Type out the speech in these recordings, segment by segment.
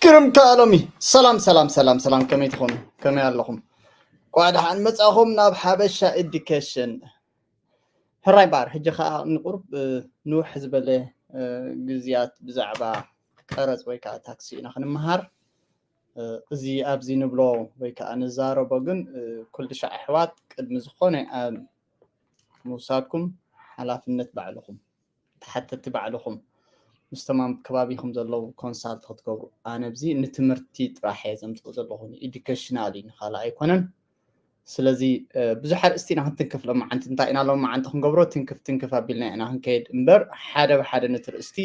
ግርም ከኣሎሚ። ሰላም ሰላም ሰላም ሰላም፣ ከመይ ትኾኑ? ከመይ ኣለኹም? ቋ ደሓን መጻኹም ናብ ሓበሻ ኤዱኬሽን። ሕራይ ባር፣ ሕጂ ኸኣ ንቁሩብ ንውሕ ዝበለ ግዝያት ብዛዕባ ቀረጽ ወይ ከዓ ታክሲ ኢና ክንመሃር። እዚ ኣብዚ ንብሎ ወይ ከዓ ንዛረቦ ግን ኩሉ ሻዕ ኣሕዋት ቅድሚ ዝኾነ ምውሳድኩም ሓላፍነት ባዕልኹም ተሓተቲ ባዕልኹም ምስቶም ኣብ ከባቢኹም ዘለዉ ኮንሳልት ክትገብሩ። ኣነ ኣብዚ ንትምህርቲ ጥራሕ እየ ዘምፅኦ ዘለኹ፣ ንኤዱኬሽናል እዩ፣ ንካልእ ኣይኮነን። ስለዚ ብዙሕ ኣርእስቲ ኢና ክንትንክፍ ሎመዓንቲ። እንታይ ኢና ሎመዓንቲ ክንገብሮ? ትንክፍ ትንክፍ ኣቢልና ኢና ክንከይድ እምበር ሓደ ብሓደ ነቲ ርእስቲ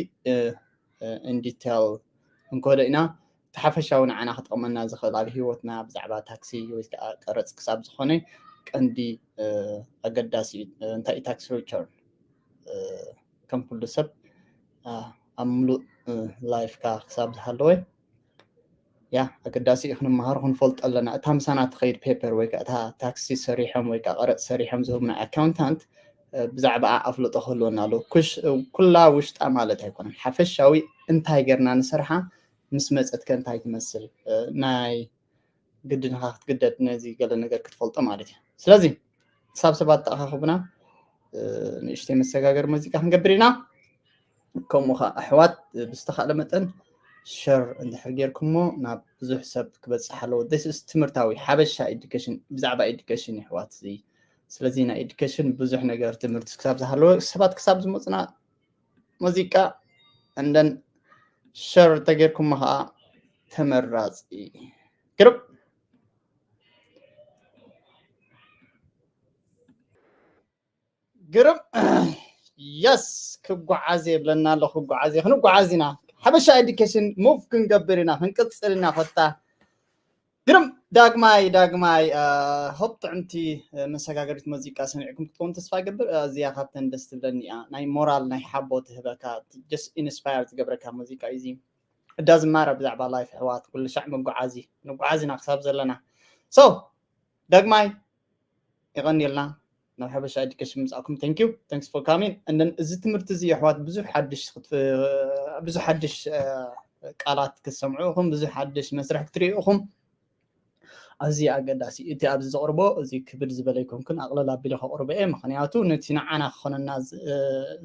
ኢንዲቴል ክንከዶ ኢና። እቲ ሓፈሻዊ ንዓና ክጠቕመና ዝኽእል ኣብ ህይወትና ብዛዕባ ታክሲ ወይ ከዓ ቀረፅ ክሳብ ዝኾነ ቀንዲ ኣገዳሲ እዩ። እንታይ እዩ ታክሲ ሪተርን? ከም ኩሉ ሰብ ኣብ ምሉእ ላይፍካ ክሳብ ዝሃለወ ያ ኣገዳሲ እዩ ክንመሃር ክንፈልጦ ኣለና። እታ ምሳና ትኸይድ ፔፐር ወይ ከዓ እታ ታክሲ ሰሪሖም ወይ ከዓ ቀረፅ ሰሪሖም ዝህቡና ኣካውንታንት ብዛዕባ ኣፍልጦ ክህልወና ኣለዎ። ኩላ ውሽጣ ማለት ኣይኮነን፣ ሓፈሻዊ እንታይ ጌርና ንሰርሓ ምስ መፀትከ እንታይ ትመስል ናይ ግድንኻ ክትግደድ ነዚ ገለ ነገር ክትፈልጦ ማለት እዩ። ስለዚ ክሳብ ሰባት ተኣኻኽቡና ንእሽተይ መሰጋገር ሙዚቃ ክንገብር ኢና። ከምኡ ኸዓ ኣሕዋት ብዝተኻእለ መጠን ሸር እንድሕር ጌርኩሞ ናብ ብዙሕ ሰብ ክበፅሕ ኣለዎ። ስ ትምህርታዊ ሓበሻ ኤዱኬሽን ብዛዕባ ኤዱኬሽን ኣሕዋት እዚ። ስለዚ ናይ ኤዱኬሽን ብዙሕ ነገር ትምህርቲ ክሳብ ዝሃለወ ሰባት ክሳብ ዝመፁና ሙዚቃ እንደን ሸር ተጌርኩሞ ኸዓ ተመራፂ። ግርም ግርም የስ ክጓዓዝ የብለና ኣሎ። ክጓዓዝ ክንጓዓዝ ኢና። ሓበሻ ኤዱኬሽን ሙቭ ክንገብር ኢና፣ ክንቅፅል ኢና። ኮታ ግርም ዳግማይ ዳግማይ ሆፕ ጥዕምቲ መሰጋገሪት ሙዚቃ ሰሚዕኩም ክትከውን ተስፋ ይገብር። እዚኣ ካብተን ደስ ትብለኒ እያ፣ ናይ ሞራል ናይ ሓቦ ትህበካ፣ ጀስት ኢንስፓየር ትገብረካ ሙዚቃ እዩ። እዳ ዝማረ ብዛዕባ ላይፍ ኣሕዋት ኩሉ ሻዕ መጓዓዚ ንጓዓዝ ኢና ክሳብ ዘለና። ሶ ዳግማይ የቐንየልና ናብ ሓበሻ ኤዱኬሽን ምጻእኩም። Thank you, thanks for coming። And then እዚ ትምህርቲ እዚ ኣሕዋት ብዙሕ ሓድሽ ብዙሕ ሓድሽ ቃላት ክትሰምዑ ኢኹም፣ ብዙሕ ሓድሽ መስርሕ ክትርእዩ ኢኹም። ኣዝዩ ኣገዳሲ እቲ ኣብዚ ዘቕርቦ እዚ ክብድ ዝበለ ኣይኮንኩን፣ ኣቕለል ኣቢለ ከቕርቦ እየ። ምኽንያቱ ነቲ ንዓና ክኾነና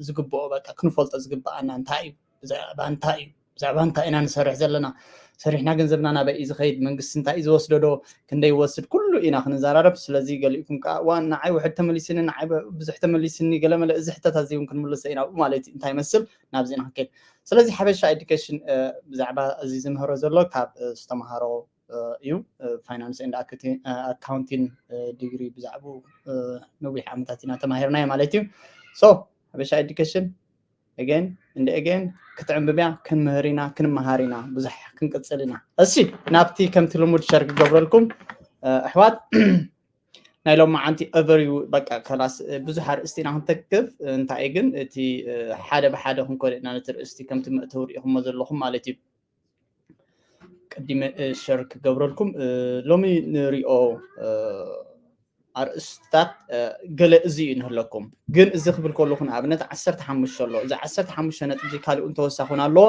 ዝግብኦ በቃ ክንፈልጦ ዝግብኣና እንታይ እዩ፣ ብዛዕባ እንታይ እዩ፣ ብዛዕባ እንታይ ኢና ንሰርሕ ዘለና፣ ሰሪሕና ገንዘብና ናበይ እዩ ዝኸይድ፣ መንግስቲ እንታይ እዩ ዝወስዶ ዶ፣ ክንደይ ይወስድ፣ ኩሉ ኢና ክንዘራረብ። ስለዚ ገሊኡኩም ከዓ ዋ ንዓይ ውሕድ ተመሊስኒ፣ ንዓይ ብዙሕ ተመሊስኒ፣ ገለመለ እዚ ሕተት ኣዝውን ክንምልሶ ኢና ብኡ ማለት እዩ። እንታይ ይመስል ናብዚ ኢና ክንከይድ። ስለዚ ሓበሻ ኤዱኬሽን ብዛዕባ እዚ ዝምህሮ ዘሎ ካብ ዝተምሃሮ እዩ። ፋይናንስ ኤንድ ኣካውንቲን ዲግሪ ብዛዕባኡ ነዊሕ ዓመታት ኢና ተማሂርናዮ ማለት እዩ። ሶ ሓበሻ ኤዱኬሽን again and again ክትዕምብብያ ክንምህር ኢና፣ ክንመሃር ኢና፣ ብዙሕ ክንቅፅል ኢና። እሺ ናብቲ ከምቲ ልሙድ ሸር ክገብረልኩም ኣሕዋት ናይ ሎመዓንቲ ኦቨርቪው በቃ ከላስ ብዙሕ ኣርእስቲ ኢና ክንተክፍ። እንታይ ግን እቲ ሓደ ብሓደ ክንኮደ ኢና ነቲ ርእስቲ ከምቲ መእተዊ ርኢኹሞ ዘለኹም ማለት እዩ። ቅዲመ ሸር ክገብረልኩም ሎሚ ንሪኦ ኣርእስትታት ገለ እዚ እዩ ንህለኩም። ግን እዚ ክብል ከለኹ ንኣብነት ዓሰርተ ሓሙሽተ ኣሎ። እዚ ዓሰርተ ሓሙሽተ ነጥቢ እዚ ካልኡ እንተወሳኹን ኣለዎ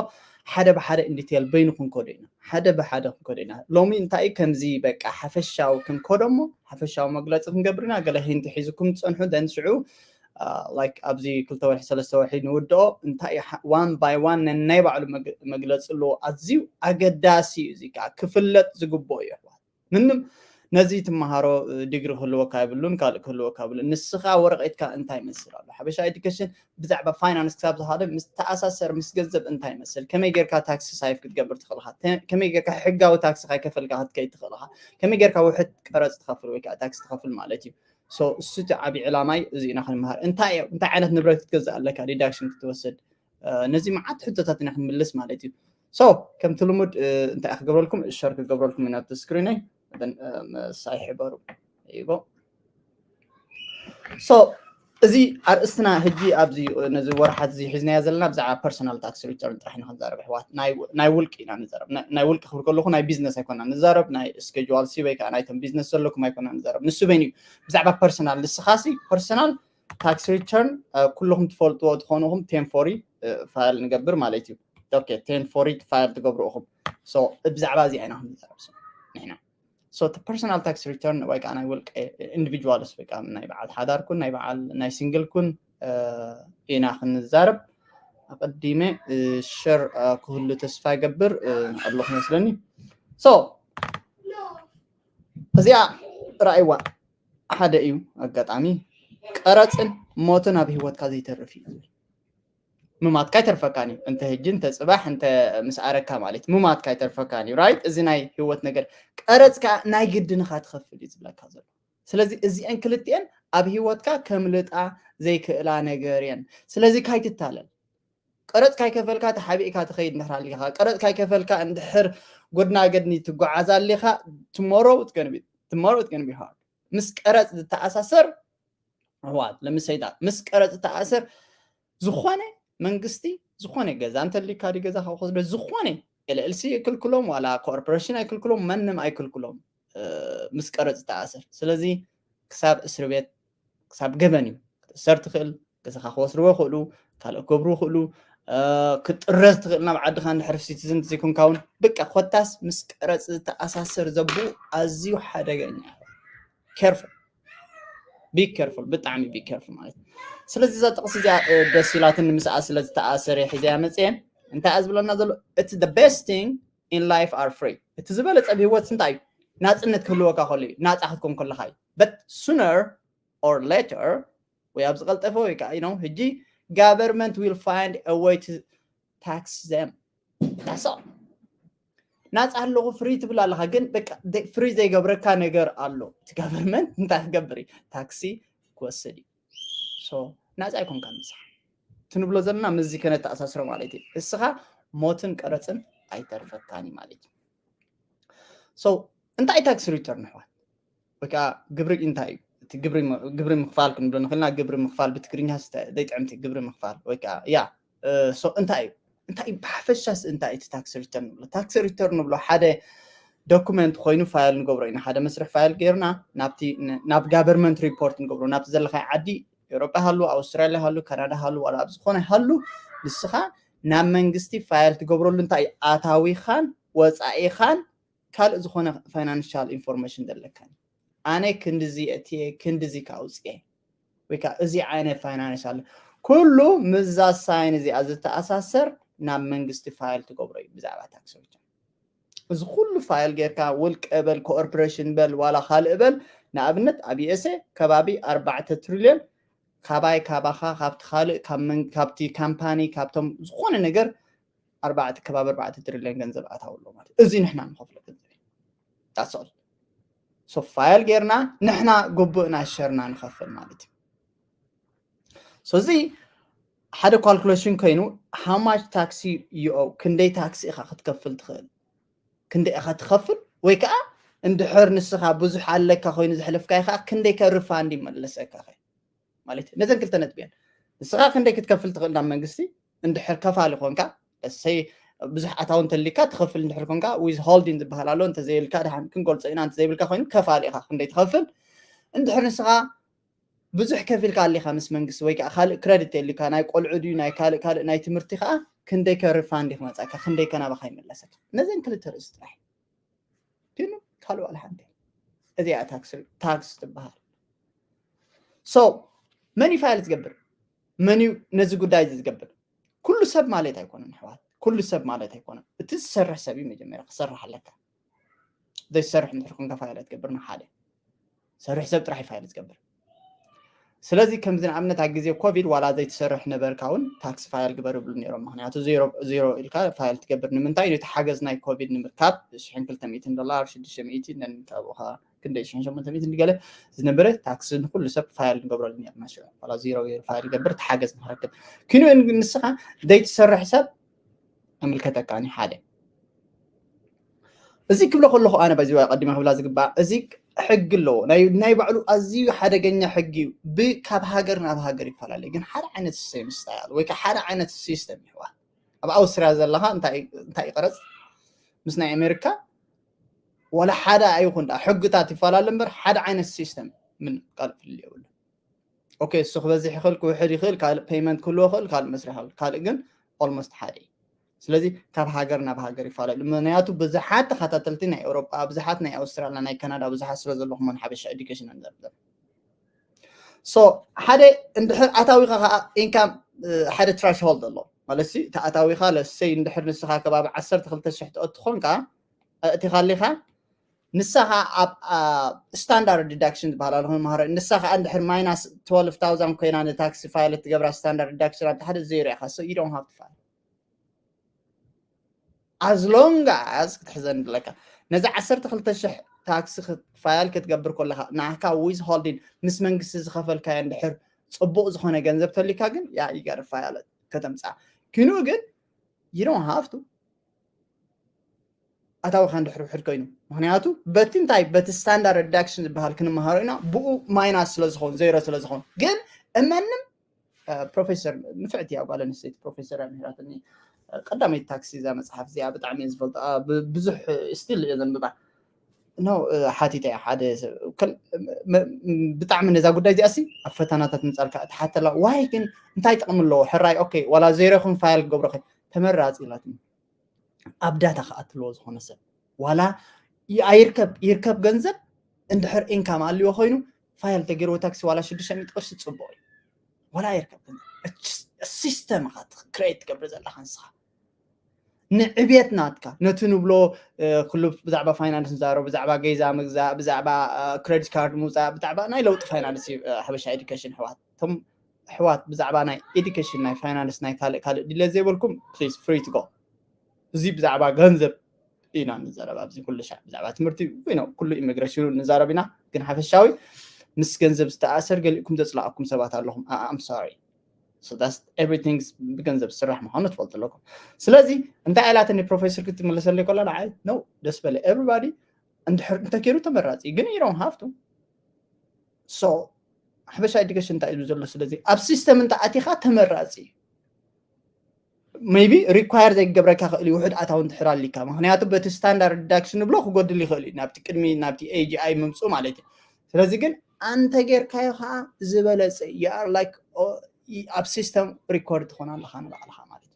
ሓደ ብሓደ ኢንዲቴል በይኑ ክንከዶ ኢና። ሓደ ብሓደ ክንከዶ ኢና። ሎሚ እንታይ ከምዚ በቃ ሓፈሻዊ ክንከዶ እሞ ሓፈሻዊ መግለፂ ክንገብር ኢና። ገለ ሂንት ሒዝኩም ትፀንሑ ደን ሽዑ ላይክ ኣብዚ ክልተ ወርሒ ሰለስተ ወርሒ ንውድኦ እንታይ ዋን ባይ ዋን ነናይ ባዕሉ መግለፂ ኣለዎ። ኣዝዩ ኣገዳሲ እዩ። እዚ ከዓ ክፍለጥ ዝግብኦ እዩ ኣሕዋት። ምንም ነዚ ትመሃሮ ዲግሪ ክህልወካ ይብሉን ካልእ ክህልወካ ይብሉን። ንስኻ ወረቐትካ እንታይ ይመስል ኣሎ? ሓበሻ ኤዱኬሽን ብዛዕባ ፋይናንስ ክሳብ ዝሃደ ምስ ተኣሳሰር ምስ ገንዘብ እንታይ ይመስል? ከመይ ጌርካ ታክሲ ሳይፍ ክትገብር ትኽእል ኢኻ? ከመይ ጌርካ ሕጋዊ ታክሲ ካይከፈልካ ክትከይድ ትኽእል ኢኻ? ከመይ ጌርካ ውሕድ ቀረጽ ትኸፍል ወይ ከዓ ታክሲ ትኸፍል ማለት እዩ። ሶ እሱ እቲ ዓብዪ ዕላማይ እዚ ኢና ክንምሃር። እንታይ እንታይ ዓይነት ንብረት ክትገዝእ ኣለካ ዲዳክሽን ክትወስድ ነዚ መዓት ሕቶታት ኢና ክንምልስ ማለት እዩ። ሶ ከምቲ ልሙድ እንታይ ክገብረልኩም ሸር ክገብረልኩም ኢና ኣብቲ ስክሪነይ ሳይ ሕበሩ ይቦ ሶ እዚ ኣርእስትና ሕጂ ኣብዚ ነዚ ወርሓት እዚ ሒዝናዮ ዘለና ብዛዕባ ፐርሰናል ታክስ ሪተርን ጥራሕ ኢና ክንዛረብ ኣሕዋት። ናይ ውልቂ ኢና ንዛረብ። ናይ ውልቂ ክብል ከለኹ ናይ ቢዝነስ ኣይኮና ንዛረብ፣ ናይ ስኬጁዋል ሲ ወይ ከዓ ናይቶም ቢዝነስ ዘለኩም ኣይኮና ንዛረብ። ንሱ በይኑ እዩ ብዛዕባ ፐርሰናል። ንስኻሲ ፐርሰናል ታክስ ሪተርን ኩልኹም ትፈልጥዎ ዝኾንኹም ቴን ፎሪ ፋይል ንገብር ማለት እዩ። ኦኬ ቴን ፎሪ ፋይል ትገብሩ ኢኹም። So ብዛዕባ እዚ ኢና ክንዛረብ ንሕና። So እቲ personal tax return ወይ ከዓ ናይ ውልቀ individuals ወይ ከዓ ናይ በዓል ሓዳር ኩን ናይ በዓል ናይ single ኩን ኢና ክንዛረብ። ኣቀዲመ share ክህሉ ተስፋ ይገብር ኣለኹ መስለኒ። So እዚኣ ራእይዋ ሓደ እዩ ኣጋጣሚ ቀረፅን ሞትን ኣብ ህይወትካ ዘይተርፍ እዩ። ምማትካ ኣይተርፈካን እዩ። እንተ ህጂ እንተ ፅባሕ እንተ ምስ ኣረካ ማለት ምማትካ ኣይተርፈካን እዩ። Right? እዚ ናይ ህይወት ነገር ቀረፅካ ናይ ግድንኻ ትኸፍል እዩ ዝብለካ ዘሎ። ስለዚ እዚአን ክልቲአን ኣብ ህይወትካ ከምልጣ ዘይክእላ ነገር እየን። ስለዚ ካይትታለል። ቀረፅ ካይከፈልካ ተሓቢእካ ትኸይድ እንድሕር ኣሊኻ፣ ቀረፅ ካይከፈልካ እንድሕር ጎድና ገድኒ ትጓዓዝ ኣሊኻ፣ tomorrow it's gonna be hard። ምስ ቀረፅ ዝተኣሳሰር ኣሕዋት ለምሰይታት ምስ ቀረፅ ዝተኣሰር ዝኾነ መንግስቲ ዝኾነ ገዛ እንተሊካ ዲ ገዛ ካብ ክወስዶ ዝኾነ LLC ኣይክልክሎም ዋላ corporation ኣይክልክሎም ማንም ኣይክልክሎም ምስ ቀረፅ ዝተኣሰር። ስለዚ ክሳብ እስሪ ቤት ክሳብ ገበን እዩ ክትእሰር ትኽእል። ገዛኻ ክወስድዎ ይኽእሉ፣ ካልእ ክገብሩ ይኽእሉ። ክትጥረዝ ትኽእል ናብ ዓድኻ እንድሕር citizen ዘይኮንካ እውን በቃ ኮታስ ምስ ቀረፅ ዝተኣሳሰር ዘቡ ኣዝዩ ሓደገኛ። Careful, be careful፣ ብጣዕሚ be careful ማለት እዩ። ስለዚ እዛ ጥቕሲ እዚኣ ደስ ኢላትን ምስኣ ስለ ዝተኣሰረ ሒዘያ መፅየ እንታይ እያ ዝብለና ዘሎ? It's the best thing in life are free። እቲ ዝበለፀ ብህይወት እንታይ እዩ? ናፅነት ክህልወካ ከሎ እዩ፣ ናፃ ክትኮን ከለካ እዩ። But sooner or later ወይ ኣብ ዝቐልጠፈ ወይ ከዓ you know ሕጂ government will find a way to tax them። That's all። ናፃ ኣለኹ free ትብል ኣለኻ፣ ግን በቃ free ዘይገብረካ ነገር ኣሎ። እቲ government እንታይ ክገብር እዩ? ታክሲ ክወስድ እዩ። So ናፃ ኣይኮንካ ንስኻ። እቲ ንብሎ ዘለና ምስዚ ከነተኣሳስሮ ማለት እዩ። እስኻ ሞትን ቀረፅን ኣይተርፈካን እዩ ማለት እዩ። So እንታይ tax return ኣሕዋት? ወይ ከዓ ግብሪ እንታይ እዩ? እቲ ግብሪ ምኽፋል ክንብሎ ንኽእልና ግብሪ ምኽፋል ብትግርኛ ዘይጥዕምቲ ግብሪ ምኽፋል ወይ ከዓ ያ እንታይ እዩ? እንታይ እዩ ብሓፈሻስ እንታይ እቲ tax return ንብሎ? Tax return ንብሎ ሓደ document ኮይኑ file ንገብሮ ኢና። ሓደ መስርሕ file ጌርና ናብቲ ናብ government report ንገብሮ ናብቲ ዘለካይ ዓዲ ኤውሮጳ ሃሉ ኣውስትራልያ ሃሉ ካናዳ ሃሉ ዋላ ኣብ ዝኾነ ሃሉ ንስኻ ናብ መንግስቲ file ትገብረሉ እንታይ እዩ? ኣታዊኻን ወፃኢኻን ካልእ ዝኾነ financial information ዘለካ ኣነ ክንድዚ እትየ ክንድዚ ካውፅየ ወይ ከዓ እዚ ዓይነት finance ኣሎ ኩሉ ምዛ ሳይን እዚኣ ዝተኣሳሰር ናብ መንግስቲ file ትገብሮ እዩ ብዛዕባ tax return። እዚ ኩሉ file ጌርካ ውልቀ በል corporation በል ዋላ ካልእ በል ንኣብነት ኣብ USA ከባቢ ኣርባዕተ ትሪልዮን ካባይ ካባኻ ካብቲ ካልእ ካብቲ ካምፓኒ ካብቶም ዝኾነ ነገር ኣርባዕተ ከባቢ ኣርባዕተ ትሪልዮን ገንዘብ ኣታው ኣሎ ማለት እዚ ንሕና ንኸፍሎ ገንዘብ እዩ። That's all። So file ጌርና ንሕና ግቡእና ሸርና ንኸፍል ማለት እዩ። So እዚ ሓደ calculation ኮይኑ how much tax you owe ክንደይ ታክሲ ኢኻ ክትከፍል ትኽእል ክንደይ ኢኻ ትኸፍል ወይ ከዓ እንድሕር ንስኻ ብዙሕ ኣለካ ኮይኑ ዘሕለፍካዮ ከዓ ክንደይ ከ refund ይመለሰካ ማለት ነዘን ክልተ ነጥቢ እየን። ንስኻ ክንደይ ክትከፍል ትኽእል ናብ መንግስቲ እንድሕር ከፋሊ ኮንካ ሰይ ብዙሕ ኣታዊ እንተሊካ ትኸፍል እንድሕር ኮንካ withholding ዝበሃል ኣሎ እንተዘይልካ ድሓን ክንገልፆ ኢና እንተዘይብልካ ኮይኑ ከፋሊ ኢኻ ክንደይ ትኸፍል እንድሕር ንስኻ ብዙሕ ከፊልካ ኣሊካ ምስ መንግስቲ ወይ ከዓ ካልእ credit የሊካ ናይ ቆልዑ ድዩ ናይ ካልእ ካልእ ናይ ትምህርቲ ከዓ ክንደይ ከ refund ክመፀካ ክንደይ ከናባካ ይመለሰካ ነዘን ክልተ ርእሲ ጥራሕ ግን ካልእ ዋላ ሓንቲ እዚኣ tax ትበሃል። So መን እዩ file ዝገብር? መን እዩ ነዚ ጉዳይ እዚ ዝገብር? ኩሉ ሰብ ማለት ኣይኮነን ኣሕዋት፣ ኩሉ ሰብ ማለት ኣይኮነን። እቲ ዝሰርሕ ሰብ እዩ መጀመርያ ክሰርሕ ኣለካ። ዘይትሰርሕ እንድሕር ኮንካ file ኣይትገብርን ሓደ ሰርሕ ሰብ ጥራሕ እዩ file ዝገብር። ስለዚ ከምዚ ንኣብነት ኣብ ግዜ ኮቪድ ዋላ ዘይትሰርሕ ነበርካ እውን tax file ግበር ይብሉ ነይሮም። ምክንያቱ ዜሮ ኢልካ file ትገብር ንምንታይ? ነቲ ሓገዝ ናይ ኮቪድ ንምርካብ ሽሕን ክልተ ሚእትን ዶላር ሽዱሽተ ሚእቲ ነንካብኡኻ ክንደይ ሽሕን ሸሞንተ ሚእትን ገለ ዝነበረ tax ንኩሉ ሰብ file ንገብረሉ ነርና ሽዑ ዋላ ዜሮ ገይሩ file ይገብር ተሓገዝ ንክረክብ ኪኑ ንስኻ ዘይትሰርሕ ሰብ ኣምልከተካኒ ሓደ እዚ ክብሎ ከለኹ ኣነ በዚ ቀዲመ ክብላ ዝግባእ እዚ ሕጊ ኣለዎ ናይ ባዕሉ ኣዝዩ ሓደገኛ ሕጊ እዩ ካብ ሃገር ናብ ሃገር ይፈላለዩ ግን ሓደ ዓይነት same style ወይ ሓደ ዓይነት system ይሕዋት ኣብ ኣውስትርያ ዘለኻ እንታይ ይቀረፅ ምስ ናይ ኣሜሪካ ዋላ ሓደ ኣይኹን ዳ ሕግታት ይፈላለ እምበር ሓደ ዓይነት system ምን ካልእ ፍልል የብሉ okay እሱ ክበዝሕ ይኽእል ክውሕድ ይኽእል ካልእ payment ክህልዎ ይኽእል ካልእ መስርሕ ይኽእል ካልእ ግን almost ሓደ እዩ ስለዚ ካብ ሃገር ናብ ሃገር ይፈላለ። ምክንያቱ ብዙሓት ተኸታተልቲ ናይ ኤውሮጳ፣ ብዙሓት ናይ ኣውስትራልያ፣ ናይ ካናዳ ብዙሓት ስለ ዘለኹም ሓበሻ ኤዱኬሽን ንዘርብ። So ሓደ እንድሕር ኣታዊኻ ከዓ ኢንካም ሓደ ትራሽሆልድ ኣሎ ማለት ሲ እቲ ኣታዊኻ ለሰይ እንድሕር ንስኻ ከባቢ ዓሰርተ ክልተ ሽሕ ትኣቱ ኾንካ ኣእቲኻ ኣሊኻ ንሳ ከዓ ኣብ ስታንዳርድ ዲዳክሽን ዝበሃል ኣሎ መሃሮ ንሳ ከዓ እንድሕር ማይናስ ትወልፍ ታውዛንድ ኮይና ንታክሲ ፋይል ትገብራ ስታንዳርድ ዲዳክሽን ኣብቲ ሓደ ዜሮ ኢኻ so you don't have to file as long as ክትሕዘን ኣለካ ነዚ ዓሰርተ ክልተ ሽሕ ታክሲ ፋይል ክትገብር ከለካ ናካ ዊዝ ሆልዲን ምስ መንግስቲ ዝኸፈልካዮ እንድሕር ፅቡቅ ዝኮነ ገንዘብ ተሊካ ግን ያ ይገር ፋይል ከተምፃ ኪኑ ግን you don't have to ኣታዊካ እንድሕር ውሕድ ኮይኑ ምክንያቱ በቲ እንታይ በቲ ስታንዳርድ ዲዳክሽን ዝበሃል ክንመሃሮ ኢና ብኡ ማይናስ ስለዝኸውን ዜሮ ስለዝኸውን ግን እመንም ፕሮፌሰር ንፍዕቲ እያ ጓል ኣንስተይቲ ፕሮፌሰር እያ ምሂራትኒ ቀዳመይቲ ታክሲ እዛ መፅሓፍ እዚኣ ብጣዕሚ እየ ዝፈልጦ ብዙሕ ስቲል እየ ዘንብባ ኖ ሓቲተ እያ ሓደ ብጣዕሚ ነዛ ጉዳይ እዚኣ ሲ ኣብ ፈተናታት ምፃልካ ትሓተላ ዋይ ግን እንታይ ጥቕሚ ኣለዎ ሕራይ ኦኬ ዋላ ዜሮ ይኹን ፋይል ክገብሮ ተመራፂ ኢላትኒ ኣብ ዳታ ክኣትልዎ ዝኾነ ሰብ ዋላ ኣይርከብ ይርከብ ገንዘብ እንድሕር ኢንካም ኣልዎ ኮይኑ ፋይል ተገይርዎ ታክሲ ዋላ ሽዱሽተ ሚእቲ ቅርሺ ፅቡቅ እዩ ዋላ ይርከብ ገንዘብ ሲስተም ኢካ ክሬት ትገብር ዘለካ ንስኻ ንዕብየት ናትካ ነቲ ንብሎ ኩሉ ብዛዕባ ፋይናንስ ንዛረቡ ብዛዕባ ገዛ ምግዛእ ብዛዕባ ክሬዲት ካርድ ምውፃእ ብዛዕባ ናይ ለውጢ ፋይናንስ እዩ ሓበሻ ኤዱኬሽን ሕዋት እቶም ኣሕዋት ብዛዕባ ናይ ኤዱኬሽን ናይ ፋይናንስ ናይ ካልእ ካልእ ድሌት ዘይበልኩም please free to go እዚ ብዛዕባ ገንዘብ ኢና ንዛረብ ኣብዚ ኩሉ ሻዕ ብዛዕባ ትምህርቲ ኮይኖ ኩሉ ኢሚግሬሽኑ ንዛረብ ኢና ግን ሓፈሻዊ ምስ ገንዘብ ዝተኣሰር ገሊእኩም ዘፅላእኩም ሰባት ኣለኹም I'm sorry so that's everything ብገንዘብ ዝስራሕ ምዃኑ ትፈልጡ ኣለኩም ስለዚ እንታይ ኢላትኒ ፕሮፌሰር ክትመለሰለይ ከላ ንዓይ ነው ደስ በለ everybody እንድሕር እንተገይሩ ተመራፂ ግን you don't have to so ሓበሻ ኤዱኬሽን እንታይ እዩ ዘሎ ስለዚ ኣብ ሲስተም እንተ ኣቲኻ ተመራፂ እዩ maybe require ዘይገብረካ ክእል እዩ ውሕድ ኣታዊ እንድሕር ኣሊካ ምክንያቱ በቲ ስታንዳርድ ዲዳክሽን ንብሎ ክጎድል ይኽእል እዩ ናብቲ ቅድሚ ናብቲ AGI ምምፅኡ ማለት እዩ ስለዚ ግን ኣንተ ጌርካዮ ከዓ ዝበለፀ you are like ኣብ ሲስተም ሪኮርድ ትኾን ኣለካ ንባዕልካ ማለት እዩ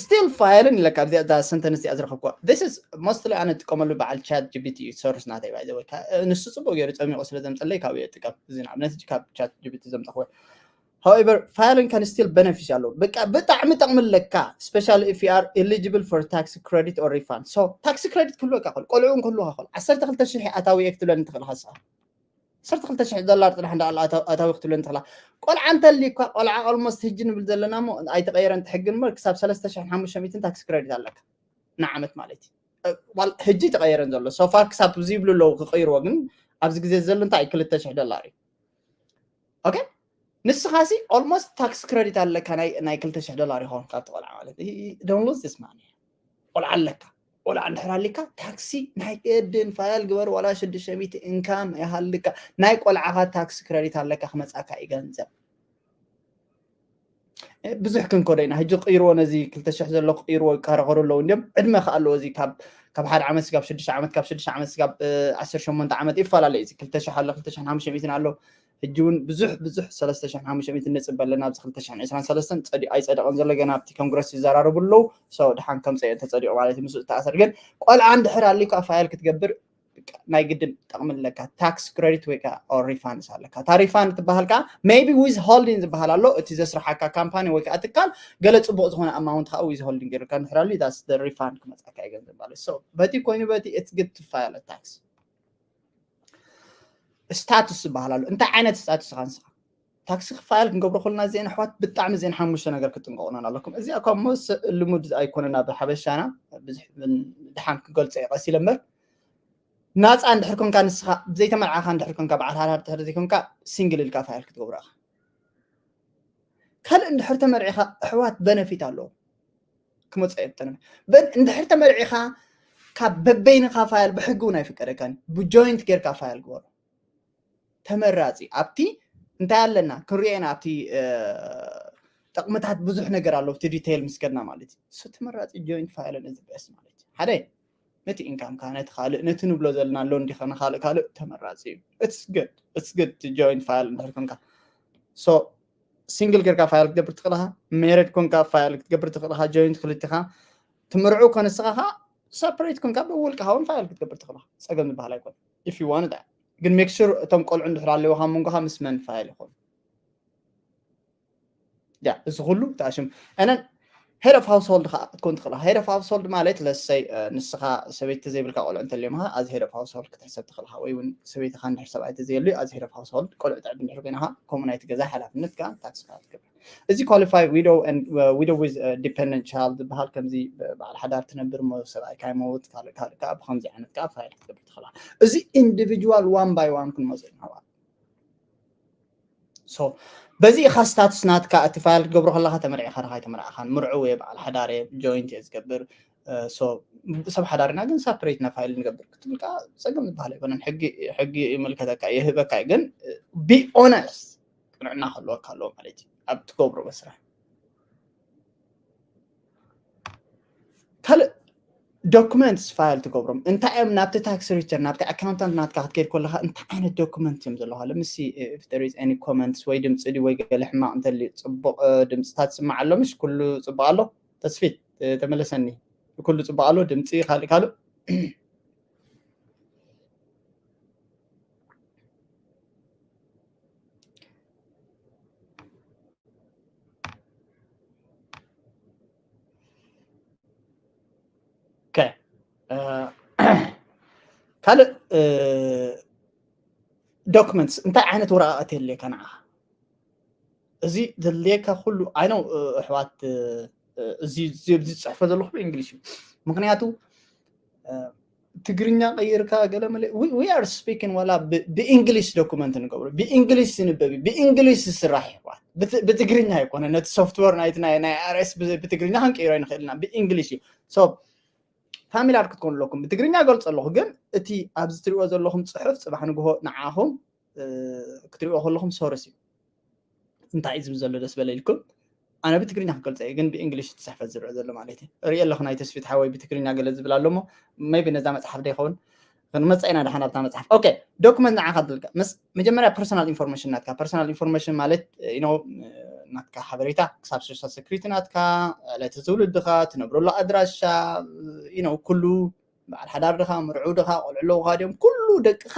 still file ን ኢለካ ኣብዚኣ እዛ ሰንተንስ እዚኣ ዝረኸብኩዋ this is mostly ኣነ ጥቀመሉ በዓል ቻት ጂቢቲ እዩ ሰርስ ናተይ ባይ ዘወካ ንሱ ፅቡቅ ገይሩ ፀሚቁ ስለ ዘምፀለይ ካብኡ የጥቀም እዚ ንኣብነት ካብ ቻት ጂቢቲ ዘምፀኽወ however file ን can still beneficial ኣለዎ በቃ ብጣዕሚ ጠቅሚ ኣለካ special if you are eligible for tax credit or refund so tax credit ክህልወካ ክእል ቆልዑ ን ክህልወካ ክእል ዓሰርተ ክልተ ሽሕ ኣታዊ እየ ክትብለኒ ትኽእል ካስኻ ዓሰርተ ክልተ ሽሕ ዶላር ጥራሕ እንዳ ኣታዊ ክትብለኒ ትኽእላ ቆልዓ እንተልዩካ ቆልዓ almost ሕጂ ንብል ዘለና እሞ ኣይተቀየረን ትሕግን እምበር ክሳብ ሰለስተ ሽሕን ሓሙሽተ ሚእትን tax credit ኣለካ ንዓመት ማለት እዩ ሕጂ ተቀየረን ዘሎ so far ክሳብ እዚ ይብሉ ኣለዉ ክቀይርዎ ግን ኣብዚ ግዜ ዘሎ እንታይ ክልተ ሽሕ ዶላር እዩ okay ንስኻ ሲ almost tax credit ኣለካ ናይ ክልተ ሽሕ ዶላር ይኸውን ካብቲ ቆልዓ ማለት don't lose this money ቆልዓ ኣለካ ቆልዓ እንድሕር ኣሊካ ታክሲ ናይ ግድን ፋይል ግበር ዋላ ሽዱሽተ ሚእቲ ኢንካም ይሃልካ ናይ ቆልዓኻ tax credit ኣለካ ክመፃካ እዩ ገንዘብ ብዙሕ ክንከዶ ኢና ሕጂ ቅይርዎ ነዚ ክልተ ሽሕ ዘሎ ቅይርዎ ይቀራኸሩ ኣለዉ እንዲም ዕድመ ከ ኣለዎ እዚ ካብ ሓደ ዓመት ስጋብ ሽዱሽተ ዓመት ካብ ሽዱሽተ ዓመት ስጋብ ዓሰርተ ሸሞንተ ዓመት ይፈላለ እዩ ክልተ ሽሕ ኣሎ ክልተ ሽሕን ሓሙሽተ ሚእትን ኣሎ ሕጂ እውን ብዙሕ ብዙሕ ሰለስተ ሽሕን ሓሙሽተ ሚእትን ንፅበ ኣለና ኣብዚ ክልተ ሽሕን ዕስራን ሰለስተን ፀዲቑ ኣይፀደቐን ዘሎ ገና ኣብቲ ኮንግረስ ይዘራረቡ ኣለዉ ድሓን ከምፀ ተፀዲቑ ማለት እዩ ምስ ተኣሰር ግን ቆልዓ እንድሕር ኣሊካ ፋይል ክትገብር ናይ ግድን ጠቕሚ ኣለካ tax credit ወይ ከዓ refund ኣለካ እታ refund ትበሃል ከዓ maybe withholding ዝበሃል ኣሎ እቲ ዘስርሓካ ካምፓኒ ወይ ከዓ ትካል ገለ ፅቡቅ ዝኾነ amount ከዓ withholding ገይሩካ እንድሕር ኣሉ refund ክመፃካ እዩ ገንዘብ ማለት so በቲ ኮይኑ በቲ it's good to file tax status ዝበሃል ኣሎ እንታይ ዓይነት status ኢኻ ንስኻ ታክሲ ክፋል ክንገብሮ ከለና እዚአን ኣሕዋት ብጣዕሚ እዚአን ሓሙሽተ ነገር ክትጥንቀቁና ኣለኩም እዚኣ ካብ መስ ልሙድ ኣይኮነን ኣብ ሓበሻና ብዙሕ ድሓን ክገልፆ እየ ቀሲለ እምበር ናፃ እንድሕር ኮንካ ንስኻ ዘይተመርዓኻ እንድሕር ኮንካ በዓል ሃርሃር ድሕር ዘይኮንካ ሲንግል ኢልካ ፋይል ክትገብሮ ኢኻ ካልእ እንድሕር ተመርዒኻ ኣሕዋት በነፊት ኣለዎ ክመፀ የብጠነ እንድሕር ተመርዒኻ ካብ በበይንኻ ፋይል ብሕጊ እውን ኣይፍቀደካን ብጆይንት ጌርካ ፋይል ግበሮ ተመራፂ ኣብቲ እንታይ ኣለና ክንሪኦ ኢና ኣብቲ ጥቕምታት ብዙሕ ነገር ኣሎ ኣብቲ ዲቴይል ምስ ከድና ማለት እዩ እሱ ተመራፂ ጆይንት ፋይልን እዚ ቤስት ማለት እዩ ሓደ ነቲ ኢንካምካ ነቲ ካልእ ነቲ ንብሎ ዘለና ኣሎ እንዲኸ ንካልእ ካልእ ተመራፂ እዩ it's good it's good to join file እንድሕር ኮንካ so ሲንግል ጌርካ ፋይል ክትገብር ትኽእል ኢኻ። ሜሪድ ኮንካ ፋይል ክትገብር ትኽእል ኢኻ። ጆይንት ክልቲኻ ትምርዑ ኮነ ንስኻ ኸዓ ሰፐሬት ኮንካ ብውልቅኻ እውን ፋይል ክትገብር ትኽእል ኢኻ። ጸገም ዝበሃል ኣይኮን። If you want that ግን make sure እቶም ቆልዑ እንድሕር ኣለውኻ መንጎኻ ምስ መን ፋይል ይኾኑ። ያ እዚ ኩሉ ተኣሽም and then head of household ከዓ ክትኮን ትኽእል ኢኻ። Head of household ማለት ለሰይ ንስኻ ሰበይቲ ዘይብልካ ቆልዑ እንተልዮም ኸዓ as head of household ክትሕሰብ ትኽእል ኢኻ። ወይ እውን ሰበይትኻ እንድሕር ሰብኣይ ተዘየሉ as head of household ቆልዑ ትዕብ እንድሕር ኮይና ኸዓ ከምኡ ናይቲ ገዛ ሓላፍነት ከዓ ታክስ ከዓ ትገብር። እዚ qualify widow and widow with dependent child ዝበሃል ከምዚ በዓል ሓዳር ትነብር እሞ ሰብኣይ ካይመውት ካልእ ካልእ ከዓ ብከምዚ ዓይነት ከዓ ፋይል ክትገብር ትኽእል ኢኻ። እዚ individual one by one ክንመፅእ ኢና። So በዚ ኢኻ ስታቱስ ናትካ እቲ ፋይል ክትገብሮ ከለኻ ተመርዒኻ ዶ ኣይተመርዓኻን፣ ምርዑው እየ፣ በዓል ሓዳር እየ፣ ጆይንት እየ ዝገብር፣ ሰብ ሓዳር ኢና ግን ሰፕሬት ኢና ፋይል ንገብር ክትብል ከዓ ጸገም ዝበሃል ኣይኮነን። ሕጊ ሕጊ ይምልከተካ እዩ፣ ይህበካ እዩ። ግን be honest ቅንዕና ክህልወካ ኣለዎ ማለት እዩ ኣብ ትገብሮ መስርሕ። ካልእ ዶክመንትስ ፋይል ትገብሮም እንታይ እዮም? ናብቲ ታክስ ሪተርን ናብቲ ኣካውንታንት ናትካ ክትከይድ ከለካ እንታይ ዓይነት ዶክመንት እዮም ዘለካ? ለምሲ if there is any comments ወይ ድምፂ ድዩ ወይ ገለ ሕማቅ እንተልዩ ፅቡቅ ድምፅታት ስማዕ ኣሎ። ምሽ ኩሉ ፅቡቅ ኣሎ? ተስፊት ተመለሰኒ። ኩሉ ፅቡቅ ኣሎ? ድምፂ ካልእ ካልእ ካልእ ዶክመንትስ እንታይ ዓይነት ወረቃቀት የድልየካ ንዓኻ? እዚ ዘድልየካ ኩሉ ኣይ ነው ኣሕዋት፣ እዚ ዝፅሕፎ ዘለኹ ብእንግሊሽ እዩ። ምክንያቱ ትግርኛ ቀይርካ ገለ መለ we are speaking ዋላ ብእንግሊሽ ዶኩመንት ንገብሮ ብእንግሊሽ ዝንበብ ብእንግሊሽ ዝስራሕ ይሕዋት ብትግርኛ ኣይኮነ ነቲ ሶፍትወር ናይቲ ናይ ኣርኤስ ብትግርኛ ክንቀይሮ ይንኽእል ኢና ብእንግሊሽ እዩ። ፋሚላር ክትኮኑ ኣለኩም ብትግርኛ ገልፆ ኣለኹ ግን እቲ ኣብዚ ትሪእዎ ዘለኹም ፅሑፍ ፅባሕ ንግሆ ንዓኹም ክትሪእዎ ከለኹም ሶርስ እዩ። እንታይ እዩ ዝብል ዘሎ ደስ በለ ኢልኩም ኣነ ብትግርኛ ክገልፀ እየ ግን ብእንግሊሽ ትፅሕፈት ዝርአ ዘሎ ማለት እዩ። ርኢ ኣለኹ ናይ ተስፊት ሓወይ ብትግርኛ ገለ ዝብል ኣሎ እሞ maybe ነዛ መፅሓፍ ዶ ይኸውን ክንመፀ ኢና ደሓን ኣብታ መፅሓፍ። ኦኬ ዶክመንት ንዓኻ ትልካ ምስ መጀመርያ ፐርሰናል ኢንፎርሜሽን ናትካ ፐርሰናል ኢንፎርሜሽን ማለት you know ናትካ ሓበሬታ ክሳብ ሶሻል ሴኩሪቲ ናትካ ዕለተ ትውልድኻ ትነብረሉ ኣድራሻ you know ኩሉ በዓል ሓዳር ድኻ ምርዑው ድኻ ቆልዑ ኣለውኻ ድዮም ኩሉ ደቅኻ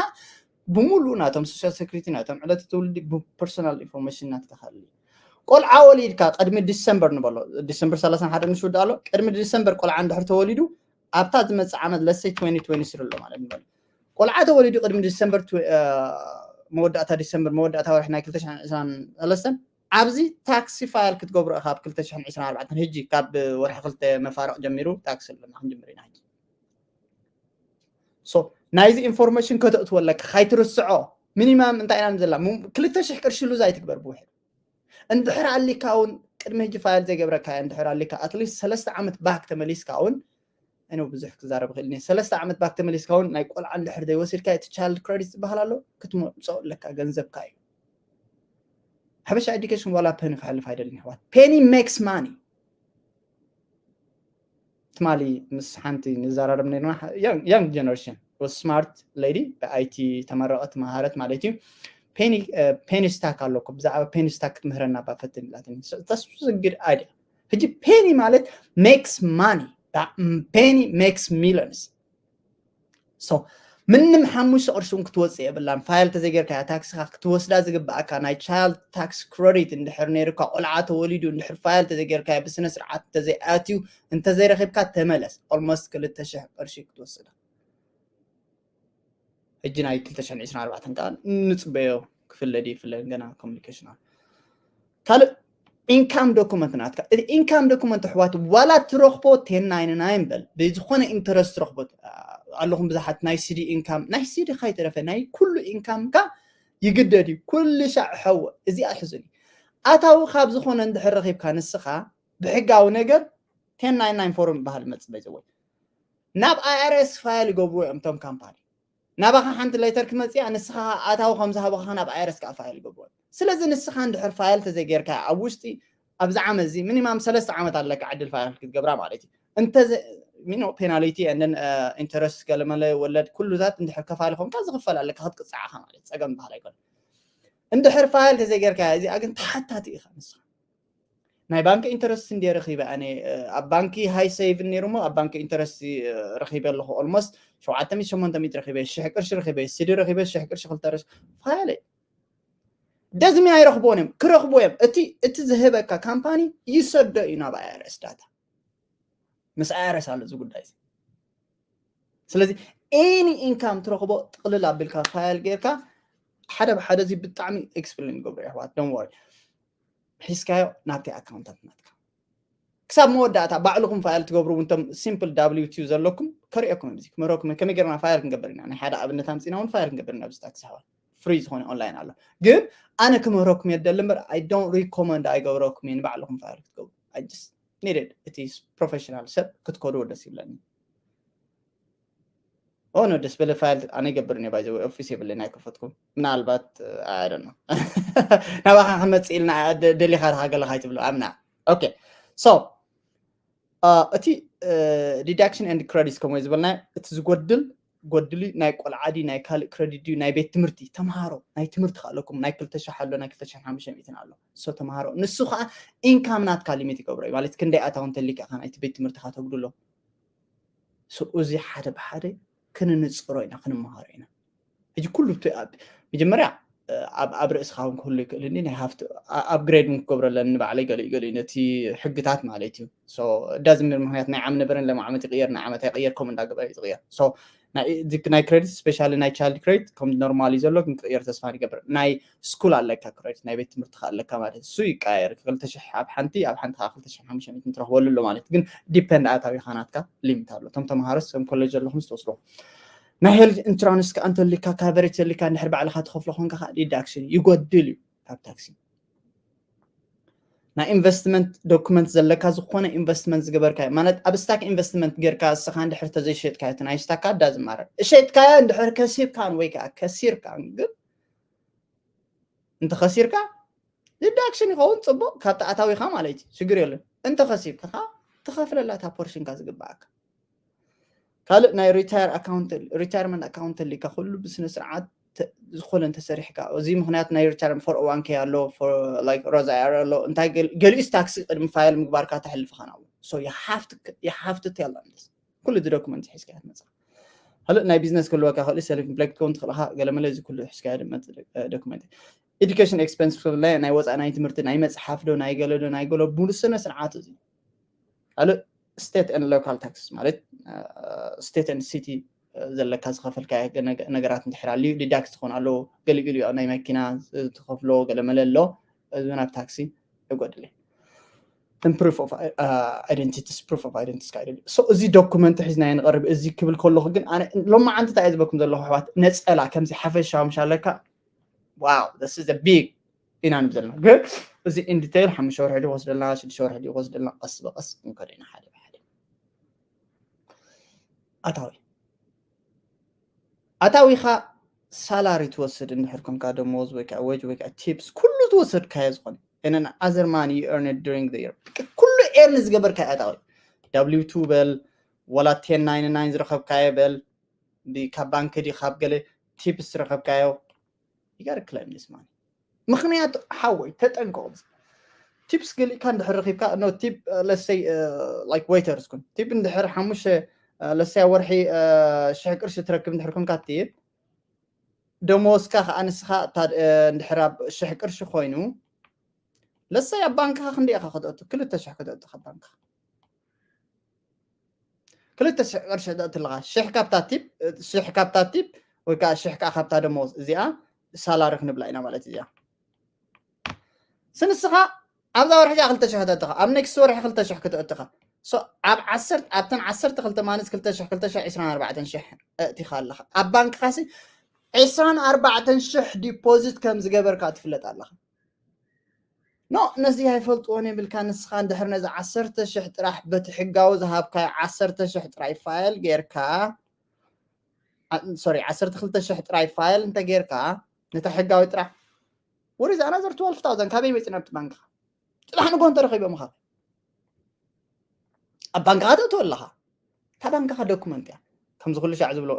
ብምሉእ ናቶም ሶሻል ሴኩሪቲ ናቶም ዕለተ ትውልዲ ብፐርሰናል ኢንፎርሜሽን ናትካ ከሊ ቆልዓ ወሊድካ ቅድሚ ዲሰምበር ንበሎ ዲሰምበር ሰላሳ ሓደ ምሽ ውዳእ ኣሎ ቅድሚ ዲሰምበር ቆልዓ እንድሕር ተወሊዱ ኣብታ ዝመፅእ ዓመት let's say twenty twenty-three ኣሎ ማለት ንበሎ ቆልዓ ተወሊዱ ቅድሚ ዲሰምበር መወዳእታ ዲሰምበር መወዳእታ ወርሒ ናይ ክልተ ሽሕን ዕስራን ሰለስተን ኣብዚ ታክሲ ፋይል ክትገብሮ ኢኻ ኣብ ክልተ ሽሕን ዕስራን ኣርባዕተን ህጂ ካብ ወርሒ ክልተ መፋርቕ ጀሚሩ ታክሲ ኣለና ክንጅምር ኢና ህጂ። ናይዚ ኢንፎርሜሽን ከተእትወለካ ካይትርስዖ ሚኒማም እንታይ ኢና ንዘላ ክልተ ሽሕ ቅርሺ ሉዝ ኣይትግበር ብውሕድ እንድሕር ኣሊካ እውን ቅድሚ ህጂ ፋይል ዘይገብረካ እንድሕር ኣሊካ ኣትሊስት ሰለስተ ዓመት ባክ ተመሊስካ እውን እነ ብዙሕ ክዛረብ ክእል እየ ሰለስተ ዓመት ባክ ተመሊስካ እውን ናይ ቆልዓ እንድሕር ዘይወሲድካ እቲ ቻይልድ ክረዲት ዝበሃል ኣሎ ክትመፅኦ ኣለካ ገንዘብካ እዩ። ሓበሻ ኤዱኬሽን ዋላ ፔኒ ክሕልፍ ኣይደልን ይሕዋት ፔኒ ሜክስ ማኒ ትማሊ ምስ ሓንቲ ንዘራረብ ነርና young generation was smart lady ብኣይቲ ተመረቐት መሃረት ማለት እዩ። ፔኒ ስታክ ኣለኩ ብዛዕባ ፔኒ ስታክ ክትምህረና ባፈትን ኢላትኒ that's a good idea። ሕጂ ፔኒ ማለት makes money ፔኒ makes millions so ምንም ሓሙሽተ ቅርሽን ክትወፅእ የብላን ፋይል ተዘይጌርካ ታክስካ ክትወስዳ ዝግብኣካ ናይ child tax credit እንድሕር ነይሩካ ቆልዓ ተወሊዱ እንድሕር ፋይል ተዘይጌርካ ብስነ ስርዓት እንተዘይኣትዩ እንተዘይረኪብካ ተመለስ almost ክልተ ሽሕ ቅርሺ ክትወስዳ። ሕጂ ናይ ክልተ ሽሕን ዕስራን ኣርባዕተን ከዓ ንፅበዮ ክፍለ ድዩ ይፍለን ገና ኮሚኒኬሽን ኣሎ። ካልእ ኢንካም ዶኩመንት ናትካ እቲ ኢንካም ዶኩመንት ኣሕዋት ዋላ ትረኽቦ ten ninety nine በል ብዝኾነ ኢንተረስት ትረኽቦ ኣለኹም ብዙሓት ናይ ሲዲ ኢንካም ናይ ሲዲ ካይተረፈ ናይ ኩሉ ኢንካምካ ይግደድ እዩ ኩሉ ሻዕ ሐወ እዚኣ ሕዝን እዩ ኣታዊ ካብ ዝኾነ እንድሕር ረኺብካ ንስኻ ብሕጋዊ ነገር ten ninety nine ፎርም ይበሃል መፅእ በይዘወይ ናብ ኣይኣርኤስ ፋይል ይገብሩ እዮም እቶም ካምፓኒ ናባኻ ሓንቲ ሌተር ክመፅያ ንስኻ ኣታዊ ከም ዝሃበኻ ናብ ኣይረስ ከዓ ፋይል ይገብሮ ስለዚ ንስኻ እንድሕር ፋይል ተዘይጌርካ ኣብ ውሽጢ ኣብዚ ዓመት እዚ ሚኒማም ሰለስተ ዓመት ኣለካ ዕድል ፋይል ክትገብራ ማለት እዩ እንተ ሚኖ ፔናሊቲ ንን ኢንተረስት ገለመለ ወለድ ኩሉታት እንድሕር ከፋሊ ኮንካ ዝኽፈል ኣለካ ክትቅፃዓኻ ማለት ፀገም ባህል ኣይኮነ እንድሕር ፋይል ተዘይገርካ እዚኣ ግን ተሓታቲ ኢኻ ንስኻ። ናይ ባንክ ኢንተረስት እንደ ረኺበ ኣነ ኣብ ባንኪ ሃይ ሴቭ ነይሩ ሞ ኣብ ባንክ ኢንተረስት ረኺበ ኣለኹ። ኦልሞስት ሸውዓተ ሚእቲ ሸሞንተ ሚእቲ ረኺበ፣ ሽሕ ቅርሺ ረኺበ፣ ሲዲ ረኺበ፣ ሽሕ ቅርሺ ክልተ ረሽ ፋይል ደዝሚ ኣይረኽቦን እዮም። ክረኽቦ እዮም። እቲ እቲ ዝህበካ ካምፓኒ ይሰዶ እዩ ናብ ኣይኣርኤስ ዳታ። ምስ ኣይኣርኤስ ኣሎ እዚ ጉዳይ እዚ። ስለዚ ኤኒ ኢንካም ትረኽቦ ጥቕልል ኣቢልካ ፋይል ጌርካ ሓደ ብሓደ እዚ ብጣዕሚ ኤክስፕሌን ይገብሮ የሕዋት። ዶን ወሪ፣ ሒዝካዮ ናብቲ ኣካውንታት ናትካ ክሳብ መወዳእታ ባዕልኹም ፋይል ትገብሩ እውን ቶም ሲምፕል ዳብሊው ቲዩ ዘለኩም ከርእየኩም እዚ ክምህረኩም ከመይ ጌርና ፋይል ክንገብር ኢና። ናይ ሓደ ኣብነት ኣምፂና እውን ፋይል ክንገብር ኢና ኣብዚ ታክሲ ኣሕዋት። ፍሪ ዝኾነ ኦንላይን ኣሎ። ግን ኣነ ክምህረኩም የደሊ እምበር ኣይ ዶንት ሪኮመንድ ኣይገብረኩም እየ ንባዕልኹም ፋይል ክትገብሩ። ኣይ ጀስት ኒድድ እቲ ፕሮፌሽናል ሰብ ክትከድዎ ደስ ይብለኒ። ኦ ኖ ደስ በለ ፋይል ኣነ ይገብር እኔ ባይዘ ኦፊስ የብለኝ ኣይከፈትኩም ምናልባት ኣይ ዶንት ኖ ናባኻ ክመፅእ ኢልና ደሊኻ ድኻ ገለኻ ኣይትብሎ ኣምና ኦኬ ሶ እቲ ዲዳክሽን ኤንድ ክሬዲትስ ከምኡ ዝበልና እቲ ዝጎድል ጎድሊ ናይ ቆልዓ ድዩ ናይ ካልእ ክሬዲት ድዩ ናይ ቤት ትምህርቲ ተምሃሮ ናይ ትምህርቲ ከኣለኩም ናይ ክልተ ሻሕ ኣሎ ናይ ክልተ ሻሕ ሓሙሽተ ሚእትን ኣሎ ሶ ተምሃሮ ንሱ ከዓ ኢንካም ናትካ ሊሚት ይገብሮ እዩ ማለት ክንደይ ኣታው እንተሊካ ኢኻ ናይቲ ቤት ትምህርትካ ተጉድሎ ሶ እዚ ሓደ ብሓደ ክንንፅሮ ኢና ክንመሃሮ ኢና ሕጂ ኩሉ መጀመርያ ኣብ ርእስኻ እውን ክህሉ ይክእል እ ናይ ሃፍቲ ኣፕግሬድ እውን ክገብረለን ንባዕለይ ገሊኡ ገሊኡ ነቲ ሕግታት ማለት እዩ ዳዝምር ምክንያት ናይ ዓም ነበረን ለማ ዓመት ይቅየር ናይ ዓመት ኣይቅየር ከም እንዳገበረ እዩ ዝቅየር ናይ ክሬዲት ስፔሻሊ ናይ ቻይልድ ክሬዲት ከም ኖርማል እዩ ዘሎ ግን ክቅየር ተስፋ ንገብር ናይ ስኩል ኣለካ ክሬዲት ናይ ቤት ትምህርቲ ኣለካ ማለት እሱ ይቀየር ክልተ ሽሕ ኣብ ሓንቲ ኣብ ሓንቲ ከዓ ክልተ ሽሕ ሓሙሽተ ሚእቲ ትረክበሉ ኣሎ ማለት ግን ዲፐንድ ኣታዊካ ናትካ ሊሚት ኣሎ እቶም ተምሃሮስ ከም ኮሌጅ ዘለኹም ዝተወስዶ ናይ ሄልት ኢንሹራንስ ከዓ እንተሊካ ካቨሬጅ ተሊካ እንድሕር ባዕልካ ትኸፍሎ ኮንካ ከዓ ዲዳክሽን ይጎድል እዩ ካብ ታክሲ ናይ ኢንቨስትመንት ዶኩመንት ዘለካ ዝኾነ ኢንቨስትመንት ዝገበርካዮ ማለት ኣብ ስታክ ኢንቨስትመንት ጌርካ እስኻ እንድሕር ተዘይሸጥካዮ እቲ ናይ ስታካ ዳዝማረር ሸጥካዮ እንድሕር ከሲብካን ወይ ከዓ ከሲርካን ግን እንተኸሲርካ ዲዳክሽን ይኸውን ፅቡቅ ካብቲ ኣታዊካ ማለት እዩ ሽግር የለን እንተኸሲብካ ከዓ ትኸፍለላ እታ ፖርሽንካ ዝግባኣካ ካልእ ናይ ሪታየር ኣካውንት ሪታየርመንት ኣካውንት ተሊካ ኩሉ ብስነ ስርዓት ዝኾነ እንተሰሪሕካ እዚ ምክንያት ናይ ሪታየርመንት ፎር ዋን ኬ ኣሎ ሮዛ ኣር ኣሎ እንታይ ገሊኡስ ታክሲ ቅድሚ ፋይል ምግባርካ ተሕልፍካ ናው so you have to tell them this ኩሉ እዚ ዶክመንት ሒዝካ ክትመፅእ ካልእ ናይ ቢዝነስ ክህልወካ ክእል ሰልፍ ኢምፕሎይድ ክትከውን ትኽእል ኢኻ ገለመለ እዚ ኩሉ ሒዝካ ድማ ዶክመንት ኤዱኬሽን ኤክስፐንስ ክብለ ናይ ወፃእ ናይ ትምህርቲ ናይ መፅሓፍ ዶ ናይ ገለ ዶ ናይ ገሎ ሙሉ ስነ ስርዓት እዚ ካልእ state and local tax ማለት state and city ዘለካ ዝኸፈልካ ነገራት እንድሕር ኣልዩ ዲዳክት ትኾን ኣለዎ ገሊኡ ገሊኡ ናይ መኪና ትኸፍሎ ገለመለ ኣሎ እዚ ናብ ታክሲ ይጎድል proof of identities proof of identities ካይደል so እዚ ዶኩመንት ሒዝና ንቐርብ እዚ ክብል ከለኹ ግን ኣነ ሎማዓንቲ እንታይ ዝበኩም ዘለኹ ኣሕዋት ነፀላ ከምዚ ሓፈሻዊ ምሽ ኣለካ wow this is a big ኢና ንብል ዘለና ግን እዚ ኢንዲቴይል ሓሙሽተ ወርሒ ድዩ ወስደልና ሽዱሽተ ወርሒ ድዩ ወስደልና ቀስ ብቀስ ክንከዶ ኢና ሓደ ብሓደ ኣታዊ ኣታዊኻ ሳላሪ ትወስድ እንድሕር ኮንካ ደሞዝ ወይ ከዓ ወጅ ወይ ከዓ ቲፕስ ኩሉ ዝወሰድካዮ ዝኾነ and other money you earned during the year ኩሉ ኤርን ዝገበርካዮ ኣታዊ W two በል ወላ ten ninety-nine ዝረኸብካዮ በል ካብ ባንክ ዲ ካብ ገለ ቲፕስ ዝረኸብካዮ you gotta claim this money ምክንያቱ ሓወይ ተጠንቀቑ ቲፕስ ገሊእካ እንድሕር ረኺብካ no tip let's say like waiters ኩን ቲፕ እንድሕር ሓሙሽተ let's say ወርሒ ሽሕ ቅርሺ ትረክብ እንድሕር ኮንካ ትይብ ደሞዝካ ከዓ ንስኻ እንድሕር ኣብ ሽሕ ቅርሺ ኮይኑ let's say ኣብ ባንክኻ ክንደይ ኢኻ ከተእቱ ክልተ ሽሕ ከተእቱ ካብ ባንክኻ ክልተ ሽሕ ቅርሺ ተእቲ ኣለኻ ሽሕ ካብታ ቲፕ ሽሕ ካብታ ቲፕ ወይ ከዓ ሽሕ ከዓ ካብታ ደሞዝ እዚኣ ሳላሪ ክንብላ ኢና ማለት እዚኣ ስንስኻ ኣብዛ ወርሒ እዚኣ ክልተ ሽሕ ተእትኻ ኣብ ኔክስት ወርሒ ክልተ ሽሕ ክተእትኻ ኣብ ዓሰርተ ኣብተን ዓሰርተ ክልተ ማለት ክልተ ሽሕ ክልተ ሽሕ ዕስራን ኣርባዕተን ሽሕ እእቲኻ ኣለኻ ኣብ ባንክኻሲ ዕስራን ኣርባዕተን ሽሕ ዲፖዚት ከም ዝገበርካ ትፍለጥ ኣለኻ ኖ ነዚ ኣይፈልጥዎን እዮም ኢልካ ንስኻ እንድሕር ነዚ ዓሰርተ ሽሕ ጥራሕ በቲ ሕጋዊ ዝሃብካዮ ዓሰርተ ሽሕ ጥራይ ፋይል ጌርካ ሶሪ ዓሰርተ ክልተ ሽሕ ጥራይ ፋይል እንተ ጌርካ ነታ ሕጋዊ ጥራሕ ወሪዝ ኣናዘር ትወልፍ ታውዘንድ ካበይ መፂ ናብቲ ባንክኻ ፅባሕ ንጎ እንተረኺቦምኻ ኣብ ባንክኻ ተእትወ ኣለኻ እታ ባንክኻ ዶኩመንት እያ ከምዚ ኩሉ ሻዕ ዝብሎ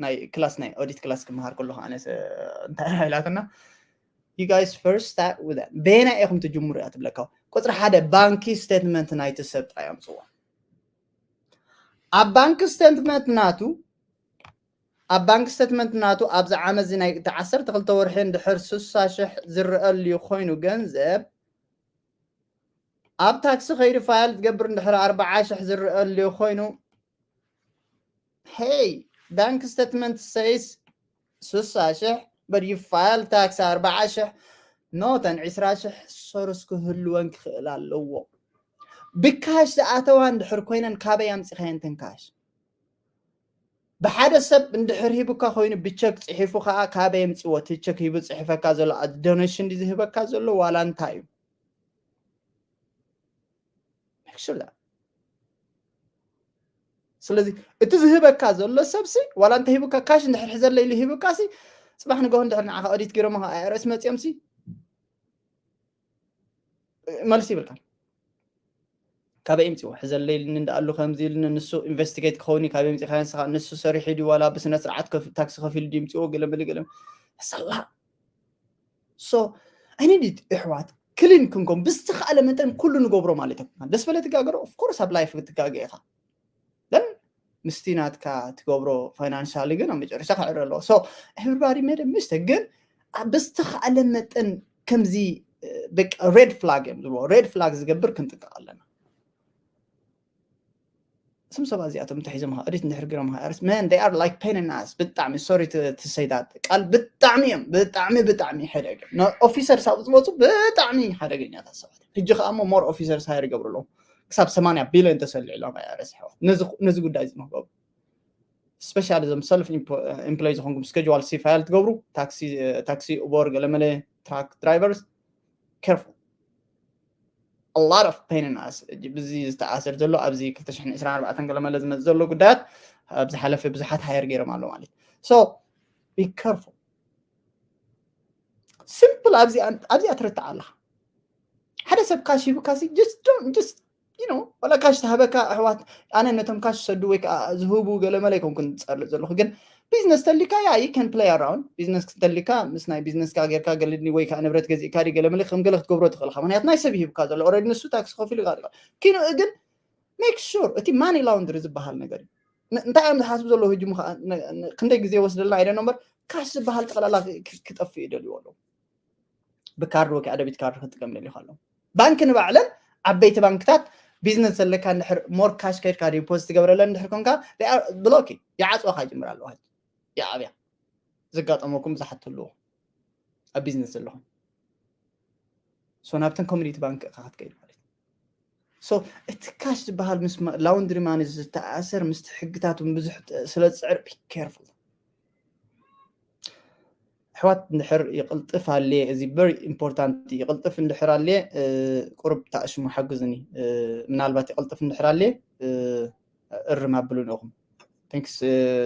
ናይ ክላስ ናይ ኦዲት ክላስ ክመሃር ከለኹ ኣነ እንታይ ኢላትና you guys first start with that. በየናይ ኢኹም ትጅምሩ እያ ትብለካ። ቁፅሪ ሓደ፣ ባንኪ ስቴትመንት ናይቲ ሰብ ጥራይ ኣምፅዎ። ኣብ ባንኪ ስቴትመንት ናቱ ኣብ ባንክ ስተትመንት ናቱ ኣብዚ ዓመት እዚ ናይ ዓሰርተ ክልተ ወርሒ እንድሕር ስሳ ሽሕ ዝረኣሉ ኮይኑ ገንዘብ ኣብ ታክሲ ከይዱ ፋይል ትገብር እንድሕር ኣርባዓ ሽሕ ዝረኣሉ ኮይኑ፣ hey, bank statement says ስሳ ሽሕ, but you file tax ኣርባዓ ሽሕ፣ ኖተን ዕስራ ሽሕ ሶርስ ክህልወን ክኽእል ኣለዎ። ብካሽ ዝኣተዋ እንድሕር ኮይነን ካበይ ኣምፂኻየን ተን ካሽ? ብሓደ ሰብ እንድሕር ሂቡካ ኮይኑ ብቸክ ፅሒፉ ከዓ ካበይ ኣምፅዎ? እቲ ቸክ ሂቡ ፅሒፈካ ዘሎ ዶኔሽን ድዩ ዝህበካ ዘሎ ዋላ እንታይ እዩ? Make sure that. ስለዚ እቲ ዝህበካ ዘሎ ሰብሲ ዋላ እንተ ሂቡካ ካሽ እንድሕር ሕዘለ ኢሉ ሂቡካ ሲ ፅባሕ ንግሆ እንድሕር ንዓኻ ኦዲት ገይሮም ከ ኣይኣርኤስ መፂኦም ሲ መልሲ ይብልካ። ካበይ ይምፅዎ? ሕዘለይ ኢልኒ እንዳኣሉ ከምዚ ኢልኒ፣ ንሱ ኢንቨስቲጌት ክኸውን እዩ። ካበይ ምፂኻ ንስኻ? ንሱ ሰሪሑ ድዩ ዋላ ብስነ ስርዓት ከፍ- ታክሲ ከፊሉ ድዩ ይምፅዎ? ገለ መለ ገለ ሰላ ሶ ኣይነዲድ እሕዋት ክሊን ክንኮን ብዝተኻእለ መጠን ኩሉ ንገብሮ ማለት እዩ። ደስ በለ ትጋገሮ ኦፍኮርስ ኣብ ላይፍ ክትጋገ ኢኻ። ን ምስቲ ናትካ ትገብሮ ፋይናንሻሊ ግን ኣብ መጨረሻ ክዕረ ኣለዎ። So everybody made a mistake፣ ግን ኣብ ብዝተኻእለ መጠን ከምዚ በቃ ሬድ ፍላግ እዮም ዝብሎ። ሬድ ፍላግ ዝገብር ክንጥንቀቕ ኣለና። ስም ሰባት እዚኣቶም ተሒዞም ኦዲት እንድሕር ገይሮም ሃርስ man they are like pain in ass። ብጣዕሚ sorry to say that ቃል ብጣዕሚ እዮም ብጣዕሚ ብጣዕሚ ሓደገ ኦፊሰርስ ኣብ ዝመፁ ብጣዕሚ ሓደገኛታት ሰባት። ሕጂ ከዓ እሞ ሞር ኦፊሰርስ ሃይር ይገብሩ ኣለዉ። ክሳብ ሰማንያ ቢልዮን ተሰሊዑሎም ኣይኣረስ ኣሕዋት። ነዚ ጉዳይ እዚ ንክገብሩ ስፔሻሊ እዞም ሰልፍ ኢምፕሎይ ዝኾንኩም ስኬጅዋል ሲ ፋይል ትገብሩ፣ ታክሲ ኡበር ገለመለ ትራክ ድራይቨርስ፣ careful። A lot of pain in us። ብዚ ዝተኣሰር ዘሎ ኣብዚ ክልተ ሽሕን ዕስራን ኣርባዕተን ገለመለ ዝመፅእ ዘሎ ጉዳያት ኣብ ዝሓለፈ ብዙሓት ሃየር ገይሮም ኣሎ ማለት። So be careful። ሲምፕል ኣብዚኣ ኣብዚኣ ትርታዕ ኣለኻ። ሓደ ሰብ ካሽ ሂቡካ ሲ just don't just you know ዋላ ካሽ ተሃበካ ኣሕዋት ኣነ ነቶም ካሽ ሰዱ ወይ ከዓ ዝህቡ ገለመለ ኣይኮንኩን ዝፀልእ ዘለኹ ግን ቢዝነስ ተሊካ ያ you can play around። ቢዝነስ ተሊካ ምስ ናይ ቢዝነስካ ጌርካ ገለድኒ ወይ ከዓ ንብረት ገዚእካ ዲ ገለመለ ከም ገለ ክትገብሮ ትኽእልካ ምክንያት ናይ ሰብ ሂብካ ዘሎ ኦረዲ ንሱ ታክሲ ከፊሉ ጋር ኪኑ ግን make sure እቲ ማኒ ላውንድሪ ዝበሃል ነገር እዩ። እንታይ እዮም ዝሓስቡ ዘለዉ ህጂ ክንደይ ግዜ ወስደልና ኣይደኖ እምበር ካሽ ዝበሃል ጠቕላላ ክጠፍእ ይደልዩ ኣለዉ። ብካርድ ወይ ከዓ ደቢት ካርድ ክጥቀም ደልዩ ከሎ ባንክ ንባዕለን ዓበይቲ ባንክታት ቢዝነስ ዘለካ እንድሕር ሞር ካሽ ከድካ ዲፖዚት ትገብረለን እንድሕር ኮንካ ብሎኪ ይዓፅወካ ይጅምር ኣለዋ። ይኣብያ ዘጋጠመኩም ብዙሓት ትህልዎ ኣብ ቢዝነስ ዘለኹም ሶ ናብተን ኮሚኒቲ ባንክ እካ ክትከይድ ማለት እዩ። So እቲ ካሽ ዝበሃል ምስ ላውንድሪ ማኒ ዝተኣሰር ምስቲ ሕግታት ብዙሕ ስለ ዝፅዕር be careful። ኣሕዋት እንድሕር ይቕልጥፍ ኣልየ እዚ very important ይቕልጥፍ እንድሕር ኣልየ ቁሩብ ተኣሽሙ ሓግዝኒ። ምናልባት ይቕልጥፍ እንድሕር ኣልየ እርም ኣብሉን ኢኹም። Thanks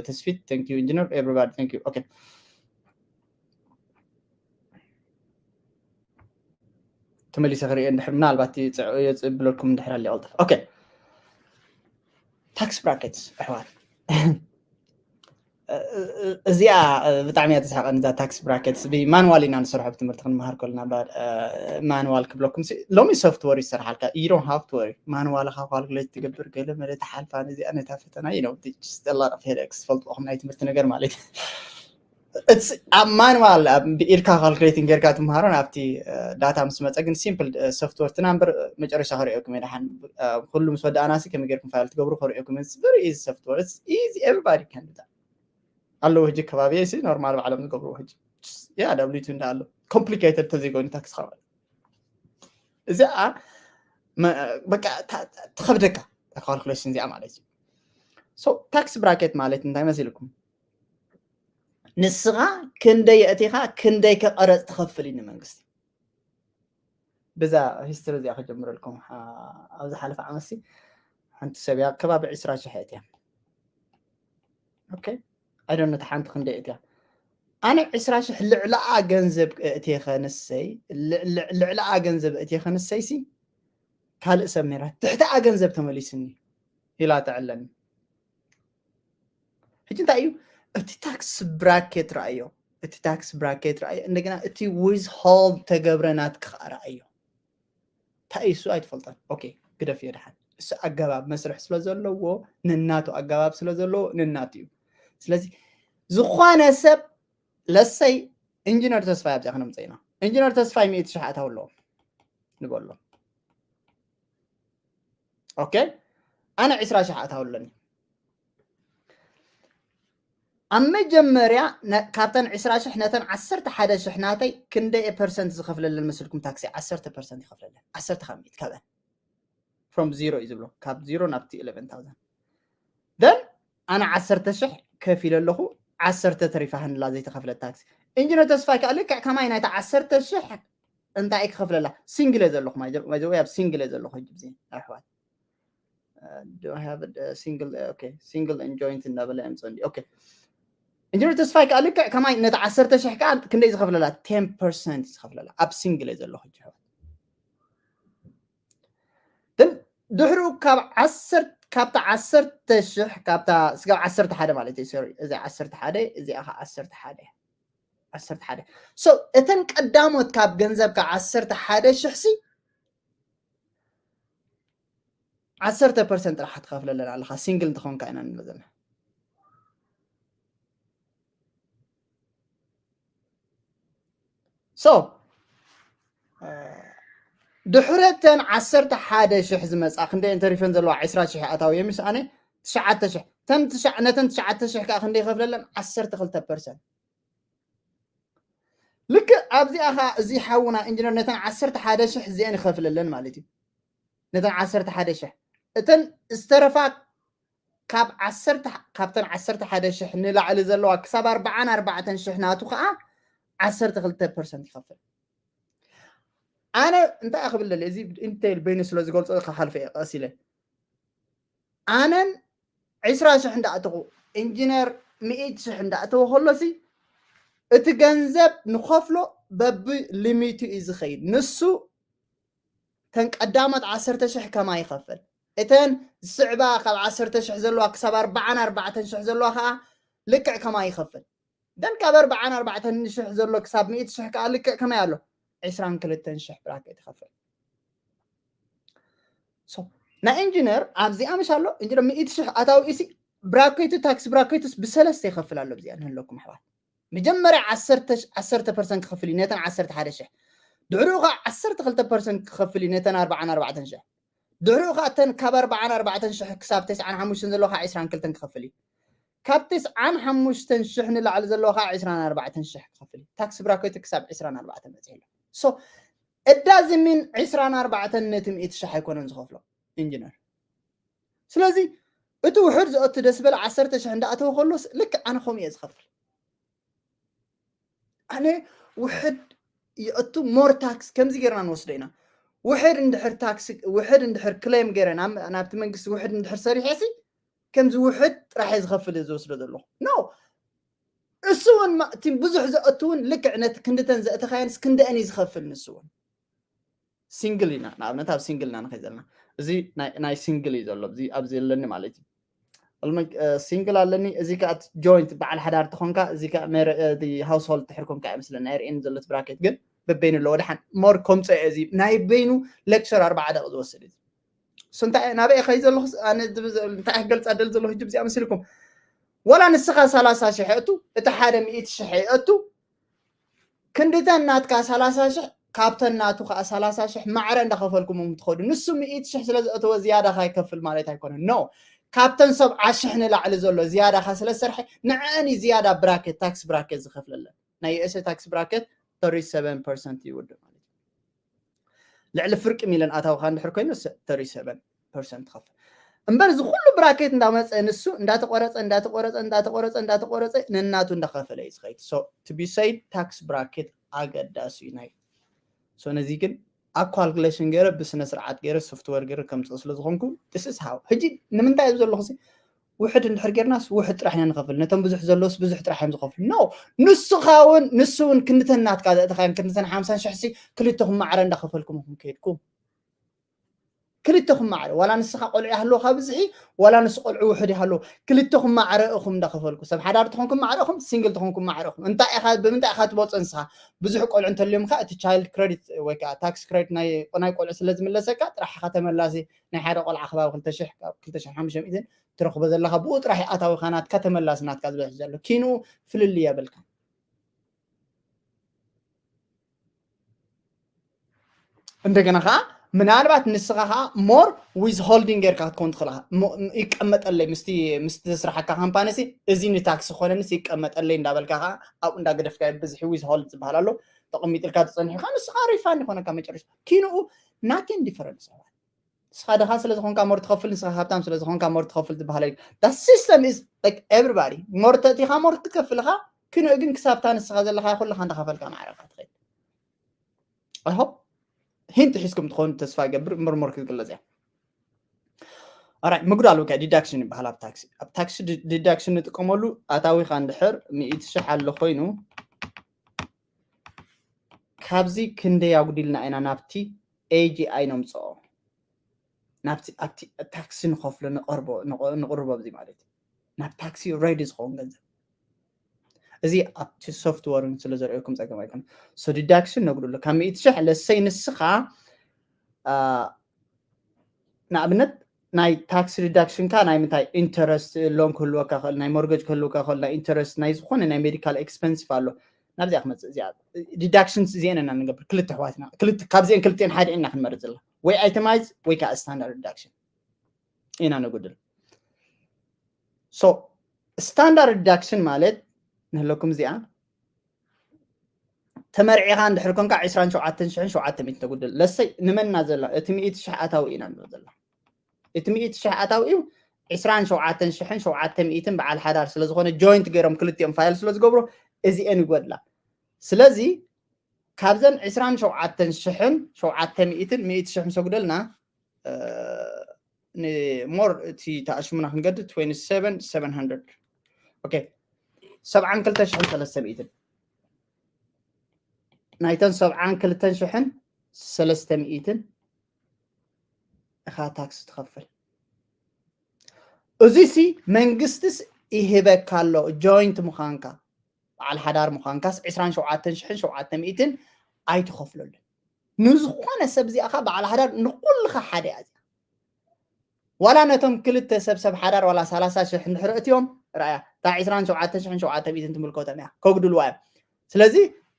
ተስፊት። Thank you ኢንጂነር። Everybody thank you። Okay ተመሊሰ ክሪኦ እንድሕር ምናልባት የፅብለልኩም እንድሕር ኣልየ ይቕልጥፍ። Okay tax brackets ኣሕዋት እዚኣ ብጣዕሚ እያ ተስሓቀኒ እዛ ታክስ ብራኬትስ ብማንዋል ኢና ንሰርሖ ብትምህርቲ ክንመሃር ከለና ማንዋል ክብለኩም ሎሚ ሶፍትወር ይሰርሓልካ you don't have to worry። ማንዋልካ ካልኩሌት ትገብር ገለ መለ ተሓልፋ ነዚኣ ነታ ፈተና you know just a lot of headaches ትፈልጥኹም ናይ ትምህርቲ ነገር ማለት እዩ። ኣብ ማንዋል ኢድካ ካልኩሌቲንግ ጌርካ ትምሃሮን ኣብቲ ዳታ ምስ መፀ ግን ሲምፕል ሶፍትወር ትናምበር መጨረሻ ከርእየኩም እየ ደሓን ኩሉ ምስ ወዳእናሲ ከመይ ጌርኩም ፋይል ትገብሩ ከርእየኩም very easy software easy everybody can do that ኣለዉ ሕጂ ከባቢ ሲ ኖርማል ባዕሎም ዝገብርዎ ሕጂ ያ ዳብሊቱ እንዳ ኣሎ ኮምፕሊኬትድ ተዘይኮይኑ ታክስ ከባቢ እዚኣ በቃ ትኸብደካ ካልኩሌሽን እዚኣ ማለት እዩ። ታክስ ብራኬት ማለት እንታይ መሲልኩም ንስኻ ክንደይ የእቲኻ ክንደይ ከቀረፅ ትኸፍል እዩ ንመንግስቲ ብዛ ሂስትሪ እዚኣ ክጀምረልኩም ኣብ ዝሓለፈ ዓመት ሓንቲ ሰብ እያ ከባቢ ዕስራ ሽሕ እትያ ኣይደነ ሓንቲ ክንደይ እትያ ኣነ ዕስራ ሽሕ ልዕላኣ ገንዘብ እትየ ከንሰይ ልዕላኣ ገንዘብ እትየ ከንሰይ ሲ ካልእ ሰብ ነራ ትሕቲኣ ገንዘብ ተመሊስኒ ኢላ ተዕለኒ ሕጂ እንታይ እዩ እቲ ታክስ ብራኬት ረኣዮ እቲ tax bracket ረኣዮ፣ እንደገና እቲ withhold ተገብረ ናትካ ከዓ ረኣዮ። እንታይ እዩ እሱ ኣይትፈልጦን። ኦኬ፣ ግደፍዮ ደሓን። እሱ ኣገባብ መስርሕ ስለ ዘለዎ ንናቱ ኣገባብ ስለ ዘለዎ ንናቱ እዩ። ስለዚ ዝኾነ ሰብ ለሰይ ኢንጂነር ተስፋይ ኣብዚኣ ክነምፀ ኢና። ኢንጂነር ተስፋይ ሚእቲ ሽሕ ኣታዊ ኣለዎም ንበሎ። ኦኬ፣ ኣነ ዕስራ ሽሕ ኣታዊ ኣለኒ። ኣብ መጀመርያ ካብተን ዕስራ ሽሕ ነተን ዓሰርተ ሓደ ሽሕ ናተይ ክንደይ ፐርሰንት ዝኸፍለለን መስልኩም? ታክሲ ዓሰርተ ፐርሰንት ይኸፍለለን። ዓሰርተ ካብ ሚእቲ ካብአን from zero እዩ ዝብሎ፣ ካብ ዜሮ ናብቲ eleven thousand። Then ኣነ ዓሰርተ ሽሕ ከፊለ ኣለኹ፣ ዓሰርተ ተሪፋ ሃንላ ዘይተኸፍለት ታክሲ። ኢንጂነር ተስፋይ ከዓ ልክዕ ከማይ ናይታ ዓሰርተ ሽሕ እንታይ ክኸፍለላ? ሲንግል እየ ዘለኹ፣ ማይ ዘ-፣ ማይ ዘ-፣ ወይ ኣብ ሲንግል እየ ዘለኹ ሕጂ ግዜ ኣሕዋት። Uh, do I have a, a single? Okay, single and joint እናበለ ኣምፅኦ እንዲ። ኦኬ፣ ኢንጂነር ተስፋይ ከዓ ልክዕ ከማይ ነቲ ዓሰርተ ሽሕ ከዓ ክንደይ ዝኸፍለላ? ቴን ፐርሰንት ዝኸፍለላ። ኣብ ሲንግል እየ ዘለኹ ሕጂ ኣሕዋት። ግን ድሕሪኡ ካብ ዓሰርተ፣ ካብታ ዓሰርተ ሽሕ፣ ካብታ ስጋብ ዓሰርተ ሓደ ማለት እዩ፣ ሶሪ፣ እዚ ዓሰርተ ሓደ፣ እዚኣ ከዓ ዓሰርተ ሓደ። ዓሰርተ ሓደ። So እተን ቀዳሞት ካብ ገንዘብካ ዓሰርተ ሓደ ሽሕ ሲ ዓሰርተ ፐርሰንት ጥራሕ ትኸፍለለን ኣለኻ፣ ሲንግል እንተኾንካ ኢና ንብል ዘለና። So ድሕረተን ዓሰርተ ሓደ ሽሕ ዝመፃ ክንደይ እንተሪፈን ዘለዋ ዕስራ ሽሕ ኣታዊ የሚስ ኣነ ትሽዓተ ሽሕ፣ ተን ትሽዓ-፣ ነተን ትሽዓተ ሽሕ ከዓ ክንደይ ይኸፍለለን? ዓሰርተ ክልተ ፐርሰንት። ልክዕ ኣብዚኣ ኸዓ እዚ ሓውና ኢንጂነር ነተን ዓሰርተ ሓደ ሽሕ እዚአን ይኸፍለለን ማለት እዩ። ነተን ዓሰርተ ሓደ ሽሕ እተን ዝተረፋ ካብ ዓሰርተ፣ ካብተን ዓሰርተ ሓደ ሽሕ ንላዕሊ ዘለዋ ክሳብ ኣርባዓን ኣርባዕተን ሽሕ ናቱ ኸዓ ዓሰርተ ክልተ ፐርሰንት ይኸፍል። ኣነ እንታይ ክብል ደልየ፣ እዚ ኢንቴል በይኑ ስለ ዝገልጾ ክሓልፈ እየ ቀስ ኢለ። ኣነን ዕስራ ሽሕ እንዳእተኹ፣ ኢንጂነር ሚእቲ ሽሕ እንዳእተወ ከሎሲ እቲ ገንዘብ ንኸፍሎ በቢ ሊሚቱ እዩ ዝኸይድ። ንሱ ተን ቀዳሞት ዓሰርተ ሽሕ ከማይ ይኸፍል። እተን ዝስዕባ ካብ ዓሰርተ ሽሕ ዘለዋ ክሳብ ኣርባዓን ኣርባዕተን ሽሕ ዘለዋ ኸዓ ልክዕ ከማይ ይኸፍል። ደን ካብ ኣርባዓን ኣርባዕተን ሽሕ ዘሎ ክሳብ ሚእቲ ሽሕ ከኣ ልክዕ ከመይ ኣሎ? ዕስራን ክልተን ሽሕ ብራኬት ይኸፍል። So ናይ ኢንጂነር ኣብዚኣ ምሽ ኣሎ፣ ኢንጂነር ሚእቲ ሽሕ ኣታዊ ኢሲ ብራኬቱ፣ ታክስ ብራኬቱስ ብሰለስተ ይኸፍል ኣሎ። ኣብዚኣ ንህለኩም ኣሕዋት፣ መጀመርያ ዓሰርተ፣ ዓሰርተ ፐርሰንት ክኸፍል እዩ ነተን ዓሰርተ ሓደ ሽሕ። ድሕሪኡ ኸዓ ዓሰርተ ክልተ ፐርሰንት ክኸፍል እዩ ነተን ኣርባዓን ኣርባዕተን ሽሕ። ድሕሪኡ ኸዓ እተን ካብ ኣርባዓን ኣርባዕተን ሽሕ ክሳብ ተስዓን ሓሙሽተን ዘለዎ ኸዓ ዕስራን ክልተን ክኸፍል እዩ። ካብ ተስዓን ሓሙሽተን ሽሕ ንላዕሊ ዘለዎ ኸዓ ዕስራን ኣርባዕተን ሽሕ ክኸፍል እዩ። ታክስ ብራኬቱ ክሳብ ዕስራን ኣርባዕተን በፂሑ ኣሎ። So እዳዚ ሚን ዕስራን ኣርባዕተን ነቲ ሚእቲ ሽሕ ኣይኮነን ዝኸፍሎ ኢንጂነር። ስለዚ እቲ ውሕድ ዝኣቱ ደስ በለ ዓሰርተ ሽሕ እንዳኣተወ ከሎስ ልክዕ ኣነ ከምኡ እየ ዝኸፍል። ኣነ ውሕድ ይኣቱ ሞር ታክስ ከምዚ ጌርና ንወስዶ ኢና። ውሕድ እንድሕር ታክስ፣ ውሕድ እንድሕር ክሌም ገይረ ናብ፣ ናብቲ መንግስቲ ውሕድ እንድሕር ሰሪሐ ሲ ከምዚ ውሕድ ጥራሕ እየ ዝኸፍል እየ ዝወስዶ ዘለኹ። ኖ፣ እሱ እውን ማ-፣ እቲ ብዙሕ ዘእቱ እውን ልክዕ ነቲ ክንድተን ዘእተኻየንስ ክንደአን እዩ ዝኸፍል ንሱ እውን። ሲንግል ኢና፣ ንኣብነት ኣብ ሲንግል ኢና ንኸይድ ዘለና። እዚ ናይ፣ ናይ ሲንግል እዩ ዘሎ፣ እዚ ኣብዚ ዘለኒ ማለት እዩ። ኣልመ-፣ እ፣ ሲንግል ኣለኒ፣ እዚ ከኣ ጆይንት በዓል ሓዳር ተኾንካ፣ እዚ ከኣ ሜረ-፣ እ፣ እቲ ሃውስሆልድ ትሕር ኮንካ እየ መስለኒ፣ ኣይርእየን ዘሎ እቲ ብራኬት፣ ግን በበይኑ ኣለዎ። ደሓን ሞር ከምጾ እየ፣ እዚ ናይ በይኑ ሌክቸር ኣርባዓ ደቂቕ ዝወስድ እዩ። እሱ እንታይ፣ ናበይ እየ ከይድ ዘለኹ? ኣነ ድብ-፣ እንታይ ክገልጻ ደል ዘለኹ ሕጂ ብዚኣ መሲልኩም? ወላ ንስኻ ሰላሳ ሽሕ የእቱ፣ እቲ ሓደ ሚእቲ ሽሕ የእቱ፣ ክንድተን ናትካ ሰላሳ ሽሕ፣ ካብተን ናቱ ከኣ ሰላሳ ሽሕ ማዕረ እንዳኸፈልኩም እዮም ትኸዱ። ንሱ ሚእቲ ሽሕ ስለ ዘእተወ ዝያዳ ከይከፍል ማለት ኣይኮነን። ኖ፣ ካብተን ሰብዓ ሽሕ ንላዕሊ ዘሎ ዝያዳ ከ ስለ ዝሰርሐ፣ ንዐአን እዩ ዝያዳ ብራኬት፣ ታክስ ብራኬት ዝኸፍለለን። ናይ ዩ ኤስ ኤ ታክስ ብራኬት ተርቲ ሰቨን ፐርሰንት ይውድእ ማለት እዩ። ልዕሊ ፍርቂ ሚልዮን ኣታውኻ እንድሕር ኮይኑ፣ ሰ-፣ ተርቲ ሰቨን ፐርሰንት ትኸፍል። እምበር እዚ ኩሉ ብራኬት እንዳመፀ ንሱ እንዳተቆረፀ፣ እንዳተቆረፀ፣ እንዳተቆረፀ፣ እንዳተቆረፀ ነናቱ እንዳኸፈለ እዩ ዝኸይድ። So to be said፣ ታክስ ብራኬት ኣገዳሲ እዩ ናይ። So ነዚ ግን ኣብ ካልኩሌሽን ገይረ ብስነ ስርዓት ገይረ ሶፍትዌር ገይረ ከምፅእ ስለ ዝኾንኩ፣ this is how። ሕጂ ንምንታይ ኣብዚ ዘለኹ ሲ ውሕድ እንድሕር ጌርናስ ውሕድ ጥራሕ ኢና ንኸፍል፣ ነቶም ብዙሕ ዘለውስ ብዙሕ ጥራሕ እዮም ዝኸፍሉ። ኖ፣ ንስኻ እውን፣ ንሱ እውን ክንድተን ናትካ ዘእተኻዮም ክንድተን ሓምሳን ሽሕ ሲ ክልተኹም ማዕረ እንዳኸፈልኩም ኢኹም ከይድኩም። ክልተኹም ማዕረ፣ ዋላ ንስኻ ቆልዑ ይሃልወካ ብዝሒ፣ ዋላ ንሱ ቆልዑ ውሑድ ይሃልዎ፣ ክልተኹም ማዕረ ኢኹም እንዳኸፈልኩ። ሰብ ሓዳር ተኾንኩም ማዕረ ኢኹም፣ ሲንግል ተኾንኩም ማዕረ ኢኹም። እንታይ ኢኻ፣ ብምንታይ ኢኻ ትበልጾ ንስኻ? ብዙሕ ቆልዑ እንተልዮም ከኣ እቲ ቻይልድ ክረዲት ወይ ከኣ ታክስ ክረዲት ናይ፣ ናይ ቆልዑ ስለ ዝምለሰካ ጥራሕ ኢኻ ተመላሲ። ናይ ሓደ ቆልዓ ከባቢ ክልተ ሽሕ፣ ካብ ክልተ ሽሕን ሓሙሽተ ሚእትን ትረኽቦ ዘለኻ፣ ብኡ ጥራሕ ኣታዊኻ ናትካ ተመላሲ ናትካ ዝበዝሕ ዘሎ። ኪንኡ ፍልልይ የብልካ። እንደገና ከዓ ምናልባት ንስኻ ከዓ ሞር ዊዝ ሆልዲንግ ጌርካ ክትከውን ትኽእል ኢኻ። ሞ-፣ ይቀመጠለይ ምስቲ፣ ምስቲ ዝስራሓካ ካምፓኒ ሲ፣ እዚ ንታክሲ ኮነንስ ይቀመጠለይ እንዳበልካ ከዓ ኣብኡ እንዳገደፍካ ብዝሒ ዊዝ ሆልድ ዝበሃል ኣሎ። ተቐሚጥልካ ተጸኒሕካ ንስኻ ሪፋንድ ይኾነካ መጨረሻ። ኪንኡ ናቲን ዲፈረንስ ሰባት። ንስኻ ድኻ ስለ ዝኾንካ ሞር ትኸፍል፣ ንስኻ ሃብታም ስለ ዝኾንካ ሞር ትኸፍል ዝበሃል የለን። That system is like everybody። ሞር ተእቲኻ ሞር ክትከፍል ኢኻ። ኪንኡ ግን ክሳብታ ንስኻ ዘለኻ ኩልኻ እንዳኸፈልካ ማዕረኻ ትኸይድ። I hope ሂንት ሒዝኩም ትኾኑ ተስፋ ይገብር። እምበር ሞር ክትግለጽ እያ። ኣራይ፣ ምጉዳል ወይ ከዓ ዲዳክሽን ይበሃል ኣብ ታክሲ። ኣብ ታክሲ ዲ-፣ ዲዳክሽን ንጥቀመሉ ኣታዊኻ እንድሕር ሚእቲ ሽሕ ኣሎ ኮይኑ፣ ካብዚ ክንደይ ኣጉዲልና ኢና ናብቲ ኤ ጂ ኣይ ነምጽኦ? ናብቲ፣ ኣብቲ ታክሲ ንኸፍሎ ንቐርቦ፣ ንቐ-፣ ንቕርቦ ኣብዚ ማለት እዩ። ናብ ታክሲ ሬዲ ዝኸውን ገንዘብ። እዚ ኣብቲ ሶፍትወር ስለ ዘርእየኩም ጸገም ኣይኮነን። ሶ ዲዳክሽን ነጉድሎ። ካብ ሚእቲ ሽሕ ለሰይ ንስኻ፣ አ፣ ንኣብነት ናይ ታክስ ዲዳክሽንካ ናይ ምንታይ ኢንተረስት ሎን ክህልወካ ይኽእል፣ ናይ ሞርገጅ ክህልወካ ይኽእል፣ ናይ ኢንተረስት ናይ ዝኾነ ናይ ሜዲካል ኤክስፐንሲቭ ኣሎ። ናብዚኣ ክመጽእ እዚኣ ዲዳክሽንስ እዚአን ኢና ንገብር። ክልተ ኣሕዋት ኢና። ክልተ፣ ካብዚአን ክልቲአን ሓደ ኢና ክንመርጽ ዘለና። ወይ ኣይተማይዝ ወይ ከዓ ስታንዳርድ ዲዳክሽን ኢና ነጉድል። ሶ ስታንዳርድ ዲዳክሽን ማለት ንህለኩም እዚኣ ተመርዒኻ እንድሕር ኮንካ ዕስራን ሸውዓተን ሽሕን ሸውዓተ ሚእትን ተጉድል። ለሰይ ንመና ዘላ እቲ ሚእቲ ሽሕ ኣታዊ ኢና ንብል ዘላ። እቲ ሚእቲ ሽሕ ኣታዊ እዩ ዕስራን ሸውዓተን ሽሕን ሸውዓተ ሚእትን በዓል ሓዳር ስለ ዝኾነ ጆይንት ገይሮም ክልቲኦም ፋይል ስለ ዝገብሩ እዚኤን ይጎድላ። ስለዚ ካብዘን ዕስራን ሸውዓተን ሽሕን ሸውዓተ ሚእትን ሚእቲ ሽሕ ምስ ኣጉደልና፣ እ፣ ንሞር እቲ ተኣሽሙና ክንገድድ ትዌንቲ ሰቨን ሰቨን ሃንድረድ። ኦኬ፣ ሰብዓን ክልተ ሽሕን ሰለስተ ሚእትን። ናይተን ሰብዓን ክልተን ሽሕን ሰለስተ ሚእትን ኢኻ ታክስ ትኸፍል። እዚሲ መንግስትስ ይህበካ ኣሎ ጆይንት ምዃንካ። በዓል ሓዳር ምዃንካስ ዕስራን ሸውዓተን ሽሕን ሸውዓተ ሚእትን ኣይትኸፍለሉን። ንዝኾነ ሰብ እዚኣ ኸኣ በዓል ሓዳር ንኹልኻ ሓደ እያ እዚኣ። ዋላ ነቶም ክልተ ሰብ፣ ሰብ ሓዳር ዋላ ሰላሳ ሽሕ እንድሕር እትዮም፣ ርኣያ፣ እታ ዕስራን ሸውዓተን ሽሕን ሸውዓተ ሚእትን ትምልከቶም እያ፣ ከጉድልዋ እዮም። ስለዚ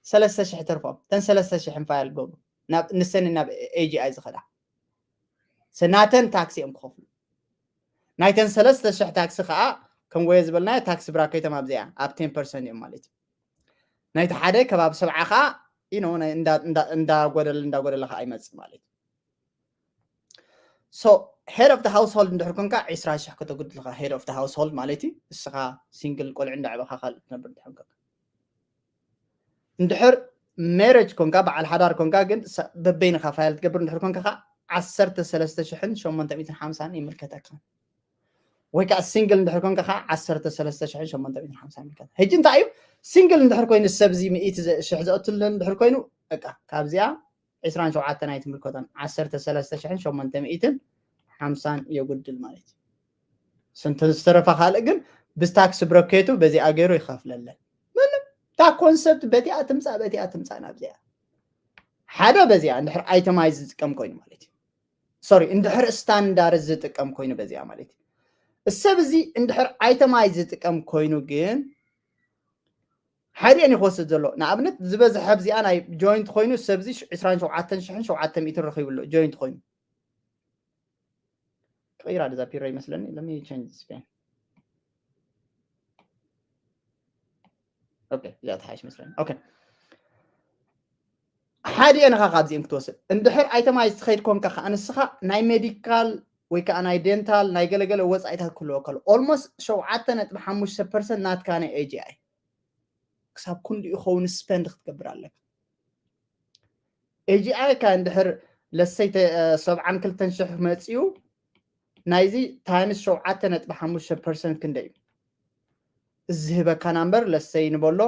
ሰለስተ ሽሕ ተርፎም፣ እተን ሰለስተ ሽሕ ፋይል ገብሩ፣ ናብ፣ ንሰን ናብ ኤ ጂ ኣይ ዝኸዳ። ሰ ናተን ታክሲ እዮም ክኸፍሉ። ናይተን ሰለስተ ሽሕ ታክሲ ኸኣ ከም ወየ ዝበልናዮ ታክሲ ብራኬቶም ኣብዚኣ ኣብ ቴን ፐርሰንት እዮም ማለት እዩ። ናይቲ ሓደ ከባቢ ሰብዓ ኸኣ፣ you know፣ ናይ እንዳ-፣ እንዳ-፣ እንዳጎደለ፣ እንዳጎደለ ኸኣ ይመጽእ ማለት እዩ። So head of the household እንድሕር ኮንካ ዕስራ ሽሕ ከተጉድል ኢኻ፣ head of the household ማለት እዩ። እስኻ ሲንግል ቆልዑ እንዳዕበኻ ካልእ ትነብር እንድሕር ኮንካ። እንድሕር ሜሬጅ ኮንካ፣ በዓል ሓዳር ኮንካ፣ ግን ሰ-፣ በበይንኻ ፋይል ትገብር እንድሕር ኮንካ ኸዓ ዓሰርተ ሰለስተ ሽሕን ሸሞንተ ሚእትን ሓምሳን ይምልከተካ። ወይ ከዓ ሲንግል እንድሕር ኮንካ ኸዓ ዓሰርተ ሰለስተ ሽሕን ሸሞንተ ሚእትን ሓምሳን ይምልከተካ። ሕጂ እንታይ እዩ? ሲንግል እንድሕር ኮይኑ ሰብ እዚ ሚእቲ ዘ-፣ ሽሕ ዘእትለን እንድሕር ኮይኑ፣ በቃ፣ ካብዚኣ ዕስራን ሸውዓተን ኣይትምልከቶን። ዓሰርተ ሰለስተ ሽሕን ሸሞንተ ሚእትን ሓምሳን የጉድል ማለት እዩ። ስንተን ዝተረፋ ካልእ ግን ብታክስ ብረኬቱ በዚኣ ገይሩ ይኸፍለለን። ምንም፣ እታ ኮንሰፕት በቲኣ ትምጻእ፣ በቲኣ ትምጻእ ናብዚኣ። ሓደ በዚኣ እንድሕር ኣይተማይዝ ዝጥቀም ኮይኑ ማለት እዩ። ሶሪ፣ እንድሕር ስታንዳርድ ዝጥቀም ኮይኑ በዚኣ ማለት እዩ። ሰብ እዚ እንድሕር ኣይተማይዝ ዝጥቀም ኮይኑ ግን ሓዲአን እዩ ክወስድ ዘሎ። ንኣብነት ዝበዝሐ ኣብዚኣ ናይ ጆይንት ኮይኑ ሰብ እዚ ዕስራን ሸውዓተን ሽሕን ሸውዓተ ሚእትን ረኺቡ ኣሎ ጆይንት ኮይኑ። ክቕይራ እዛ ፒረ ይመስለኒ። Let me change this pen። ኦኬ፣ እዚኣ ትሓይሽ መስለኒ። ኦኬ። ሓዲአን ኢኻ ካብዚአን ክትወስድ። እንድሕር ኣይተማይዝ ትኸይድ ኮንካ ኸዓ ንስኻ ናይ ሜዲካል ወይ ከዓ ናይ ዴንታል ናይ ገለገለ ወፃኢታት ክህልወካ ኣሎ። ኦልሞስት ሸውዓተ ነጥቢ ሓሙሽተ ፐርሰንት ናትካ ናይ ኤ ጂ ኣይ ክሳብ ክንድኡ ይኸውን ስፐንድ ክትገብር ኣለካ። ኤ ጂ ኣይ ካ እንድሕር ለሰይ ተ-፣ እ፣ ሰብዓን ክልተን ሽሕ መፂኡ ናይዚ ታይምስ ሸውዓተ ነጥቢ ሓሙሽተ ፐርሰንት ክንደይ እዩ? እዚ ዝህበካ ናምበር ለሰይ ንበሎ፣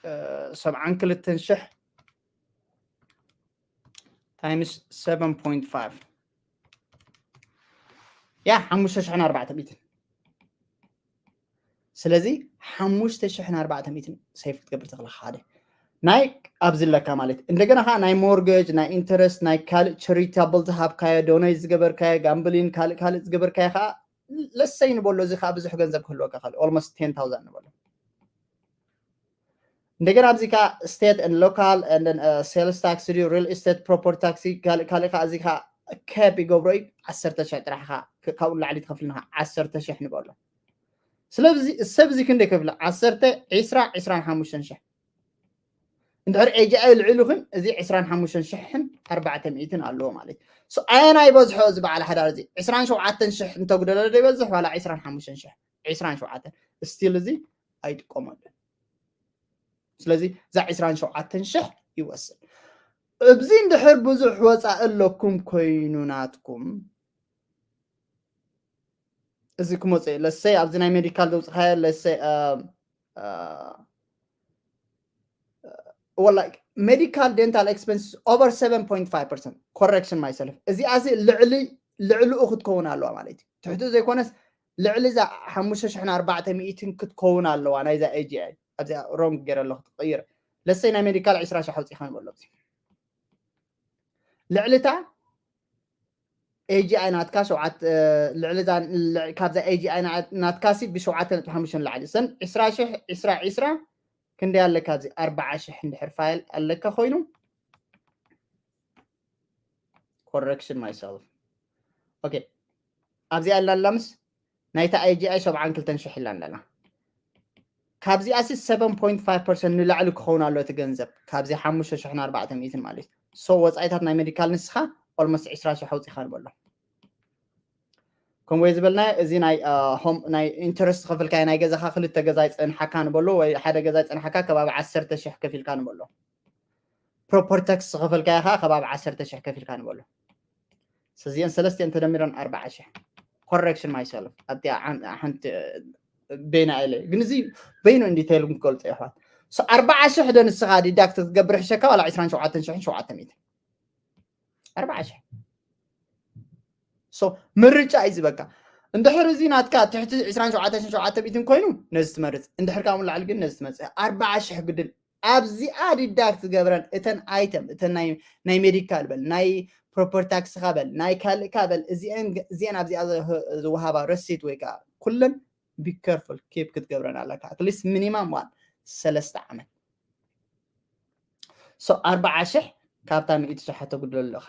እ፣ ሰብዓን ክልተን ሽሕ ታይምስ ሰቨን ፖይንት ፋይቭ። ያ ሓሙሽተ ሽሕን ኣርባዕተ ሚእትን። ስለዚ ሓሙሽተ ሽሕን ኣርባዕተ ሚእትን save ክትገብር ትኽእል። ሓደ ናይ ኣብዚ ኣለካ ማለት። እንደገና ከዓ ናይ mortgage፣ ናይ interest፣ ናይ ካልእ charitable ዝሃብካዮ፣ donate ዝገበርካዮ፣ gambling፣ ካልእ ካልእ ዝገበርካዮ ከዓ ለሰይ ንበሎ፣ እዚ ከዓ ብዙሕ ገንዘብ ክህልወካ ከሎ almost ten thousand ንበሎ። እንደገና ኣብዚ ከዓ state and local and then sales tax፣ real estate property tax፣ ካልእ ካልእ ከዓ እዚ ከዓ cap ይገብሮ እዩ። ዓሰርተ ሽሕ ጥራሕ ከዓ ካብኡ ላዕሊ ትኸፍልና ዓሰርተ ሽሕ ንበሎ። ስለዚ ሰብ እዚ ክንደይ ከፍለ? ዓሰርተ፣ ዒስራ፣ ዒስራን ሓሙሽተን ሽሕ። እንድሕር AGI ልዕሉ ግን እዚ ዒስራን ሓሙሽተን ሽሕን ኣርባዕተ ሚእትን ኣለዎ ማለት እዩ። ኣየናይ ይበዝሖ? እዚ በዓል ሓዳር እዚ ዒስራን ሸውዓተን ሽሕ እንተጉደለ ዶ ይበዝሕ ዋላ ዒስራን ሓሙሽተን ሽሕ? ዒስራን ሸውዓተን። ስቲል እዚ ኣይጥቀመሉን። ስለዚ እዛ ዒስራን ሸውዓተን ሽሕ ይወስድ። እብዚ እንድሕር ብዙሕ ወፃኢ ኣለኩም ኮይኑ ናትኩም እዚ ክመፅእ ለሰይ ኣብዚ ናይ ሜዲካል ዘውፅኻዮ ለሰይ ወላ medical dental expenses over seven point five percent. Correction myself፣ እዚኣ እዚ ልዕሊ ልዕሊኡ ክትከውን ኣለዋ ማለት እዩ። ትሕቲ ዘይኮነስ ልዕሊ እዛ ሓሙሽተ ሽሕን ኣርባዕተ ሚእትን ክትከውን ኣለዋ ናይዛ AGI። ኣብዚኣ wrong ገይረ ኣለኹ፣ ትቕይር። ለሰይ ናይ ሜዲካል ዒስራ ሽሕ ኣውፂኻ ንበሎ። ልዕሊ እታ AGI ናትካ ሸውዓተ፣ ልዕሊ እዛ፣ ልዕ-፣ ካብዛ AGI ና-፣ ናትካ ሲ ብሸውዓተ ነጥቢ ሓሙሽተ ንላዕሊ። ሰን ዒስራ ሽሕ፣ ዒስራ፣ ዒስራ ክንደይ ኣለካ? ኣብዚ ኣርባዓ ሽሕ እንድሕር ፋይል ኣለካ ኮይኑ፣ correction myself። ኦኬ፣ ኣብዚኣ ኣላ ኣላ ምስ ናይታ AGI ሰብዓን ክልተን ሽሕ ኢላ ኣለና። ካብዚኣ ሲ seven point five percent ንላዕሊ ክኸውን ኣሎ እቲ ገንዘብ፣ ካብዚ ሓሙሽተ ሽሕን ኣርባዕተ ሚእትን ማለት እዩ። So ወጻኢታት ናይ ሜዲካል ንስኻ almost ዒስራ ሽሕ ኣውጺኻ ንበሎ። ከምኡ ዝበልና እዚ ናይ፣ እ፣ ሆም፣ ናይ ኢንተረስት ዝኸፈልካዮ ናይ ገዛኻ ክልተ ገዛ ይጸንሓካ ንበሎ፣ ወይ ሓደ ገዛ ይጸንሓካ ከባቢ ዓሰርተ ሽሕ ከፊልካ ንበሎ። ፕሮፐርቲ ታክስ ዝኸፈልካዮ ኸዓ ከባቢ ዓሰርተ ሽሕ ከፊልካ ንበሎ። እዚአን ሰለስቲአን ተደሚረን ኣርባዓ ሽሕ። Correction myself። ኣብቲኣ ሓን-፣ ሓንቲ፣ እ፣ በይና ኢለ። ግን እዚ በይኑ in detail ክገልጾ የሕዋት። So ኣርባዓ ሽሕ ዶ ንስኻ ዲዳክት ክትገብር ይሕሸካ ዋላ ዒስራን ሸውዓተን ሽሕን ሸውዓተ ሚእትን? ኣርባዓ ሽሕ። So ምርጫ እዩ ዝበካ። እንድሕር እዚ ናትካ ትሕቲ ዒስራን ሸውዓተን ሽሕን ሸውዓተ ሚእትን ኮይኑ ነዚ ትመርጽ። እንድሕር ካብኡ ንላዕሊ ግን ነዚ ትመርጽ። ኣርባዓ ሽሕ ግድል ኣብዚኣ ዲዳክት ዝገብረን እተን ኣይተም፣ እተን ናይ፣ ናይ ሜዲካል በል፣ ናይ ፕሮፐርቲ ታክስኻ በል፣ ናይ ካልእካ በል፣ እዚአን፣ እዚአን ኣብዚኣ ዝህ-፣ ዝወሃባ ረሲት ወይ ከዓ ኩለን be careful፣ ኪፕ ክትገብረን ኣለካ። At least ሚኒማም ዋን ሰለስተ ዓመት። So ኣርባዓ ሽሕ ካብታ ሚእቲ ሽሕ ተጉድሎ ኣለኻ።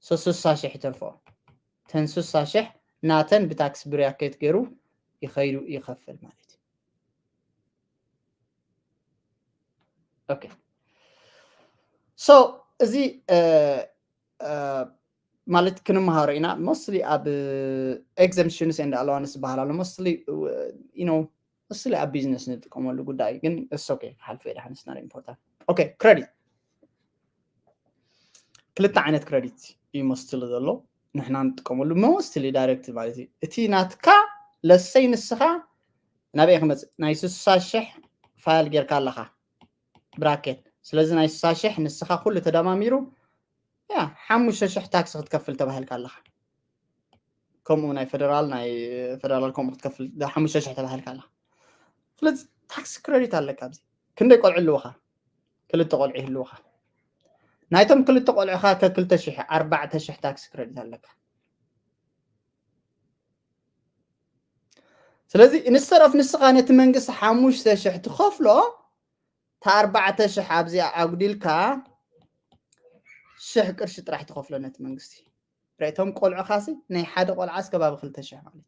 So ስሳ ሽሕ ይተርፎ። ተን ስሳ ሽሕ ናተን ብታክስ ብራኬት ገይሩ ይኸይዱ፣ ይኸፍል ማለት እዩ። ኦኬ። So እዚ፣ እ፣ እ፣ ማለት ክንመሃሮ ኢና። Mostly ኣብ exemptions and allowance ዝበሃል ኣሎ። Mostly፣ you know፣ mostly ኣብ ቢዝነስ ንጥቀመሉ ጉዳይ፣ ግን it's okay፣ ክሓልፎ እየ፣ ደሓን፣ it's not important። ኦኬ፣ ክረዲት። ክልተ ዓይነት ክረዲት እዩ mostly ዘሎ ንሕና ንጥቀመሉ፣ mostly ዳይሬክት ማለት እዩ። እቲ ናትካ ለሰይ ንስኻ ናበይ ክመጽእ? ናይ ስሳ ሽሕ ፋይል ጌርካ ኣለኻ ብራኬት። ስለዚ ናይ ስሳ ሽሕ ንስኻ ኩሉ ተደማሚሩ፣ ያ፣ ሓሙሽተ ሽሕ ታክስ ክትከፍል ተባሂልካ ኣለኻ። ከምኡ ናይ ፈደራል፣ ናይ ፈደራል ከምኡ ክትከፍል ሓሙሽተ ሽሕ ተባሂልካ ኣለኻ። ስለዚ ታክስ ክረዲት ኣለካ ኣብዚ። ክንደይ ቆልዑ ኣለውኻ? ክልተ ቆልዑ ይህልውኻ። ናይቶም ክልተ ቆልዑኻ ከክልተ ሽሕ፣ ኣርባዕተ ሽሕ ታክስ ክረዲት ኣለካ። ስለዚ instead of ንስኻ ነቲ መንግስቲ ሓሙሽተ ሽሕ ትኸፍሎ፣ እታ ኣርባዕተ ሽሕ ኣብዚኣ ኣጉዲልካ ሽሕ ቅርሺ ጥራሕ ትኸፍሎ ነቲ መንግስቲ። ርኢቶም ቆልዑኻሲ ናይ ሓደ ቆልዓስ ከባቢ ክልተ ሽሕ ማለት እዩ።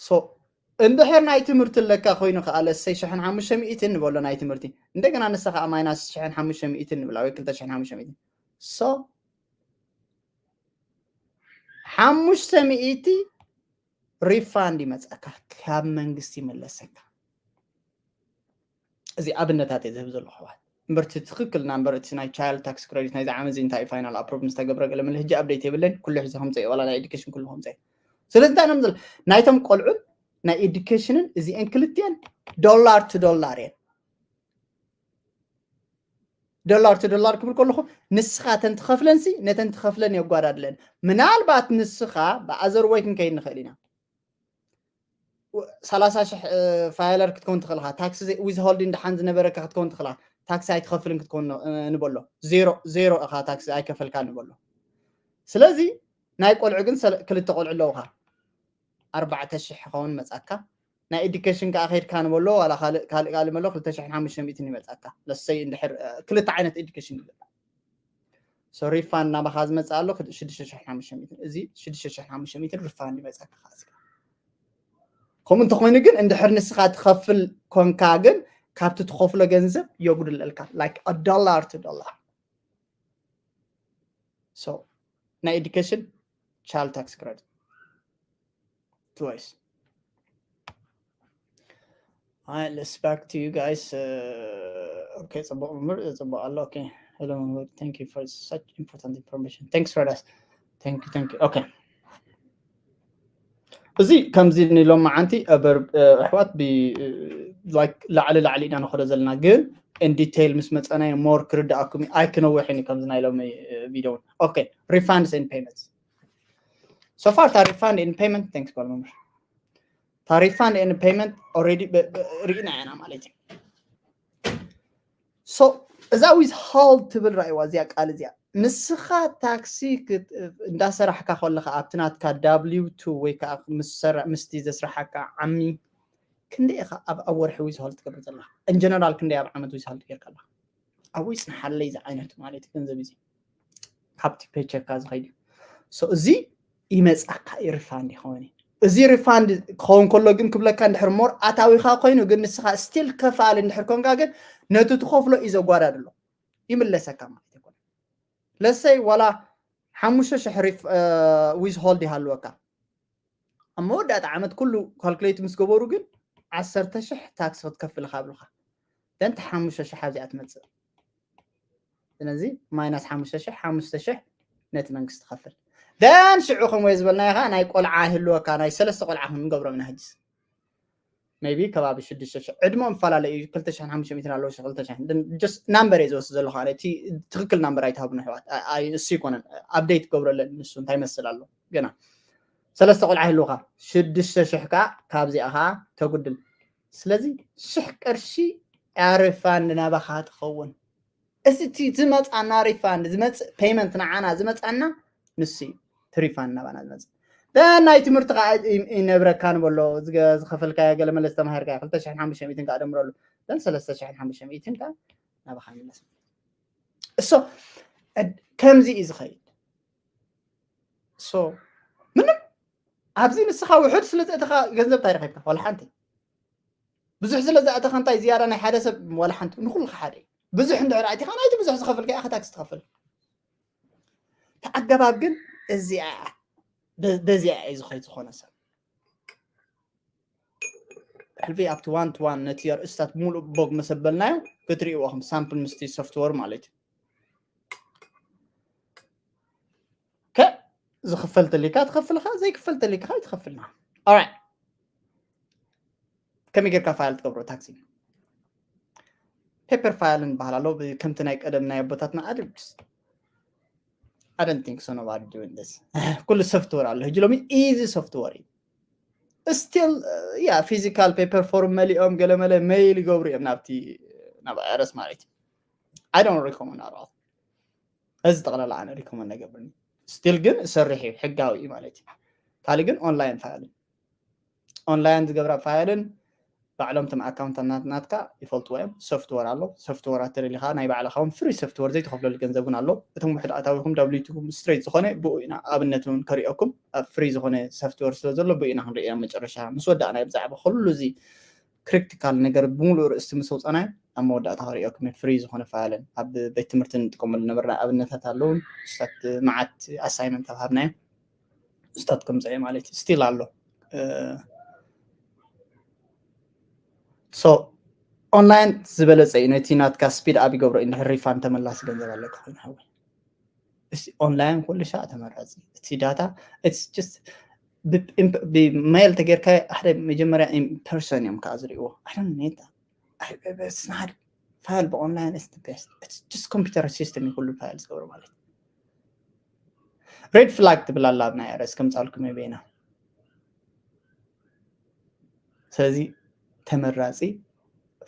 So እንድሕር ናይ ትምህርቲ ኣለካ ኮይኑ ከኣ ለሰይ ሽሕን ሓሙሽተ ሚእትን ንበሎ ናይ ትምህርቲ። እንደገና ንሳ ከኣ ማይናስ ሽሕን ሓሙሽተ ሚእትን ንብላ ወይ ክልተ ሽሕን ሓሙሽተ ሚእትን። So ሓሙሽተ ሚእቲ ሪፋንድ ይመጸካ፣ ካብ መንግስቲ ይመለሰካ። እዚ ኣብነታት እየ ዝህብ ዘለኹ ኣሕዋት። እምበር እቲ ትኽክል ናምበር እቲ ናይ ቻይልድ ታክስ ክረዲት ናይዚ ዓመት እዚ እንታይ ፋይናል ኣፕሩቭ ምስ ተገብረ ገለ መለ ሕጂ ኣፕዴት የብለይን። ኩሉ ሕዚ ከምፀ እዩ፣ ዋላ ናይ ኤዱኬሽን ኩሉ ከምፀ እዩ። ስለዚ እንታይ እዮም ዝብል? ናይቶም ቆልዑን ናይ ኤዱኬሽንን እዚአን ክልቲአን ዶላር ቱ ዶላር እየን። ዶላር ቱ ዶላር ክብል ከለኹ ንስኻ ተን ትኸፍለንሲ ነተን ትኸፍለን የጓዳድለን። ምናልባት ንስኻ ብኣዘር ወይ ክንከይድ ንኽእል ኢና። ሰላሳ ሽሕ ፋይለር ክትከውን ትኽእልኻ። ታክሲ ዊዝሆልዲን ደሓን ዝነበረካ ክትከውን ትኽእልኻ። ታክሲ ኣይትኸፍልን ክትከውን ንበሎ። ዜሮ ዜሮ እኻ፣ ታክሲ ኣይከፈልካ ንበሎ። ስለዚ ናይ ቆልዑ ግን ክልተ ቆልዑ ኣለውኻ፣ ኣርባዕተ ሽሕ ኸውን መጻካ። ናይ ኤዱኬሽን ከዓ ከይድካ ንበሎ ዋላ ካልእ ካልእ ካልእ መሎ ክልተ ሽሕን ሓሙሽተ ሚእትን ይመጻካ። ለሰይ እንድሕር ክልተ ዓይነት ኤዱኬሽን ይብል። ሶ ሪፋንድ ናባኻ ዝመጽእ ኣሎ ሽዱሽተ ሽሕን ሓሙሽተ ሚእትን። እዚ ሽዱሽተ ሽሕን ሓሙሽተ ሚእትን ሪፋንድ ይመጻካ። ከምኡ እንተኾይኑ ግን እንድሕር ንስኻ ትኸፍል ኮንካ ግን ካብቲ ትኸፍሎ ገንዘብ የጉድለልካ፣ like a dollar to dollar። So ናይ ኤዱኬሽን child tax credit twice. Alright, let's back to you guys. Uh, okay, ጽቡቕ ምር ጽቡቕ ኣሎ። Okay, hello, thank you for such important information. Thanks for that. Thank you, thank you. Okay. እዚ ከምዚ ንሎም መዓንቲ ኣሕዋት ብ like ላዕሊ ላዕሊ ኢና ንኸዶ ዘለና፣ ግን in detail ምስ መፀናይ more ክርዳኣኩም ኣይክነውሕን እዩ ከምዚ ናይ ሎሚ ቪዲዮ። Okay, refunds and payments. So far ta refund and payment, thanks ጓል መምህር። Ta refund and payment already ርኢና ኢና ማለት እዩ። So እዛ ዊዝሆልድ ትብል ራእይዋ እዚኣ ቃል እዚኣ ንስኻ ታክሲ እንዳሰራሕካ ከለኻ ኣብቲ ናትካ ዳብሊው ቱ ወይ ከዓ ምስቲ ዘስራሓካ ዓሚ ክንደይ ኢኻ ኣብ ወርሒ ዊዝሆልድ ትገብር ዘለኻ? እንጀነራል ክንደይ ኣብ ዓመት ዊዝሆልድ ጌርካ ኣለኻ? ኣብኡ ይፅንሓለይ ዝዓይነቱ ማለት ገንዘብ እዚ ካብቲ ፔቸካ ዝኸይድ እዩ። እዚ ይመፃካ ሪፋንድ ይኸውን እዩ። እዚ ሪፋንድ ክኸውን ከሎ ግን ክብለካ እንድሕር ሞር ኣታዊኻ ኮይኑ ግን ንስኻ ስቲል ከፋል እንድሕር ኮንካ ግን ነቲ ትኸፍሎ እዩ ዘጓዳድሎ፣ ይምለሰካ ማለት ይኮነ። ለሰይ ዋላ ሓሙሽተ ሽሕ ዊዝሆልድ ይሃልወካ፣ ኣብ መወዳእታ ዓመት ኩሉ ካልኩሌት ምስ ገበሩ ግን ዓሰርተ ሽሕ ታክስ ክትከፍል ካብ ብልካ ደንተ ሓሙሽተ ሽሕ ኣብዚኣ ትመፅእ። ስለዚ ማይናስ ሓሙሽተ ሽሕ ሓሙሽተ ሽሕ ነቲ መንግስቲ ትኸፍል። ደን ሽዑ ከምኡ ዝበልናዮ ከዓ ናይ ቆልዓ ይህልወካ፣ ናይ ሰለስተ ቆልዓ ክንገብሮም ኢና ሕጅስ ሜቢ ከባቢ ሽዱሽተ ሽሕ ዕድመኦም ይፈላለ እዩ። ክልተ ሽሕን ሓሙሽተ ሚእትን ኣለዉ፣ ክልተ ሽሕን just ናምበር እየ ዝወስድ ዘለኹ ኣነ። እቲ ትኽክል ናምበር ኣይትሃቡን ኣሕዋት፣ እሱ ይኮነን። ኣፕዴት ክገብረለን ንሱ እንታይ መስል ኣሎ ገና ሰለስተ ቆልዓ ይህልውካ ሽዱሽተ ሽሕ ከዓ ካብዚኣ ከዓ ተጉድል። ስለዚ ሽሕ ቅርሺ ሪፋንድ ናባኻ ትኸውን። እዚ እቲ ዝመፃና ሪፋንድ ዝመፅእ ፔመንት ንዓና ዝመፃና ንሱ እዩ እቲ ሪፋንድ ናባና ዝመፅእ። ደን ናይ ትምህርቲ ከዓ ይነብረካ ንበሎ ዝኸፈልካዮ ገለ መለ ዝተማሃርካዮ ክልተ ሽሕን ሓሙሽተ ሚእትን ከዓ ደምረሉ ደን ሰለስተ ሽሕን ሓሙሽተ ሚእትን ከዓ ናባኻ ይምለስ። እሶ ከምዚ እዩ ዝኸይድ። እሶ ምንም ኣብዚ ንስኻ ውሑድ ስለ ዘእተኻ ገንዘብ እንታይ ረኺብካ? ዋላ ሓንቲ። ብዙሕ ስለ ዝኣተኻ እንታይ ዝያዳ ናይ ሓደ ሰብ ዋላ ሓንቲ ንኩልካ ሓደ እዩ። ብዙሕ እንድሕር ኣእቲኻ ናይቲ ብዙሕ ዝኸፍል ከኣ ታክስ ትኸፍል። እቲ ኣገባብ ግን እዚኣ በዚኣ እዩ ዝኸይድ ዝኾነ ሰብ ሕልፊ ኣብቲ ዋን ቱ ዋን ነቲ ኣርእስታት ሙሉእ ቦግ መሰበልናዮ ክትርእይዎ ከም ሳምፕል ምስቲ ሶፍትወር ማለት እዩ። ከ ዝኽፈል ተሊካ ትኸፍልካ ዘይክፈል ተሊካ ኣይትኸፍልና። ኦራይት ከመይ ጌርካ ፋይል ትገብሮ ታክሲ? ፔፐር ፋይል እንበሃል ኣሎ ከምቲ ናይ ቀደም ናይ ኣቦታትና ኣድብስ I don't think so nobody doing this። ኩሉ ሶፍትወር ኣሎ ሕጂ ሎሚ ኢዚ ሶፍትወር እዩ። ስቲል ያ ፊዚካል ፔፐር ፎርም መሊኦም ገለመለ ሜይል ይገብሩ እዮም ናብቲ ናብ ኣይረስ ማለት እዩ። I don't recommend at all። እዚ ጠቕላላ ኣነ ሪኮመንድ ኣይገብርን። ስቲል ግን ሰርሕ እዩ ሕጋዊ እዩ ማለት እዩ። ካልእ ግን ኦንላይን ፋይልን ኦንላይን ዝገብራ ፋይልን ባዕሎም እቶም ኣካውንታንት ናትካ ይፈልጥዎ እዮም። ሶፍትወር ኣሎ። ሶፍትወራት ተደሊኻ ናይ ባዕልኻ እውን ፍሪ ሶፍትወር ዘይትኸፍለሉ ገንዘብ እውን ኣሎ። እቶም ውሕድ ኣታዊኹም ዳብሊው ቱ ስትሬት ዝኾነ ብኡ ኢና ኣብነት እውን ከሪኦኩም ኣብ ፍሪ ዝኾነ ሶፍትወር ስለ ዘሎ ብኡ ኢና ክንርኢ ኢና መጨረሻ ምስ ወዳእና ብዛዕባ ኩሉ እዚ ክሪቲካል ነገር ብምሉእ ርእሲ ምስ ኣውፃናዮ ኣብ መወዳእታ ከሪኦኩም ፍሪ ዝኾነ ፋይልን ኣብ ቤት ትምህርቲ ንጥቀመሉ ነበርና ኣብነታት ኣለውን ስታት መዓት ኣሳይመንት ኣብ ሃብናዮ ስታት ከምፀ ማለት እዩ ስቲል ኣሎ። ሶ ኦንላይን ዝበለፀ እዩ ነቲ ናትካ ስፒድ ኣብ ይገብሮ እዩ እንድሕር ሪፋን ተመላሲ ገንዘብ ኣለካ ኮይኑ ሓወይ። እስቲ ኦንላይን ኩሉ ሻዕ ተመራፂ እቲ ዳታ ብሜይል ተጌርካ ሓደ መጀመርያ ኢንፐርሰን እዮም ከዓ ዝርእዎ ኣይዶን ኔታ ስናድ File ብ online is the best. It's just computer system ይኩሉ file ዝገብሩ ማለት እዩ። Red flag ትብል ኣላ ኣብ ናይ ርስ ከምጻልኩም የበይና። ስለዚ ተመራጺ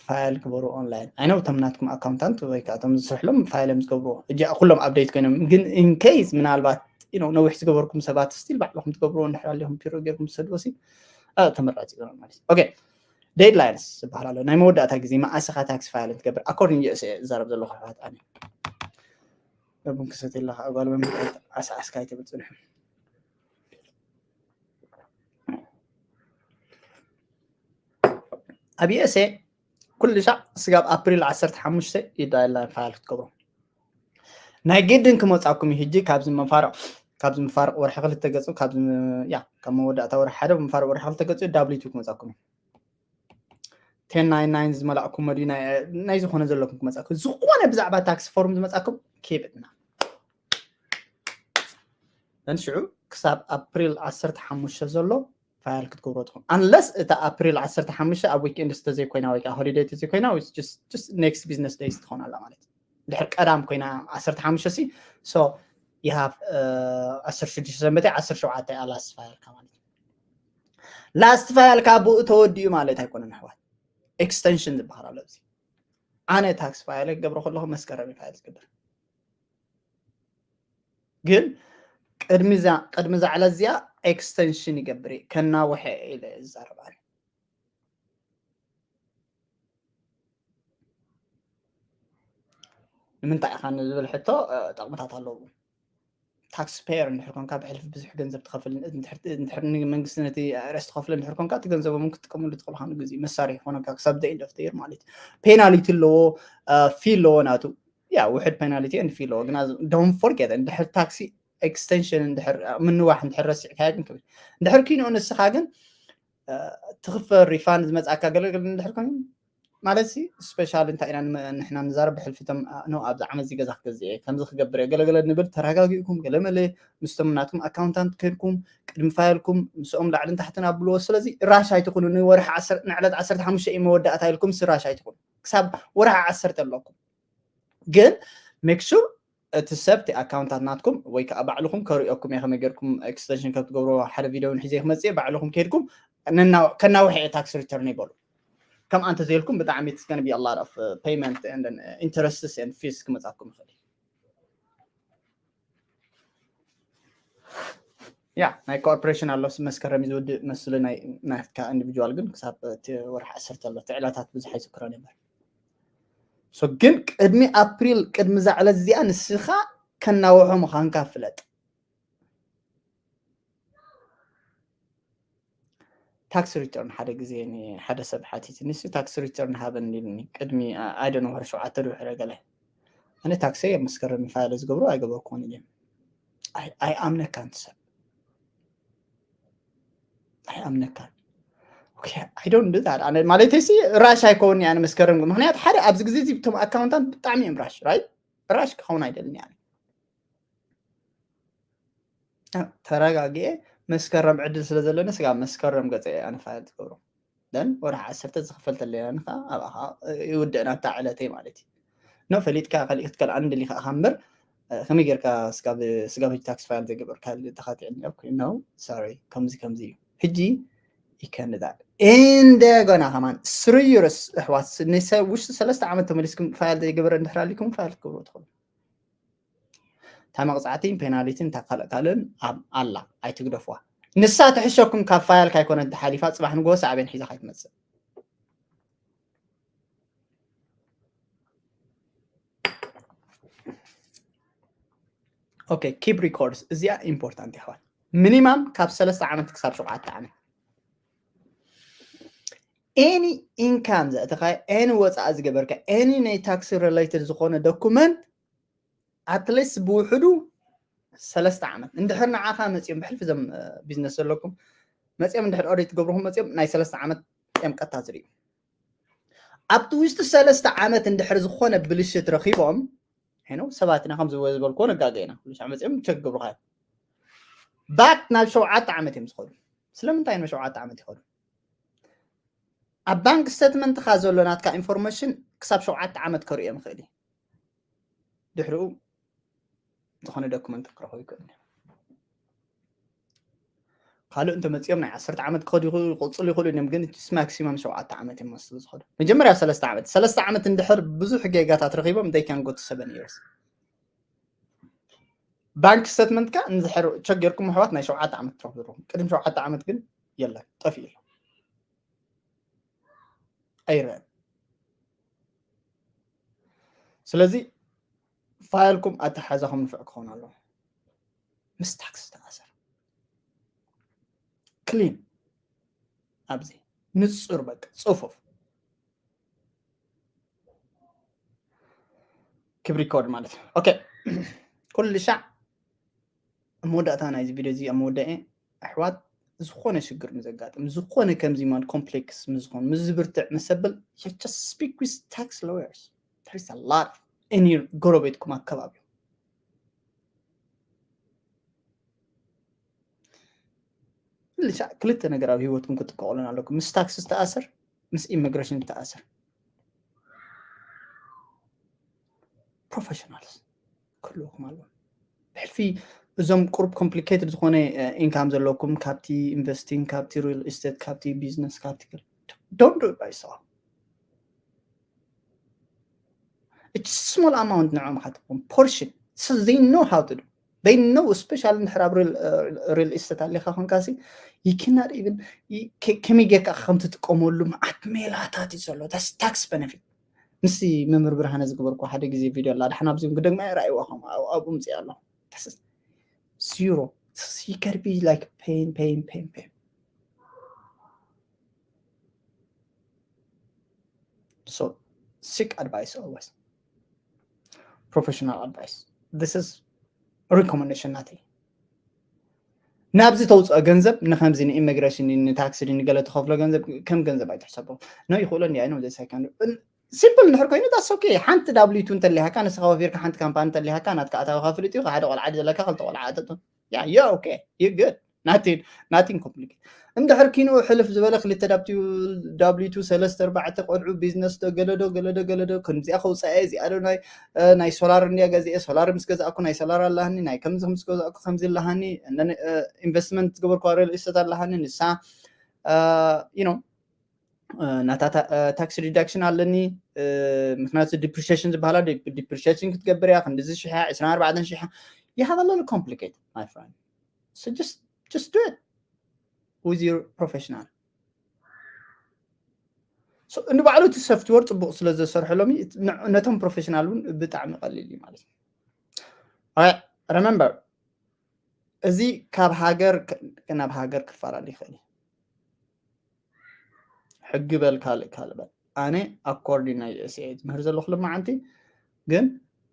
file ግበሩ online። I know እቶም ናትኩም accountant ወይ ከዓ እቶም ዝስርሕሎም file እዮም ዝገብሩ። እጃ ኩሎም update ኮይኖም፣ ግን in case ምናልባት you know ነዊሕ ዝገበርኩም ሰባት still ባዕልኹም ትገብርዎ እንድሕር ኣለኹም ፒሮ ጌርኩም ትሰድዎ ሲ ተመራጺ ይኾናል ማለት እዩ። Okay, deadlines ዝበሃል ኣሎ። ናይ መወዳእታ ግዜ መዓስ ኢኻ tax file ትገብር? According U S A ዝዛረብ ዘለኹ ኣሕዋት ኣነ ቡን ክሰትየላ ከዓ ጓል መምህር ዓስዓስካ ኣይትብል ጽንሑ። ኣብ U S A ኩሉ ሻዕ ስጋብ ኣፕሪል ዓሰርተ ሓሙሽተ እዩ deadline file ክትገብሩ። ናይ ግድን ክመጻኩም እዩ። ሕጂ ካብዚ መፋርቕ ካብዚ መፋርቕ ወርሒ ክልተ ገጹ ካብዚ ያ ካብ መወዳእታ ወርሒ ሓደ መፋርቕ ወርሒ ክልተ ገጹ W two ክመጻኩም እዩ። ten ninety-nine ዝመላእኩሞ ድዩ ናይ ዝኾነ ዘለኩም ክመጻኩም፣ ዝኾነ ብዛዕባ tax form ዝመጻኩም keep it now። ሽዑ ክሳብ ኣፕሪል ዓሰርተ ሓሙሽተ ዘሎ file ክትገብሮ ትኹም፣ unless እታ ኣፕሪል ዓሰርተ ሓሙሽተ ኣብ weekend ተዘይኮይና ወይ ከዓ holiday ተዘይኮይና፣ just next business days ትኾን ኣላ ማለት እዩ። ድሕር ቀዳም ኮይና ዓሰርተ ሓሙሽተ ሲ so you have ዓሰርተ ሽዱሽተ ሰንበተ ዓሰርተ ሸውዓተ last file ካ ማለት እዩ። Last file ካ ብኡ ተወዲኡ ማለት ኣይኮነን ኣሕዋት፣ extension ዝበሃል ኣሎ። እዚ ኣነ tax file ክገብሮ ከለኹ መስከረም file ዝገብር፣ ግን ቅድሚ እዛ ዕለት እዚኣ extension ይገብር እየ፣ ከናውሐ ኢለ ዝዛረብ ኣነ። ንምንታይ ኢኻ ንዝብል ሕቶ ጠቕምታት ኣለዎ። Tax payer እንድሕር ኮንካ ብሕልፊ ብዙሕ ገንዘብ ትኸፍል እንድሕር መንግስቲ ነቲ ርስ ትኸፍል እንድሕር ኮንካ እቲ ገንዘቦም ክትጥቀምሉ ትኽእል ሓኑ ግዜ መሳርሒ ኮነካ ክሳብ the end of the year ማለት እዩ። Penalty ኣለዎ፣ fee ኣለዎ ናቱ። ያ ውሕድ penalty and fee ኣለዎ፣ ግና don't forget እንድሕር tax extension እንድሕር ምንዋሕ እንድሕር ረሲዕካዮ ግን ክብል እንድሕር ኪኖ ንስኻ ግን ትኽፈል refund ዝመፅኣካ ገለገለ እንድሕር ኮይኑ ማለት ሲ special እንታይ ኢና ንሕና ንዛረብ ብሕልፊቶም ኖ ኣብዚ ዓመት እዚ ገዛ ክገዝእ እየ ከምዚ ክገብር እየ ገለገለ ንብል ተረጋጊእኩም ገለመለ ምስቶም ናትኩም accountant ከድኩም ቅድሚ file ኩም ምስኦም ላዕልን ታሕትን ኣብልዎ። ስለዚ rush ኣይትኹኑ። ንወርሒ ንዕለት ዓሰርተ ሓሙሽተ እዩ መወዳእታ ኢልኩም ሲ rush ኣይትኹኑ። ክሳብ ወርሒ ዓሰርተ ኣለኩም ግን make sure እቲ ሰብ እቲ accountant ናትኩም ወይ ከዓ ባዕልኹም ከርእየኩም እየ ከመይ ጌርኩም extension ከም ትገብርዎ ሓደ video እውን ሒዘ ክመፅእ እየ። ባዕልኹም ከይድኩም ከናውሐ እየ tax return ይበሉ። ከምኣ እንተዘይልኩም ብጣዕሚ it's gonna be a lot of payment and interests and fees ክመፃኩም ይኽእል እዩ። ያ ናይ corporation ኣሎ መስከረም እዩ ዝውድእ መስሉ ናይ ናትካ individual ግን ክሳብ እቲ ወርሒ ዓሰርተ ኣሎ እቲ ዕለታት ብዙሕ ኣይዝክሮን ነበር። So ግን ቅድሚ ኣፕሪል ቅድሚ እዛ ዕለት እዚኣ ንስኻ ከናውሖ ምዃንካ ፍለጥ። Tax return ሓደ ግዜ ሓደ ሰብ ሓቲትኒ ሲ tax return ሃበኒ ኢሉኒ ቅድሚ I don't know ወርሒ ሸውዓተ ድሕሪ ገለ ኣነ tax የ መስከረም file ዝገብሮ ኣይገበርኩን ኢለ ኣይኣምነካን ሰብ ኣይኣምነካን። I don't do that ኣነ ማለተይ ሲ rush ኣይከውንኒ ኣነ መስከረም ምክንያቱ ሓደ ኣብዚ ግዜ እዚ እቶም accountant ብጣዕሚ እዮም rush right rush ክኸውን ኣይደልን ኣነ ተረጋጊኤ መስከረም ዕድል ስለ ዘለኒ ስጋብ መስከረም ገፀ ኣነ file ዝገብሮ then ወርሒ ዓሰርተ ዝኽፈል ተለና ከዓ ኣብኣ ከዓ ይውድእ ናታ ዕለተይ ማለት እዩ። No ፈሊጥካ ከሊእ ክትከል ኣንድሊ ከዓ እምበር ከመይ ጌርካ ስጋብ tax file ዘይገበርካ ተኻቲዕኒ okay no sorry ከምዚ ከምዚ እዩ ሕጂ ይከንዳል እንደገና ከማን ስርዩርስ ኣሕዋት ውሽጢ ሰለስተ ዓመት ተመሊስኩም file ዘይገበረ እንድሕር ኣሊኩም file ክትገብሩ ትኽእሉ። እታ መቕፃዕቲ penalty ን እታ ካልእ ካልእን ኣብ ኣላ ኣይትግደፍዋ። ንሳ ትሕሸኩም ካብ file ካ ኣይኮነት ተሓሊፋ ፅባሕ ንግሆ ሳዕቤን ሒዛ ከይትመፅእ። Okay keep records እዚኣ important ይሕዋት minimum ካብ ሰለስተ ዓመት ክሳብ ሸውዓተ ዓመት any income ዘእተኻ any ወፃኢ ዝገበርካ any ናይ tax related ዝኾነ document at least ብውሕዱ ሰለስተ ዓመት እንድሕር ንዓኻ መፂኦም ብሕልፊ ዘም business ዘለኩም መፂኦም እንድሕር audit ትገብርኹም መፂኦም ናይ ሰለስተ ዓመት እዮም ቀታ ዝርእዩ ኣብቲ ውሽጢ ሰለስተ ዓመት እንድሕር ዝኾነ ብልሽት ረኺቦም ኖ ሰባት ኢና ከም ዝበልኮ ነጋገ ኢና ኩሉ ሻዕ መፂኦም ቸክ ገብሩካ እዮም back ናብ ሸውዓተ ዓመት እዮም ዝኸዱ ስለምንታይ ናብ ሸውዓተ ዓመት ይኸዱ ኣብ bank statement ኻ ዘሎ ናትካ information ክሳብ ሸውዓተ ዓመት ከርእዮም ይኽእል እዩ። ድሕሪኡ ዝኾነ ዶክመንት ክረኽቡ ይኽእሉ እዮም። ካልእ እንተመፂኦም ናይ ዓሰርተ ዓመት ክኸዱ ይኽእሉ፣ ክቕፅሉ ይኽእሉ እዮም፣ ግን ማክሲመም ሸውዓተ ዓመት እዮም መስሉ ዝኸዱ። መጀመርያ ሰለስተ ዓመት፣ ሰለስተ ዓመት እንድሕር ብዙሕ ጌጋታት ረኺቦም they can go to seven years። ባንክ ስተትመንት ካ እንድሕር ቸገርኩም ኣሕዋት ናይ ሸውዓተ ዓመት ትረኽቡ ዘለኹም። ቅድሚ ሸውዓተ ዓመት ግን የለን፣ ጠፊኡ ኣሎ። ኣይረአን። ስለዚ ፋይልኩም ኣተሓዛኹም ንፍዕ ክኸውን ኣለዎ። ምስ ታክስ ዝተኣሰር ክሊን ኣብዚ ንጹር በቃ ጽፉፍ ክብ ሪኮርድ ማለት እዩ። ኦኬ ኩሉ ሻዕ ኣብ መወዳእታ ናይዚ ቪድዮ እዚ ኣብ መወዳኤ ኣሕዋት ዝኾነ ሽግር ምዘጋጥም ዝኾነ ከምዚ ማን ኮምፕሌክስ ምዝኾን ምዝብርትዕ ምሰብል just speak with tax lawyers. There is a lot in your ጎረቤትኩም ኣከባቢ። ክልተ ነገር ኣብ ህይወትኩም ክትቀቕሉን ኣለኩም። ምስ ታክስ ዝተኣሰር ምስ ኢሚግሬሽን ዝተኣሰር ፕሮፌሽናልስ ክህልውኩም ኣለዎም። ብሕልፊ እዞም ቁሩብ ኮምፕሊኬትድ ዝኾነ ኢንካም ዘለኩም ካብቲ ኢንቨስቲንግ ካብቲ ሪል ስቴት ካብቲ ቢዝነስ ካብቲ don't do it by yourself. It's small amount ንዕኦም ሓትኩም ፖርሽን they know how to do they know special እንድሕር ኣብ ሪል ስቴት ኣሊካ ኮንካሲ you cannot even ከመይ ጌርካ ከም ትጥቀመሉ መዓት ሜላታት እዩ ዘሎ ታክስ ቤነፊት። ምስቲ መምህር ብርሃነ ዝገበርኩ ሓደ ግዜ ቪድዮ ኣላ ድሓን ኣብዚኦም ክደግማ ራእይዋ ከም ኣብኡ ምፅእ ኣሎ ዚሮ ይከርቢ like pain pain pain pain. So seek advice always. Professional advice. This is recommendation ናተይ። ናብዚ ተውፅኦ ገንዘብ ንከምዚ ንኢሚግሬሽን ንታክሲ ንገለ ትኸፍሎ ገንዘብ ከም ገንዘብ ኣይትሕሰቦ። No ይኽእሎ እንዲ ኣይኖ ዘሳይካን ሲምፕል እንድሕር ኮይኑ that's okay። ሓንቲ ዳብሊቱ እንተሊሃካ ንስኻ ወፊርካ ሓንቲ ካምፓኒ እንተሊሃካ ናትካ ኣታዊ ከፍልጥ እዩ ሓደ ቆልዓ ዘለካ ክልተ ቆልዓ ኣተቱ yeah you're okay you're good. Nothing nothing complicated። እንድሕር ኪንኡ ሕልፍ ዝበለ ክልተ ዳብሊቱ ሰለስተ ኣርባዕተ ቆልዑ ቢዝነስ ዶ ገለዶ ገለዶ ገለዶ ከምዚኣ ከውፃኤ እዚኣ ዶ ናይ ናይ ሶላር እንዲያ ገዚኤ ሶላር ምስ ገዛእኩ ናይ ሶላር ኣለሃኒ ናይ ከምዚ ምስ ገዛእኩ ከምዚ ኣለሃኒ ኢንቨስትመንት ዝገበርኩ ሪል ስቴት ኣለሃኒ ንሳ you know ናታ ታክስ ዲዳክሽን ኣለኒ ምክንያቱ ዲፕሪሽን ዝበሃላ ዲፕሪሽን ክትገብር እያ ክንዲዚ ሽሕ ዕስራን ኣርባዕተን ሽሕ you have a little complicated my friend. So just just do it with your professional. So ንባዕሉ እቲ ሶፍትዌር ፅቡቅ ስለ ዘሰርሐሎም ነቶም ፕሮፌሽናል እውን ብጣዕሚ ቀሊል እዩ ማለት እዩ። Remember እዚ ካብ ሃገር ናብ ሃገር ክፈላለ ይኽእል እዩ። ሕጊ በል ካልእ ካልእ በል ኣነ ኣኮርዲን ናይ ዩኤስኤ ዝምህር ዘለኹ ልማዓንቲ ግን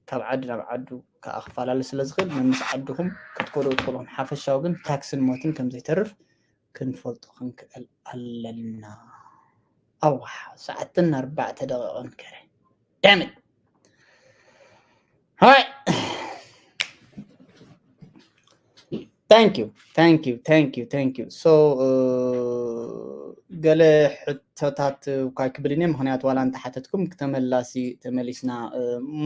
ካብ ዓዲ ናብ ዓዱ ከዓ ክፈላለ ስለ ዝኽእል መምስ ዓድኹም ክትኮዶ ትኽእልኹም ሓፈሻዊ ግን ታክስን ሞትን ከም ዘይተርፍ ክንፈልጦ ክንክእል ኣለና። ኣዋ ሰዓትን ኣርባዕተ ደቂቕን ከረ ዳምት ሃይ Thank you, thank you, thank you, thank you. So ገለ ሕቶታት እኳ ክብል እየ ምክንያቱ ዋላ እንተሓተትኩም ተመላሲ ተመሊስና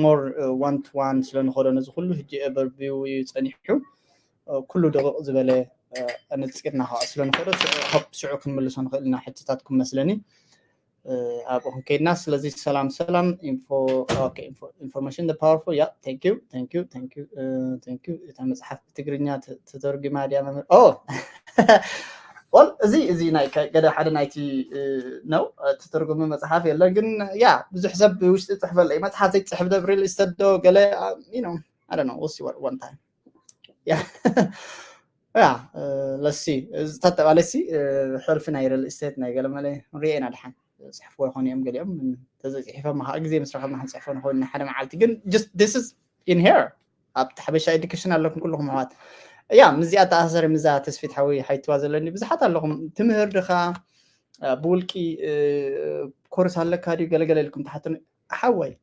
more one to one ስለ ንኸዶ ነዚ ኩሉ ሕጂ ኤቨርቪው እዩ ፀኒሑ ኩሉ ደቂቕ ዝበለ ኣነፂርና ከዓ ስለ ንኸዶ ሽዑ ክንምልሶ ንኽእል ኢና ሕቶታትኩም መስለኒ። ኣብኡ ክንከይድና ስለዚ ሰላም ሰላም information the powerful yeah thank you thank you thank you thank you እታ መፅሓፍ ብትግርኛ ተተርጉማ ድያ መምህር ኦ well እዚ እዚ ናይ ገደ ሓደ ናይቲ ነው ተተርጉመ መፅሓፍ የለን ግን ያ ብዙሕ ሰብ ብውሽጢ ፅሕፈለይ መፅሓፍ ዘይፅሕፍ ደብሪል ስተዶ ገለ you know I don't know we'll see what one time yeah yeah let's see ተጠቃለሲ ሕልፊ ናይ ሪል ስቴት ናይ ገለመለ ንሪኦ ኢና ድሓን ፅሕፍዎ ይኾኑ እዮም ገሊኦም ተዘፂሒፎም ከዓ ግዜ ምስ ረኸብና ክንፅሕፎ ንኸውን ሓደ መዓልቲ ግን this is in here ኣብቲ ሓበሻ ኤዱኬሽን ኣለኩም ኩልኹም ኣሕዋት ያ ምዚኣ ተኣሳሰሪ ምዛ ተስፊት ሓዊ ሓይትዋ ዘለኒ ብዙሓት ኣለኹም ትምህር ድኻ ብውልቂ ኮርስ ኣለካ ድዩ ገለገለ ኢልኩም ትሓትኑ ሓወይ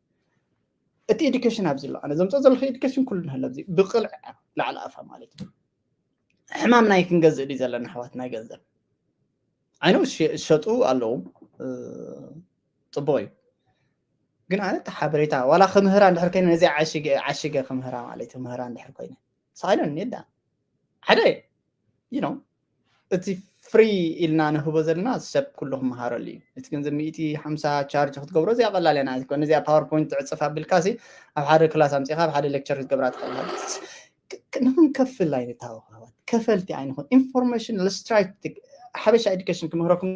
እቲ ኤዱኬሽን ኣብዚ ኣሎ ኣነ ዘምፅኦ ዘለኹ ኤዱኬሽን ኩሉ ንህለ ኣብዚ ብቅልዕ ላዕሊ ኣፋ ማለት እዩ ሕማም ናይ ክንገዝእ ድዩ ዘለና ኣሕዋት ናይ ገንዘብ I know ዝሸጡ ኣለዉ ፅቡቅ እዩ ግን ኣነ እቲ ሓበሬታ ዋላ ክምህራ እንድሕር ኮይነ ነዚ ዓሽገ ዓሽገ ክምህራ ማለት እዩ። ክምህራ እንድሕር ኮይነ ሳይለን ኔዳ ሓደ you know እቲ free ኢልና ንህቦ ዘለና ሰብ ኩሉ ክመሃረሉ እዩ። እቲ ገንዘብ ሚእቲ ሓምሳ ቻርጅ ክትገብሮ እዚኣ ቀላል እያ። ንዓዚ ኮነ እዚኣ ፓወርፖይንት ትዕፅፍ ኣቢልካ ሲ ኣብ ሓደ ክላስ ኣምፂኻ ኣብ ሓደ ሌክቸር ክትገብራ ትኽእል። ክ- ክ- ንክንከፍል ኣይንታወኻባት ከፈልቲ ኣይንኹን። ኢንፎርሜሽን ልስትራይት ሓበሻ ኤዱኬሽን ክምህረኩም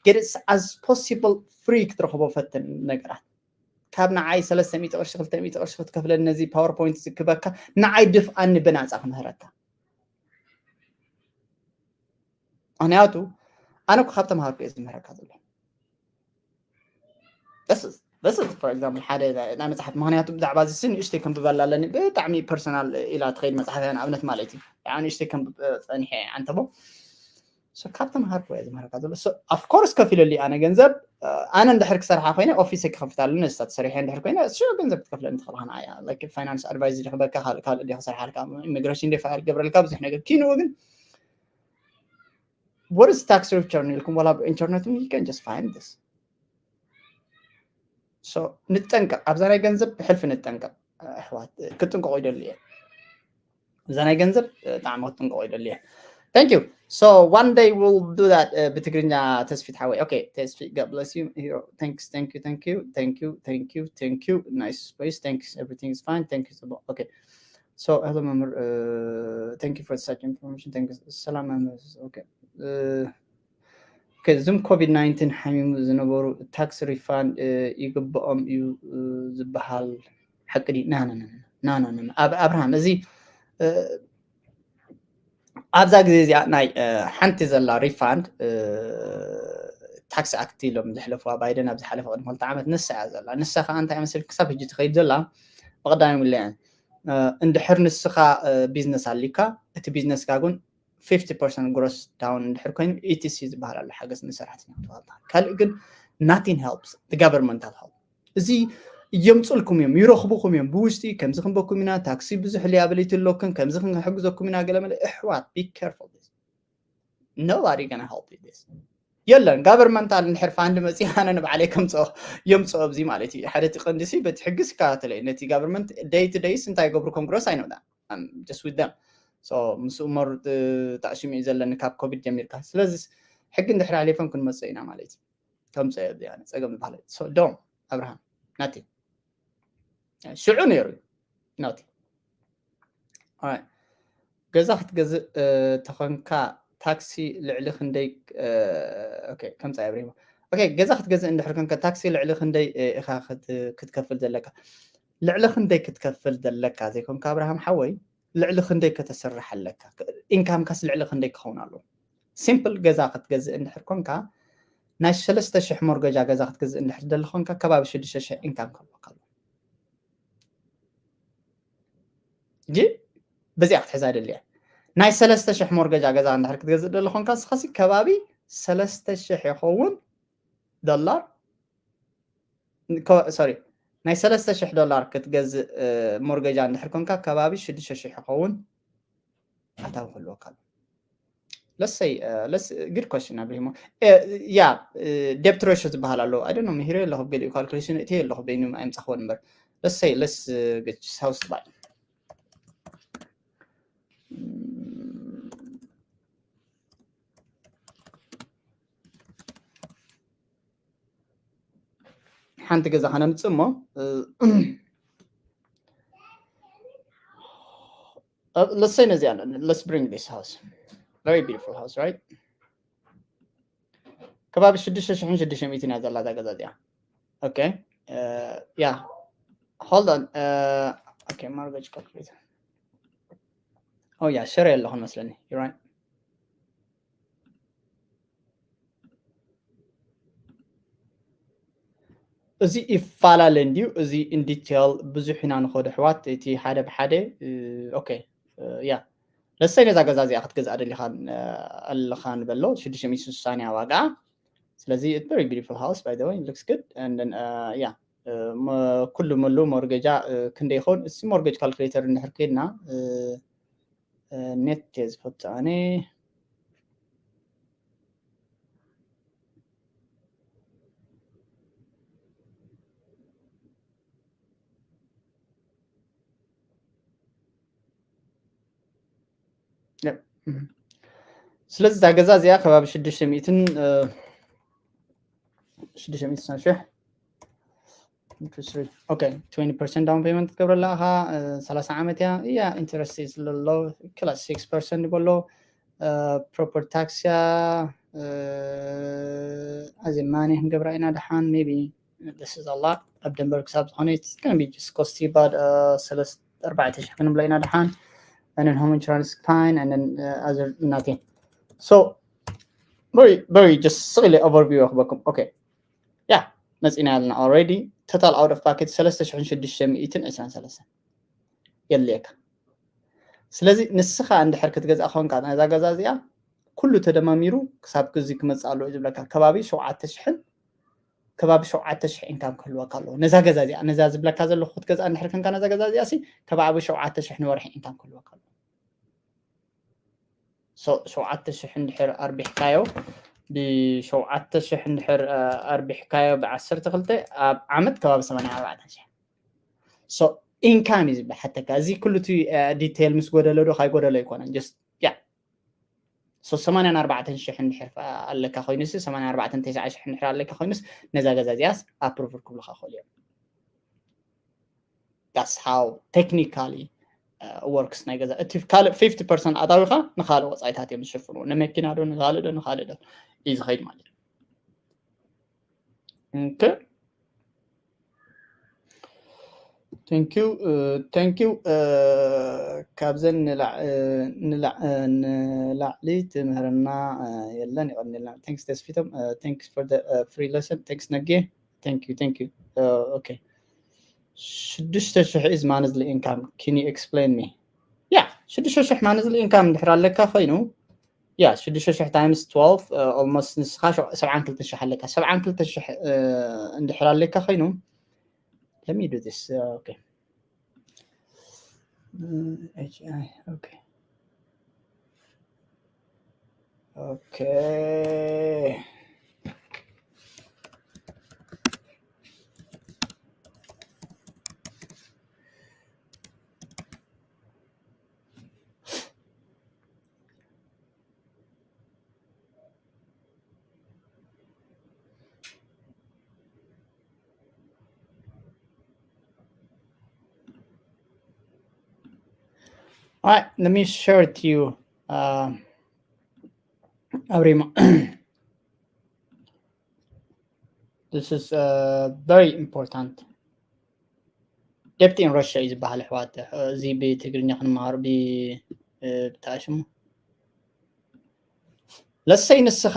get it as possible free ክትረኽቦ ፈትን ነገራት ካብ ንዓይ ሰለስተ ሚእቲ ቅርሺ ክልተ ሚእቲ ቅርሺ ክትከፍለኒ ነዚ ፓወርፖይንት ዝክበካ ንዓይ ድፍኣኒ ብናፃ ክምህረካ። ምክንያቱ ኣነ እኮ ካብ ተምሃርኩ እየ ዝምህረካ ዘሎ። በስ for example ሓደ ናይ መፅሓፍ ምክንያቱ ብዛዕባ እዚ ንእሽተይ ከንብበላ ኣለኒ ብጣዕሚ ፐርሰናል ኢላ ትኸይድ መፅሓፍ እያ ንኣብነት ማለት እዩ። ብጣዕሚ ንእሽተይ ከንብብ ፀኒሐ እየ ዓንተቦ ካብ ተምሃርኩ እየ ዝምህረካ ዘሎ። Of course ከፊለሉ ኣነ ገንዘብ ኣነ እንድሕር ክሰርሓ ኮይነ ኦፊስ ክኸፍታሉ ነስታት ሰሪሐ እንድሕር ኮይነ እሱ ገንዘብ ክትከፍለኒ ትኽእል ኸና እያ። ፋይናንስ ኣድቫይስ ዝረኽበካ ካልእ ካልእ ዲ ክሰርሓልካ ኢሚግሬሽን ዲ ፋይል ገብረልካ ብዙሕ ነገር ኪንኡ ግን what is tax return ኢልኩም ዋላ ብኢንተርነት you can just find this። ንጠንቀቕ ኣብዛ ናይ ገንዘብ ብሕልፊ ንጠንቀቕ ኣሕዋት። ክጥንቀቑ ይደሉ እየ እዛ ናይ ገንዘብ ብጣዕሚ ክጥንቀቑ ይደሉ እየ። Thank you. So one day we'll do that ብትግርኛ ተስፊት ሓወይ። Okay ተስፊት God bless you. Thanks. Thank you. Thank you. Thank you. Thank you. Thank you. Nice space. Thanks. Everything is fine. Thank you. Okay. So hello መምህር. Thank you for such information. Thank you. ሰላም መምህር. Okay. እዞም ኮቪድ ናይንቲን ሓሚሙ ዝነበሩ ታክስ ሪፋንድ ይግብኦም እዩ ዝበሃል ሓቂ ድዩ? ናናናና ኣብርሃም እዚ ኣብዛ ግዜ እዚኣ ናይ ሓንቲ ዘላ ሪፋንድ ታክስ ኣክት ኢሎም ዘሕለፍዋ ባይደን ኣብ ዝሓለፈ ቅድሚ ክልተ ዓመት ንሳ እያ ዘላ። ንሳ ከዓ እንታይ መስል ክሳብ ሕጂ ትኸይድ ዘላ ብቀዳሚ ምለያን እንድሕር ንስኻ ቢዝነስ ኣሊካ እቲ ቢዝነስካ ግን fifty percent gross down እንድሕር ኮይኑ ኢቲሲ ዝበሃል ኣሎ ሓገዝ ንሰራሕተኛ ክትዋልታ ካልእ ግን nothing helps the governmental help እዚ የምፅልኩም እዮም ይረኽብኹም እዮም ብውሽጢ ከምዚ ክንበኩም ኢና ታክሲ ብዙሕ ሊያብሊቲ ኣለክን ከምዚ ክንሕግዘኩም ኢና ገለመለ እሕዋት be careful nobody gonna help you this የለን ጋቨርመንታል እንድሕር ፋንድ መፂ ኣነ ንባዕለይ ከምፅኦ የምፅኦ ኣብዚ ማለት እዩ ሓደ እቲ ቀንዲሲ በቲ ሕጊ ስከታተለ ነቲ ጋቨርመንት day to days እንታይ ይገብሩ ኮንግረስ ኣይነውዳ just with them so ምስ ኡመር ተኣሽሙ እዩ ዘለኒ ካብ ኮቪድ ጀሚርካ ስለዚ ሕጊ እንድሕር ኣሕሊፎም ክንመፅእ ኢና ማለት እዩ ከምፀ ጸገም ዝበሃል ዶም ኣብርሃም ናቲ ሽዑ ነይሩ ናቲ ገዛ ክትገዝእ ተኾንካ ታክሲ ልዕሊ ክንደይ ከምፃ ኣብሪሂሞ ገዛ ክትገዝእ እንድሕር ኮንካ ታክሲ ልዕሊ ክንደይ ኢኻ ክትከፍል ዘለካ ልዕሊ ክንደይ ክትከፍል ዘለካ ዘይኮንካ ኣብርሃም ሓወይ ልዕሊ ክንደይ ከተስርሕ ኣለካ ኢንካምካስ ልዕሊ ክንደይ ክኸውን ኣለዎ ሲምፕል ገዛ ክትገዝእ እንድሕር ኮንካ ናይ ሰለስተ ሽሕ ሞርገጃ ገዛ ክትገዝእ እንድሕር ደሊ ኮንካ ከባቢ ሽዱሽተ ሽሕ ኢንካም ክህልወካ ኣለዎ እንጂ በዚኣ ክትሕዛ ደልያ ናይ ሰለስተ ሽሕ ሞርገጃ ገዛ እንድሕር ክትገዝእ ደሊ ኮንካ ንስኻሲ ከባቢ ሰለስተ ሽሕ ይኸውን ዶላር ሶሪ ናይ ሰለስተ ሽሕ ዶላር ክትገዝእ ሞርገጃ እንድሕር ኮንካ ከባቢ ሽዱሽተ ሽሕ ይኸውን ኣታዊ ክህልወካ ኣሎ ለሰይ good question ኣብሪሂሞ ያ debt ratio ዝበሃል ኣሎ ኣደ ምሂረ ኣለኹ ገሊኡ ካልኩሌሽን እቲ ኣለኹ በይኑ ኣይምፃኽዎን እምበር ለሰይ ለስ ግች ሳውስ ባይ ሓንቲ ገዛ ከነምፅእ እሞ ለሰይ ነዚኣ let's bring this house very beautiful house right ከባቢ ሽዱሽተ ሽሕን ሽዱሽተ ሚእትን እያ ዘላ እዛ ገዛ እዚኣ okay yeah hold on okay mortgage calculator oh yeah ሽረ ኣለኹን መስለኒ right እዚ ይፈላለ እንድዩ እዚ in detail ብዙሕ ኢና ንኸዶ ኣሕዋት እቲ ሓደ ብሓደ okay yeah ለሰይ ነዛ ገዛ እዚኣ ክትገዝኣ ደሊኻ ኣለኻ ንበሎ ሽዱሽተ ሚእቲ ስሳን እያ ዋጋ ስለዚ very beautiful house by the way looks good and then yeah ኩሉ ሙሉ ሞርገጃ ክንደይ ይኸውን እዚ ሞርገጅ ካልኩሌተር እንድሕር ከይድና ኔት እየ ዝፈቱ ኣነ። ስለዚ እዛ ገዛ እዚኣ ከባቢ ሽዱሽተ ሚእትን ሽዱሽተ ሚእትን ሽሕ ዳውን ፔመንት ክትገብረላ ኢኻ። ሰላሳ ዓመት እያ እያ ኢንተረስት ስለሎ ክላስ ሲክስ ፐርሰንት ይበሎ። ፕሮፐርቲ ታክስ እያ። ኣዚ ማኒ ክንገብራ ኢና ደሓን ቢ ስ ላ ኣብ ደንበር ክሳብ ዝኾነ ኮስቲ ባድ ሰለስተ ኣርባዕተ ሽሕ ክንብላ ኢና ደሓን። And then home insurance fine and then other nothing. So very very just ስቕ ኢለ ኦቨርቪው ክበኩም። ኦኬ ያ መፂና ያለና already total out of pocket ሰለስተ ሽሕን ሽዱሽተ ሚእትን ዕስራን ሰለስተን የድልየካ። ስለዚ ንስኻ እንድሕር ክትገዝኣ ኮንካ ነዛ ገዛ እዚኣ ኩሉ ተደማሚሩ ክሳብ እዚ ክመፅእ ኣለዎ እዩ ዝብለካ። ከባቢ ሸውዓተ ሽሕን ከባቢ ሸውዓተ ሽሕ ኢንካም ክህልወካ ኣለዎ ነዛ ገዛ እዚኣ። ነዛ ዝብለካ ዘለኹ ክትገዝኣ እንድሕር ኮንካ ነዛ ገዛ እዚኣ ሲ ከባቢ ሸውዓተ ሽሕ ንወርሒ ኢንካም ክህልወካ ኣለዎ። ሸውዓተ ሽሕ እንድሕር ኣርቢሕካዮ ብሸውዓተ ሽሕ እንድሕር ኣርቢሕካዮ ብዓሰርተ ክልተ ኣብ ዓመት ከባቢ ሰማንያ ኣርባዕተ ሽሕ ኢንካም እዩ ዝበሓተካ። እዚ ኩሉ እቲ ዲቴል ምስ ጎደለ ዶ ካይጎደለ ኣይኮነን። ያ ሰማንያን ኣርባዕተን ሽሕ እንድሕር ኣለካ ኮይኑሲ ሰማንያን ኣርባዕተን ተስዓን ሽሕ እንድሕር ኣለካ ኮይኑስ ነዛ ገዛ እዚኣስ ኣፕሩቭ ክብሉካ ክእሉ እዮም። That's how technically works ናይ ገዛ። እቲ ካልእ ፊፍቲ ፐርሰንት ኣታዊኻ ንኻልእ ወፃኢታት እዮም ዝሽፍኑ። ንመኪና ዶ ንኻልእ ዶ ንኻልእ ዶ እዩ ዝኸይድ ማለት እዩ። Okay. Thank you. Thank you. ካብዘን ንላዕሊ ትምህርና የለን። ይቐንልና። Thanks ተስፊቶም። Thanks for the free lesson. Thanks ነጌ። Thank you. Thank you. Okay. ሽዱሽተ ሽሕ is monthly income. Can you explain me? Yeah, ሽዱሽተ ሽሕ monthly income እንድሕር ኣለካ ኮይኑ ያ ሽዱሽተ ሽሕ times twelve almost ንስኻ ሰብዓን ክልተ ሽሕ ኣለካ። ሰብዓን ክልተ ሽሕ እንድሕር ኣለካ ኮይኑ let me do this. Okay. H I. Okay. Okay. All right, let me share it to you. Uh, Abrimo. This is uh, very important. Debt in Russia is ባህል ሕዋት እዚ ብትግርኛ ክንመሃር ብታሽሙ ለሰይ ንስኻ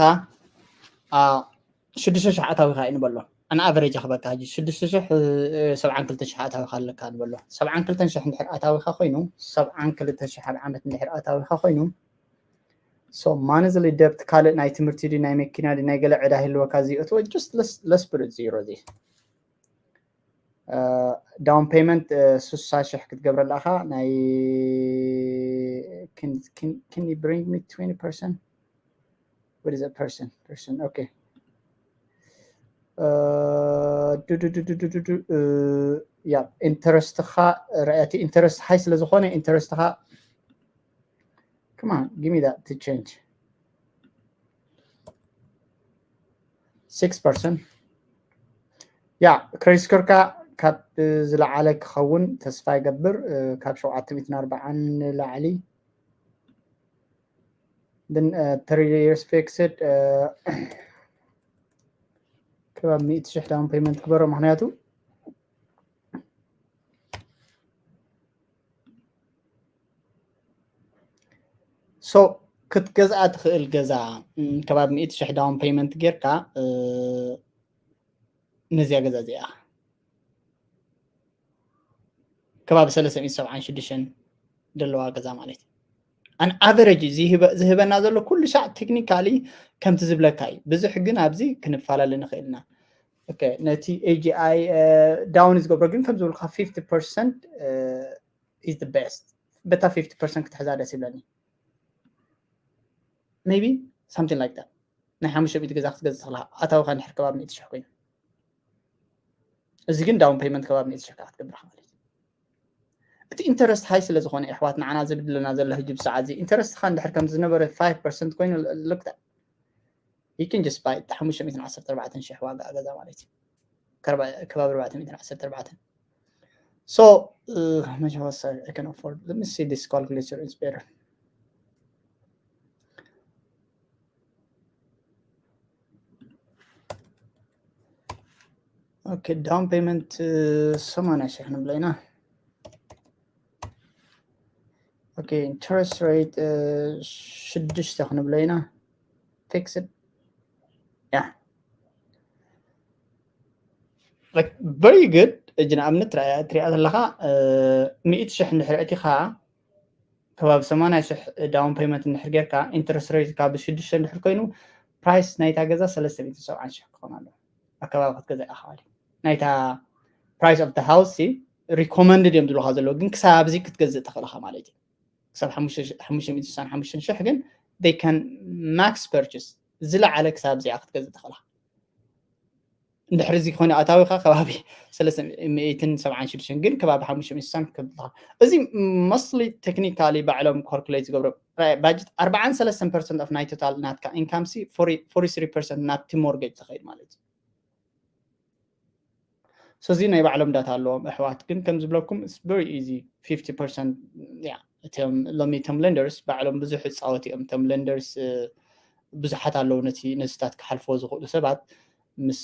ሽዱሽተ ሽሕ ኣታዊኻ እዩ ንበሎ ኣን ኣቨሬጅ ክበካ ሕጂ ሽዱሽተ ሽሕ ሰብዓን ክልተ ሽሕ ኣታዊኻ ኣለካ ንበሎ ሰብዓን ክልተን ሽሕ እንድሕር ኣታዊኻ ኮይኑ ሰብዓን ክልተ ሽሕ ኣብ ዓመት እንድሕር ኣታዊኻ ኮይኑ so monthly debt ካልእ ናይ ትምህርቲ ድዩ ናይ መኪና ድዩ ናይ ገለ ዕዳ ይህልወካ እዚ እትወ just let's put it zero እዚ down payment ስሳ ሽሕ ክትገብረላ ኢኻ ናይ can you bring me twenty percent what is a person person okay ያ ኢንተረስትኻ ርኣቲ ኢንተረስት ሃይ ስለ ዝኾነ ኢንተረስትኻ come on give me that to change six percent ያ ክሬዲት ስኮርካ ካብ ዝለዓለ ክኸውን ተስፋ ይገብር ካብ ሸውዓተ ሚእትን ኣርባዓን ንላዕሊ then uh, three years fixed uh, ከባብ ሚእቲ ሽሕ down payment ግበሮ ምክንያቱ so ክትገዝኣ ትኽእል ገዛ ከባብ ሚእቲ ሽሕ down payment ጌርካ ነዚኣ ገዛ እዚኣ ከባቢ ሰለስተ ሚእቲ ሰብዓን ሽዱሽተን ዘለዋ ገዛ ማለት እዩ an average ዝህበና ዘሎ ኩሉ ሻዕ technically ከምቲ ዝብለካ እዩ ብዙሕ ግን ኣብዚ ክንፈላለ ንኽእል ኢና ነቲ A G I down ዝገብሮ ግን ከም ዝብልካ fifty percent is the best በታ fifty percent ክትሕዛ ደስ ይብለኒ maybe something like that ናይ ሓሙሽተ ሚእቲ ገዛ ክትገዝእ ትኽእል ኣታዊኻ እንድሕር ከባቢ ሚእቲ ሽሕ ኮይኑ እዚ ግን down payment ከባቢ ሚእቲ ሽሕ ክትገብር ማለት እዩ እቲ interest high ስለ ዝኾነ፣ ኣሕዋት፣ ንዓና ዝብድለና ዘሎ ሕጂ ብሰዓት እዚ፣ interest ኻ እንድሕር ከም ዝነበረ five percent ኮይኑ፣ look, you can just buy ሓሙሽተ ሚእትን ዓሰርተ ኣርባዕተን ሽሕ ዋጋ ገዛ ማለት እዩ። ከባቢ ኣርባዕተ ሚእትን ዓሰርተ ኣርባዕተን። So, uh, how much was I, I can afford? Let me see, this calculator is better. Okay, down payment, uh, ሰማንያ ሽሕ ንብሎ ኢና። Okay, interest rate, uh, ሽዱሽተ ክንብሎ ኢና። Fixed. Yeah. Like, very good. እጂ ንኣብነት ትሪኣ ዘለኻ፣ uh, ሚእቲ ሽሕ እንድሕር ኣእቲኻ፣ ከባቢ ሰማንያ ሽሕ down payment እንድሕር ጌርካ፣ interest rate ካብ ሽዱሽተ እንድሕር ኮይኑ፣ price ናይታ ገዛ ሰለስተ ሚእትን ሰብዓን ሽሕ ክኾን ኣለዎ። ኣከባቢ ክትገዛ ኢኻ ማለት እዩ። ናይታ price of the house recommended እዮም ዝብሉኻ ዘለዉ፣ ግን ክሳብ ኣብዚ ክትገዝእ ትኽእል ኢኻ ማለት እዩ። ክሳብ ሓሙሽተ ሚእትን ስሳን ሓሙሽተን ሽሕ ግን they can max purchase፣ ዝለዓለ ክሳብ እዚኣ ክትገዝእ ትኽእል ኢኻ። እንድሕር እዚ ኮይኑ ኣታዊኻ ከባቢ ሰለስተ ሚእትን ሰብዓን ሽዱሽተን፣ ግን ከባቢ ሓሙሽተ ሚእትን ስሳን ክብል ትኽእል። እዚ mostly technically ባዕሎም calculate ዝገብሩ። Budget ኣርባዓን ሰለስተን percent of ናይ total ናትካ income ሲ forty-three percent ናብቲ mortgage ዝኸይድ ማለት እዩ። So እዚ ናይ ባዕሎም data ኣለዎም ኣሕዋት፣ ግን ከም ዝብለኩም it's very easy፣ fifty percent። Yeah፣ እቶም ሎሚ እቶም lenders ባዕሎም ብዙሕ ይጻወቱ እዮም። እቶም lenders ብዙሓት ኣለዉ፣ ነቲ ነዚታት ክሓልፍዎ ዝኽእሉ ሰባት ምስ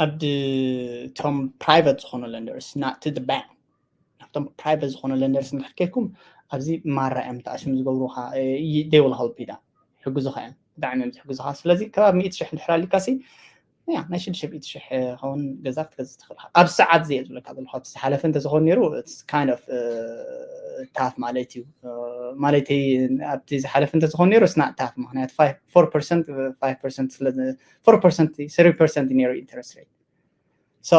ኣብቲ እቶም private ዝኾኑ lenders፣ not to the bank፣ ናብቶም private ዝኾኑ lenders እንድሕር ኬድኩም ኣብዚ ማራ እዮም ተኣሽም ዝገብሩኻ። They will help you፣ ይሕግዙኻ እዮም፣ ብጣዕሚ እዮም ዝሕግዙኻ። ስለዚ ከባቢ ሚእቲ ሽሕ እንድሕር ኣሊካ ሲ፣ ያ፣ ናይ ሽዱሽተ ሚእቲ ሽሕ ኸውን ገዛ ክትገዝእ ትኽእል ኢኻ። ኣብ ሰዓት እዚ እየ ዝብለካ ዘለኹ፣ ኣብቲ ዝሓለፈ እንተዝኾን ነይሩ it's kind of tough ማለት እዩ። ማለተይ ኣብቲ ዝሓለፈ እንተዝኾን ነይሩ it's not tough፣ ምኽንያቱ five፣ four percent፣ five percent ስለ፣ four percent፣ three percent ነይሩ interest rate። So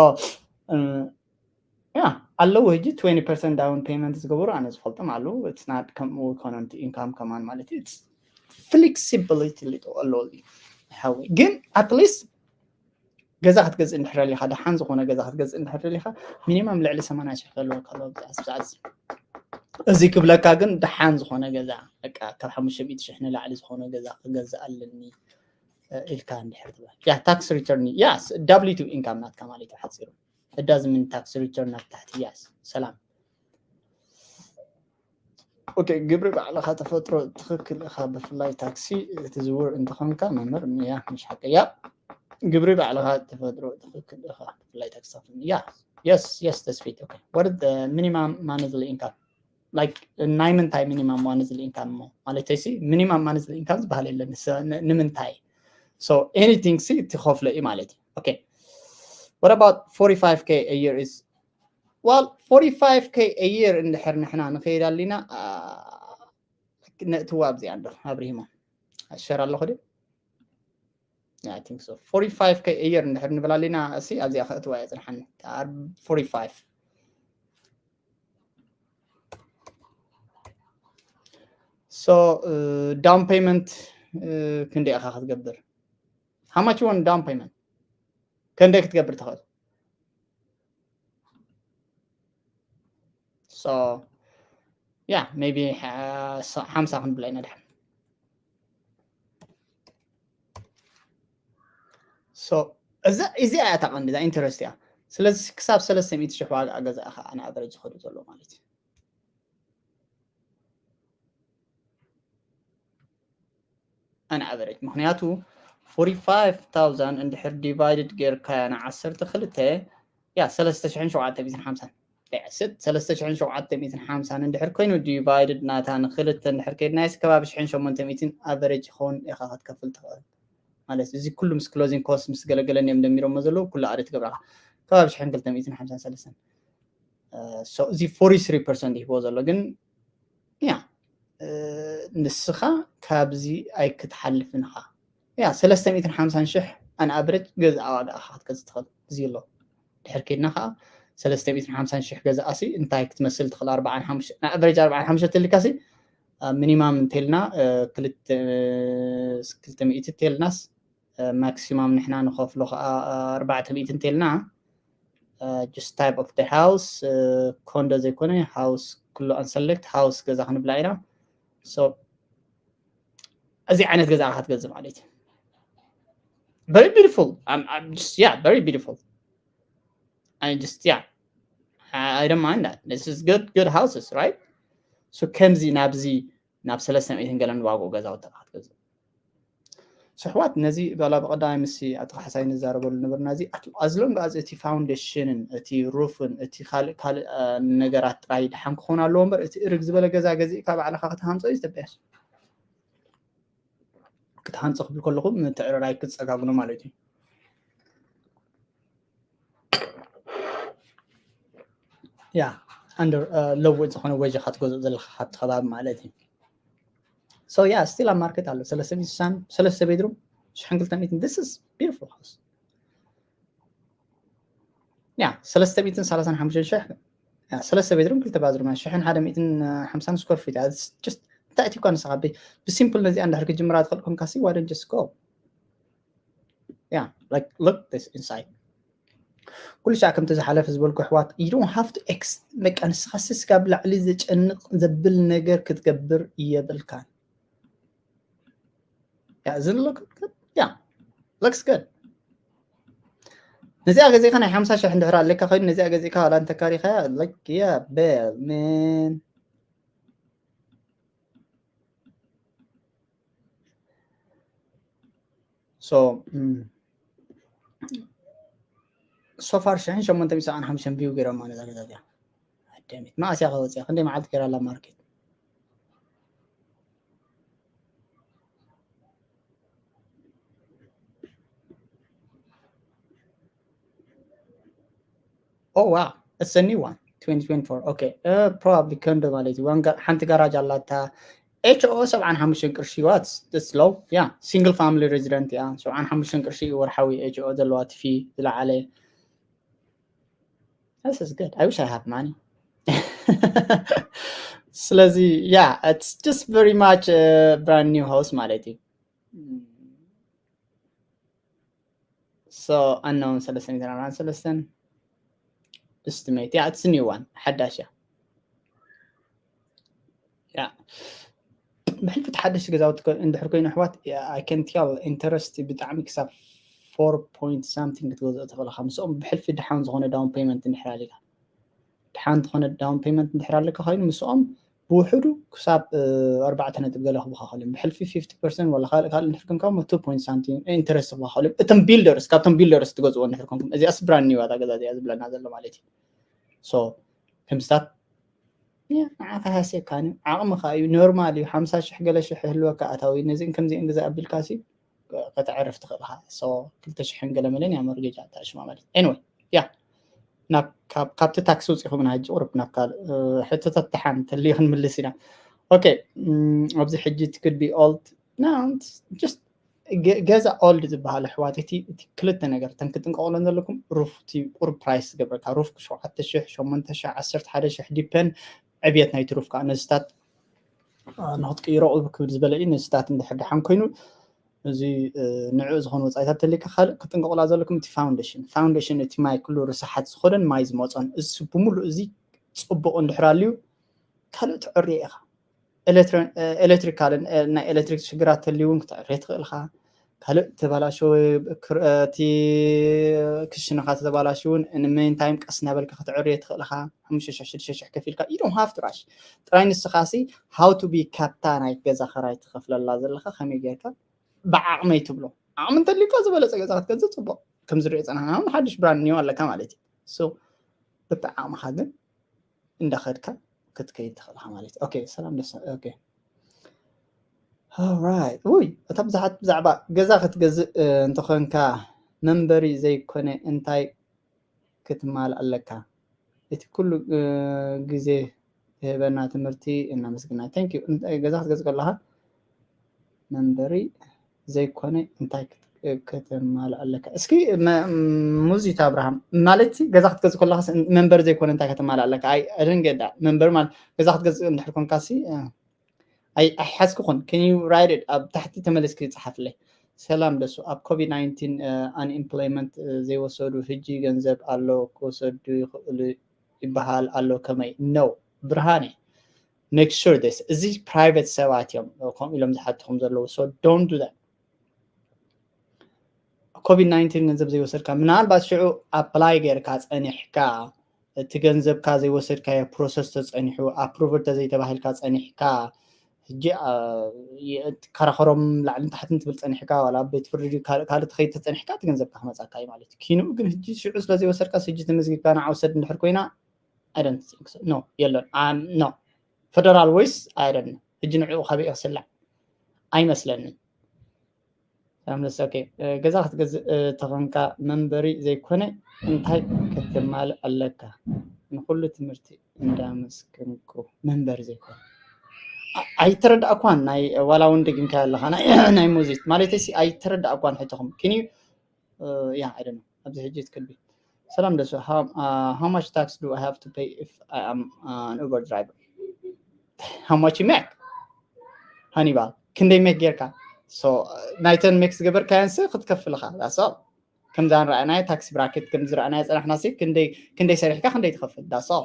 ያ ኣለዉ ሕጂ twenty percent down payment ዝገበሩ ኣነ ዝፈልጦም ኣለዉ። It's not ከምኡ ኣይኮነን እቲ income ከማን ማለት እዩ። It's flexibility ኣለዎ እዚ ሓዊ። ግን at least ገዛ ክትገዝእ እንድሕር ደሊኻ፣ ደሓን ዝኾነ ገዛ ክትገዝእ እንድሕር ደሊኻ፣ ሚኒማም ልዕሊ ሰማንያ ሽሕ ክህልወካ ኣለዎ ኣብዚ ሰዓት እዚ። እዚ ክብለካ ግን ደሓን ዝኾነ ገዛ፣ በቃ ካብ ሓሙሽተ ሚእቲ ሽሕ ንላዕሊ ዝኾነ ገዛ ክገዝእ ኣለኒ ኢልካ እንድሕር ትብል፣ ያ፣ tax return፣ yes፣ W two income ናትካ ማለት እዩ ሓፂሩ። It doesn't mean tax return ናብ ታሕቲ። Yes፣ ሰላም። ኦኬ፣ ግብሪ ባዕልኻ ተፈጥሮ ትኽክል ኢኻ፣ ብፍላይ ታክሲ ክትዝውር እንተኾንካ መምህር። ያ፣ ምሽ ሓቂ። ያ፣ ግብሪ ባዕልኻ ተፈጥሮ ትኽክል ኢኻ፣ ብፍላይ ታክሲ ትኸፍል። ያ፣ yes፣ yes፣ ተስፊት። ኦኬ፣ what is the minimum monthly income? Like፣ ናይ ምንታይ minimum monthly income እሞ? ማለተይ ሲ፣ minimum monthly income ዝበሃል የለን። ስ-፣ ን-፣ ንምንታይ? So anything ሲ ትኸፍሎ እዩ ማለት እዩ። ኦኬ፣ what about forty-five K a year is? Well, forty-five K a year እንድሕር ንሕና ንኸይድ ኣሊና፣ አ፣ ነእትዋ ኣብዚኣ እንዶ ኣብሪሂሞ። ሸር ኣለኹ ድዩ? Yeah, I think so። Forty-five K a year እንድሕር ንብል ኣሊና፣ እሲ ኣብዚኣ ከእትዋ እየ ጽንሓኒ። ኣር-፣ forty-five። So, uh, down payment, uh, ክንደይ ኢኻ ክትገብር? How much you want down payment? ክንደይ ክትገብር ትኽእል? So, yeah, maybe፣ uh, ሓምሳ ክንብላ ኢና ድሓን። So፣ እዚ፣ እዚኣ እያ እታ ቀንዲ፣ እዛ interest እያ። ስለዚ ክሳብ ሰለስተ ሚእቲ ሽሕ ዋጋ ገዛ ኢኻ ኣን ኣቨሬጅ ዝኸዱ ዘሎ ማለት እዩ። ኣን ኣቨሬጅ፣ ምኽንያቱ forty-five thousand እንድሕር divided ጌርካያ ንዓሰርተ ክልተ፣ ያ፣ ሰለስተ ሽሕን ሸውዓተ ሚእትን ሓምሳን። That's it። ሰለስተ ሽሕን ሸውዓተ ሚእትን ሓምሳን እንድሕር ኮይኑ፣ divided ናታ ንክልተ እንድሕር ከይድናዮስ፣ ከባቢ ሽሕን ሸሞንተ ሚእትን ኣቨሬጅ ይኸውን ኢኻ ክትከፍል ትኽእል። ማለት፣ እዚ ኩሉ ምስ closing cost ምስ ገለገለን እዮም ደሚሮሞ ዘለዉ፣ ኩሉ ኣደ ትገብራኻ። ከባቢ ሽሕን ክልተ ሚእትን ሓምሳን ሰለስተን። Uh, so፣ እዚ forty-three percent ይህቦ ዘሎ፣ ግን፣ ያ፣ uh፣ ንስኻ ካብዚ ኣይክትሓልፍን ኢኻ። ያ፣ ሰለስተ ሚእትን ሓምሳን ሽሕ ኣን ኣቨሬጅ ገዛ ዋጋ ኢኻ ክትገዝእ ትኽእል። እዚ ኣሎ። ድሕር ከይድና ኸዓ፣ ሰለስተ ሚእትን ሓምሳን ሽሕ ገዛእሲ እንታይ ክትመስል ትኽእል? ኣርባዓን ሓሙሽተ፣ ንኣቨሬጅ ኣርባዓን ሓሙሽተ ተልካሲ፣ ኣብ ሚኒማም እንተልና፣ እ፣ ክልተ፣ እ፣ ክልተ ሚእቲ እንተልናስ፣ እ፣ ማክሲማም ንሕና ንኸፍሎ ኸዓ፣ እ፣ ኣርባዕተ ሚእቲ እንተልና፣ just type of the house, condo ዘይኮነ house ኩሉ unselect house ገዛ ክንብላ ኢና። So እዚ ዓይነት ገዛ ክትገዝእ ማለት እዩ። Very beautiful. I'm, I'm just, yeah, very beautiful. I just, yeah, I, I don't mind that. This is good, good houses, right? So ከምዚ ናብዚ ናብ ሰለስተ ሚእትን ገለን ዋግኡ ገዛውቲ ክትገዝእ። ስሕዋት ነዚ ባላ ብቐዳማይ ምስ ኣቶ ካሕሳይ ንዛረበሉ ነበርና። እዚ ኣዝሎም ብኣዝ እቲ ፋውንዴሽንን እቲ ሩፍን እቲ ካልእ ካልእ ነገራት ጥራይ ድሓን ክኾን ኣለዎ እምበር እቲ እርግ ዝበለ ገዛ ገዚእካ ባዕልኻ ክትሃንጾ እዩ ዝተበያሽ። ክትሃንጾ ክብል ከለኹ ምትዕርራይ ክትጸጋግኖ ማለት እዩ። ያ under ለውጥ ዝኾነ ወጀኻ ትገዝእ ዘለካ ካብቲ ከባቢ ማለት እዩ። So yeah, still ኣብ ማርኬት ኣሎ። ሰለስተ ሚእትን ስሳን ሰለስተ ቤድሩም ሽሕን ክልተ ሚእትን። This is beautiful house. ያ ሰለስተ ሚእትን ሰላሳን ሓሙሽተን ሽሕ። ያ ሰለስተ ቤድሩም ክልተ ባዝሩም ሽሕን ሓደ ሚእትን ሓምሳን ስኮር ፊት። Just እንታይ እቲ እኳ ንስኻ ብሲምፕል ነዚኣ እንድሕር ክጅምራ ትኽእል ኮንካሲ why don't just go. Yeah, like, look this inside. ኩሉ ሻዕ ከምቲ ዝሓለፈ ዝበልኩ ኣሕዋት you don't have to ex በቃ ንስኻ ስስጋ ብላዕሊ ዘጨንቕ ዘብል ነገር ክትገብር የብልካን። ያ እዚ look good. Yeah, looks good. ነዚኣ ገዚእካ ናይ ሓምሳ ሽሕ እንድሕር ኣለካ ኮይኑ ነዚኣ ገዚእካ ዋላ እንተካሪኻያ like yeah bell man. So so far ሽሕን ሸሞንተ ሚእትን ሰብዓን ሓሙሽተን ቪው ገይሮማ ነዛ ገዛ እዚኣ። ኣደሚት መኣስ እያ ከወፅያ ክንደይ መዓልቲ ገይራ ኣላ ማርኬት። Oh wow, it's a new one. Twenty twenty-four. Okay, uh, probably condo ማለት እዩ። ዋን ሓንቲ ጋራጅ ኣላታ። H O O ሰብዓን ሓሙሽተን ቅርሺ። What? That's low. Yeah, single family resident እያ። ሰብዓን ሓሙሽተን ቅርሺ ወርሓዊ H O O ዘለዋ እቲ ፊ ዝለዓለ። This is good. I wish I have money. ስለዚ yeah, it's just very much a brand new house ማለት እዩ። So unknown ሰለስተ ሚእትን ኣርባዓን ሰለስተን estimate. Yeah, it's a new one. ሓዳሽ እያ። Yeah. ብሕልፊ ተሓደሽቲ ገዛውቲ እንድሕር ኮይኑ ኣሕዋት I can tell interest ብጣዕሚ ክሳብ four point something ክትገዝኦ ትኽእል ኢኻ ምስኦም ብሕልፊ ድሓን ዝኾነ down payment እንድሕር ኣሊካ ድሓን ዝኾነ down payment እንድሕር ኣለካ ኮይኑ ምስኦም ብውሕዱ ክሳብ ኣርባዕተ ነጥብ ገለ ክብካ ከሎም ብሕልፊ fifty percent ወላ ካልእ ካልእ እንድሕር ኮንካ two point something interest ክብካ ከሎም እቶም builders ካብቶም builders ትገዝዎ እንድሕር ኮንኩም እዚኣስ brand new እያ ገዛ እዚኣ ዝብለና ዘሎ ማለት እዩ። So ከምስታት ንዓኻ ሃስየካኒ ዓቕምኻ እዩ ኖርማል እዩ ሓምሳ ሽሕ ገለ ሽሕ ህልወካ ኣታዊ ነዚን ከምዚን ግዛ ኣቢልካ ሲ ከተዕርፍ ትኽእል ኢኻ። So ክልተ ሽሕን ገለ መለን እያ ሞርጌጅ ኣታሽማ ማለት እዩ። Anyway yeah. ካብቲ ታክሲ ውፅኢኹም ኢና ሕጂ ቁርብ ናብ ካልእ ሕቶታት ደሓን ተልዩ ክንምልስ ኢና። Okay ኣብዚ ሕጂ it could be old. No, just ገዛ old ዝበሃል ኣሕዋት እቲ ክልተ ነገር ተን ክትጥንቀቑለን ዘለኩም roof እቲ ቁርብ price ዝገብረካ roof ሸውዓተ ሽሕ ሸሞንተ ሽሕ ዓሰርተ ሓደ ሽሕ depend ዕብየት ናይቲ roof ከዓ ነዚታት ንክትቅይሮ ክብል ዝበለ እዩ። ነዚታት እንድሕር ደሓን ኮይኑ እዚ ንዕኡ ዝኾነ ወፃኢታት ተልካ ካልእ ክትጥንቀቑላ ዘለኩም እቲ foundation foundation እቲ ማይ ኩሉ ርሳሓት ዝኾነን ማይ ዝመፆን እዚ ብምሉእ እዚ ፅቡቕ እንድሕር ኣልዩ ካልእ ትዕርዮ ኢኻ። ኤሌክትሪካልን ናይ ኤሌክትሪክ ሽግራት ተልዩ እውን ክትዕርዮ ትኽእል ኢኻ። ካልእ ተባላሸወ እቲ ክሽንኻ ተባላሽ እውን ንሜን ታይም ቀስ እናበልካ ክትዕርዮ ትኽእል ኢኻ። ሓሙሽተ ሽሕ ሽዱሽተ ሽሕ ከፊልካ you don't have to rush ጥራይ ንስኻ ሲ how to be ካብታ ናይ ገዛ ኸራይ ትኸፍለላ ዘለኻ ከመይ ጌርካ ብዓቕመይ ትብሎ ዓቕሚ እንተልዩካ ዝበለፀ ገዛ ክትገዝእ ፅቡቕ ከም ዝሪኦ ፀናሕና እውን ሓድሽ brand new ኣለካ ማለት እዩ። So በቲ ዓቕምኻ ግን እንዳኸድካ ክትከይድ ትኽእል ኢኻ ማለት እዩ። Okay ሰላም ደስ okay. Alright ውይ እታ ብዙሓት ብዛዕባ ገዛ ክትገዝእ እንተኾንካ መንበሪ ዘይኮነ እንታይ ክትማል ኣለካ? እቲ ኩሉ ግዜ ዝህበና ትምህርቲ እናመስግና። Thank you። ገዛ ክትገዝእ ከለኻ መንበሪ ዘይኮነ እንታይ ከተማልእ ኣለካ? እስኪ ሙዚት ኣብርሃም ማለት ገዛ ክትገዝእ ከለኻ መንበሪ ዘይኮነ እንታይ ከተማልእ ኣለካ? ኣይ ደንገዳ መንበሪ ማለት ገዛ ክትገዝእ እንድሕር ኮንካ ሲ ኣይሓዝክኹን can you write it ኣብ ታሕቲ ተመሊስኪ ጸሓፍለይ። ሰላም ደሱ፣ ኣብ ኮቪድ ናይንቲን፣ እ፣ ኣንኤምፕሎይመንት፣ እ፣ ዘይወሰዱ ሕጂ ገንዘብ ኣሎ ክወሰዱ ይኽእሉ ይበሃል ኣሎ፣ ከመይ? No፣ ብርሃነ፣ make sure this፣ እዚ ፕራይቬት ሰባት እዮም፣ እ፣ ከምኡ ኢሎም ዝሓትኹም ዘለዉ። So don't do that። ኮቪድ ናይንቲን ገንዘብ ዘይወሰድካ፣ ምናልባት ሽዑ ኣፕላይ ጌርካ ጸኒሕካ፣ እቲ ገንዘብካ ዘይወሰድካዮ ፕሮሰስ ተጸኒሑ፣ ኣፕሩቭ ተዘይተባሂልካ ጸኒሕካ፣ ሕጂ፣ አ፣ የ-፣ ከራኸሮም ላዕልን ታሕትን ትብል ጸኒሕካ፣ ዋላ ኣብ ቤት ፍርዲ ካልእ፣ ካልእ ትኸይድ ተጸኒሕካ፣ እቲ ገንዘብካ ክመጻካ እዩ ማለት እዩ። ኪንኡ ግን ሕጂ ሽዑ ስለ ዘይወሰድካስ፣ ሕጂ ተመዝጊብካ ንዓ ውሰድ እንድሕር ኮይና፣ I don't think so። No፣ የለን። ኣም፣ no። ፈደራል ወይስ I don't know። ሕጂ ንዕኡ ካበይ ክስላዕ? ኣይመስለንን። ሰላም ደስ፣ ኦኬ። እ፣ ገዛ ክትገዝእ፣ እ፣ ተኾንካ መንበሪ ዘይኮነ እንታይ ከተማልእ ኣለካ? ንኹሉ ትምህርቲ እንዳመስገንኩ፣ መንበሪ ዘይኮነ። ኣ-፣ ኣይተረዳእኳን፣ ናይ ዋላ እውን ደጊምካ ኣለኻ፣ ናይ፣ ናይ ሙዚት ማለት ሲ ኣይተረዳእኳን ሕቶኹም። Can you፣ እ፣ yeah, I don't know። ኣብዚ ሕጂ ትክልቢ። ሰላም ደሱ፣ how፣ እ፣ how much tax do I have to pay if I am, እ፣ an Uber driver? How much you make? ሃኒባል፣ ክንደይ ሜክ ጌርካ? So፣ ናይተን ሜክ ዝገበርካየንስ ክትከፍል ኢኻ። That's all። ከምዛ ንረኣናዮ ታክሲ ብራኬት፣ ከም ዝረኣናዮ ጸናሕናሲ፣ ክንደይ፣ ክንደይ ሰሪሕካ፣ ክንደይ ትኸፍል? That's all።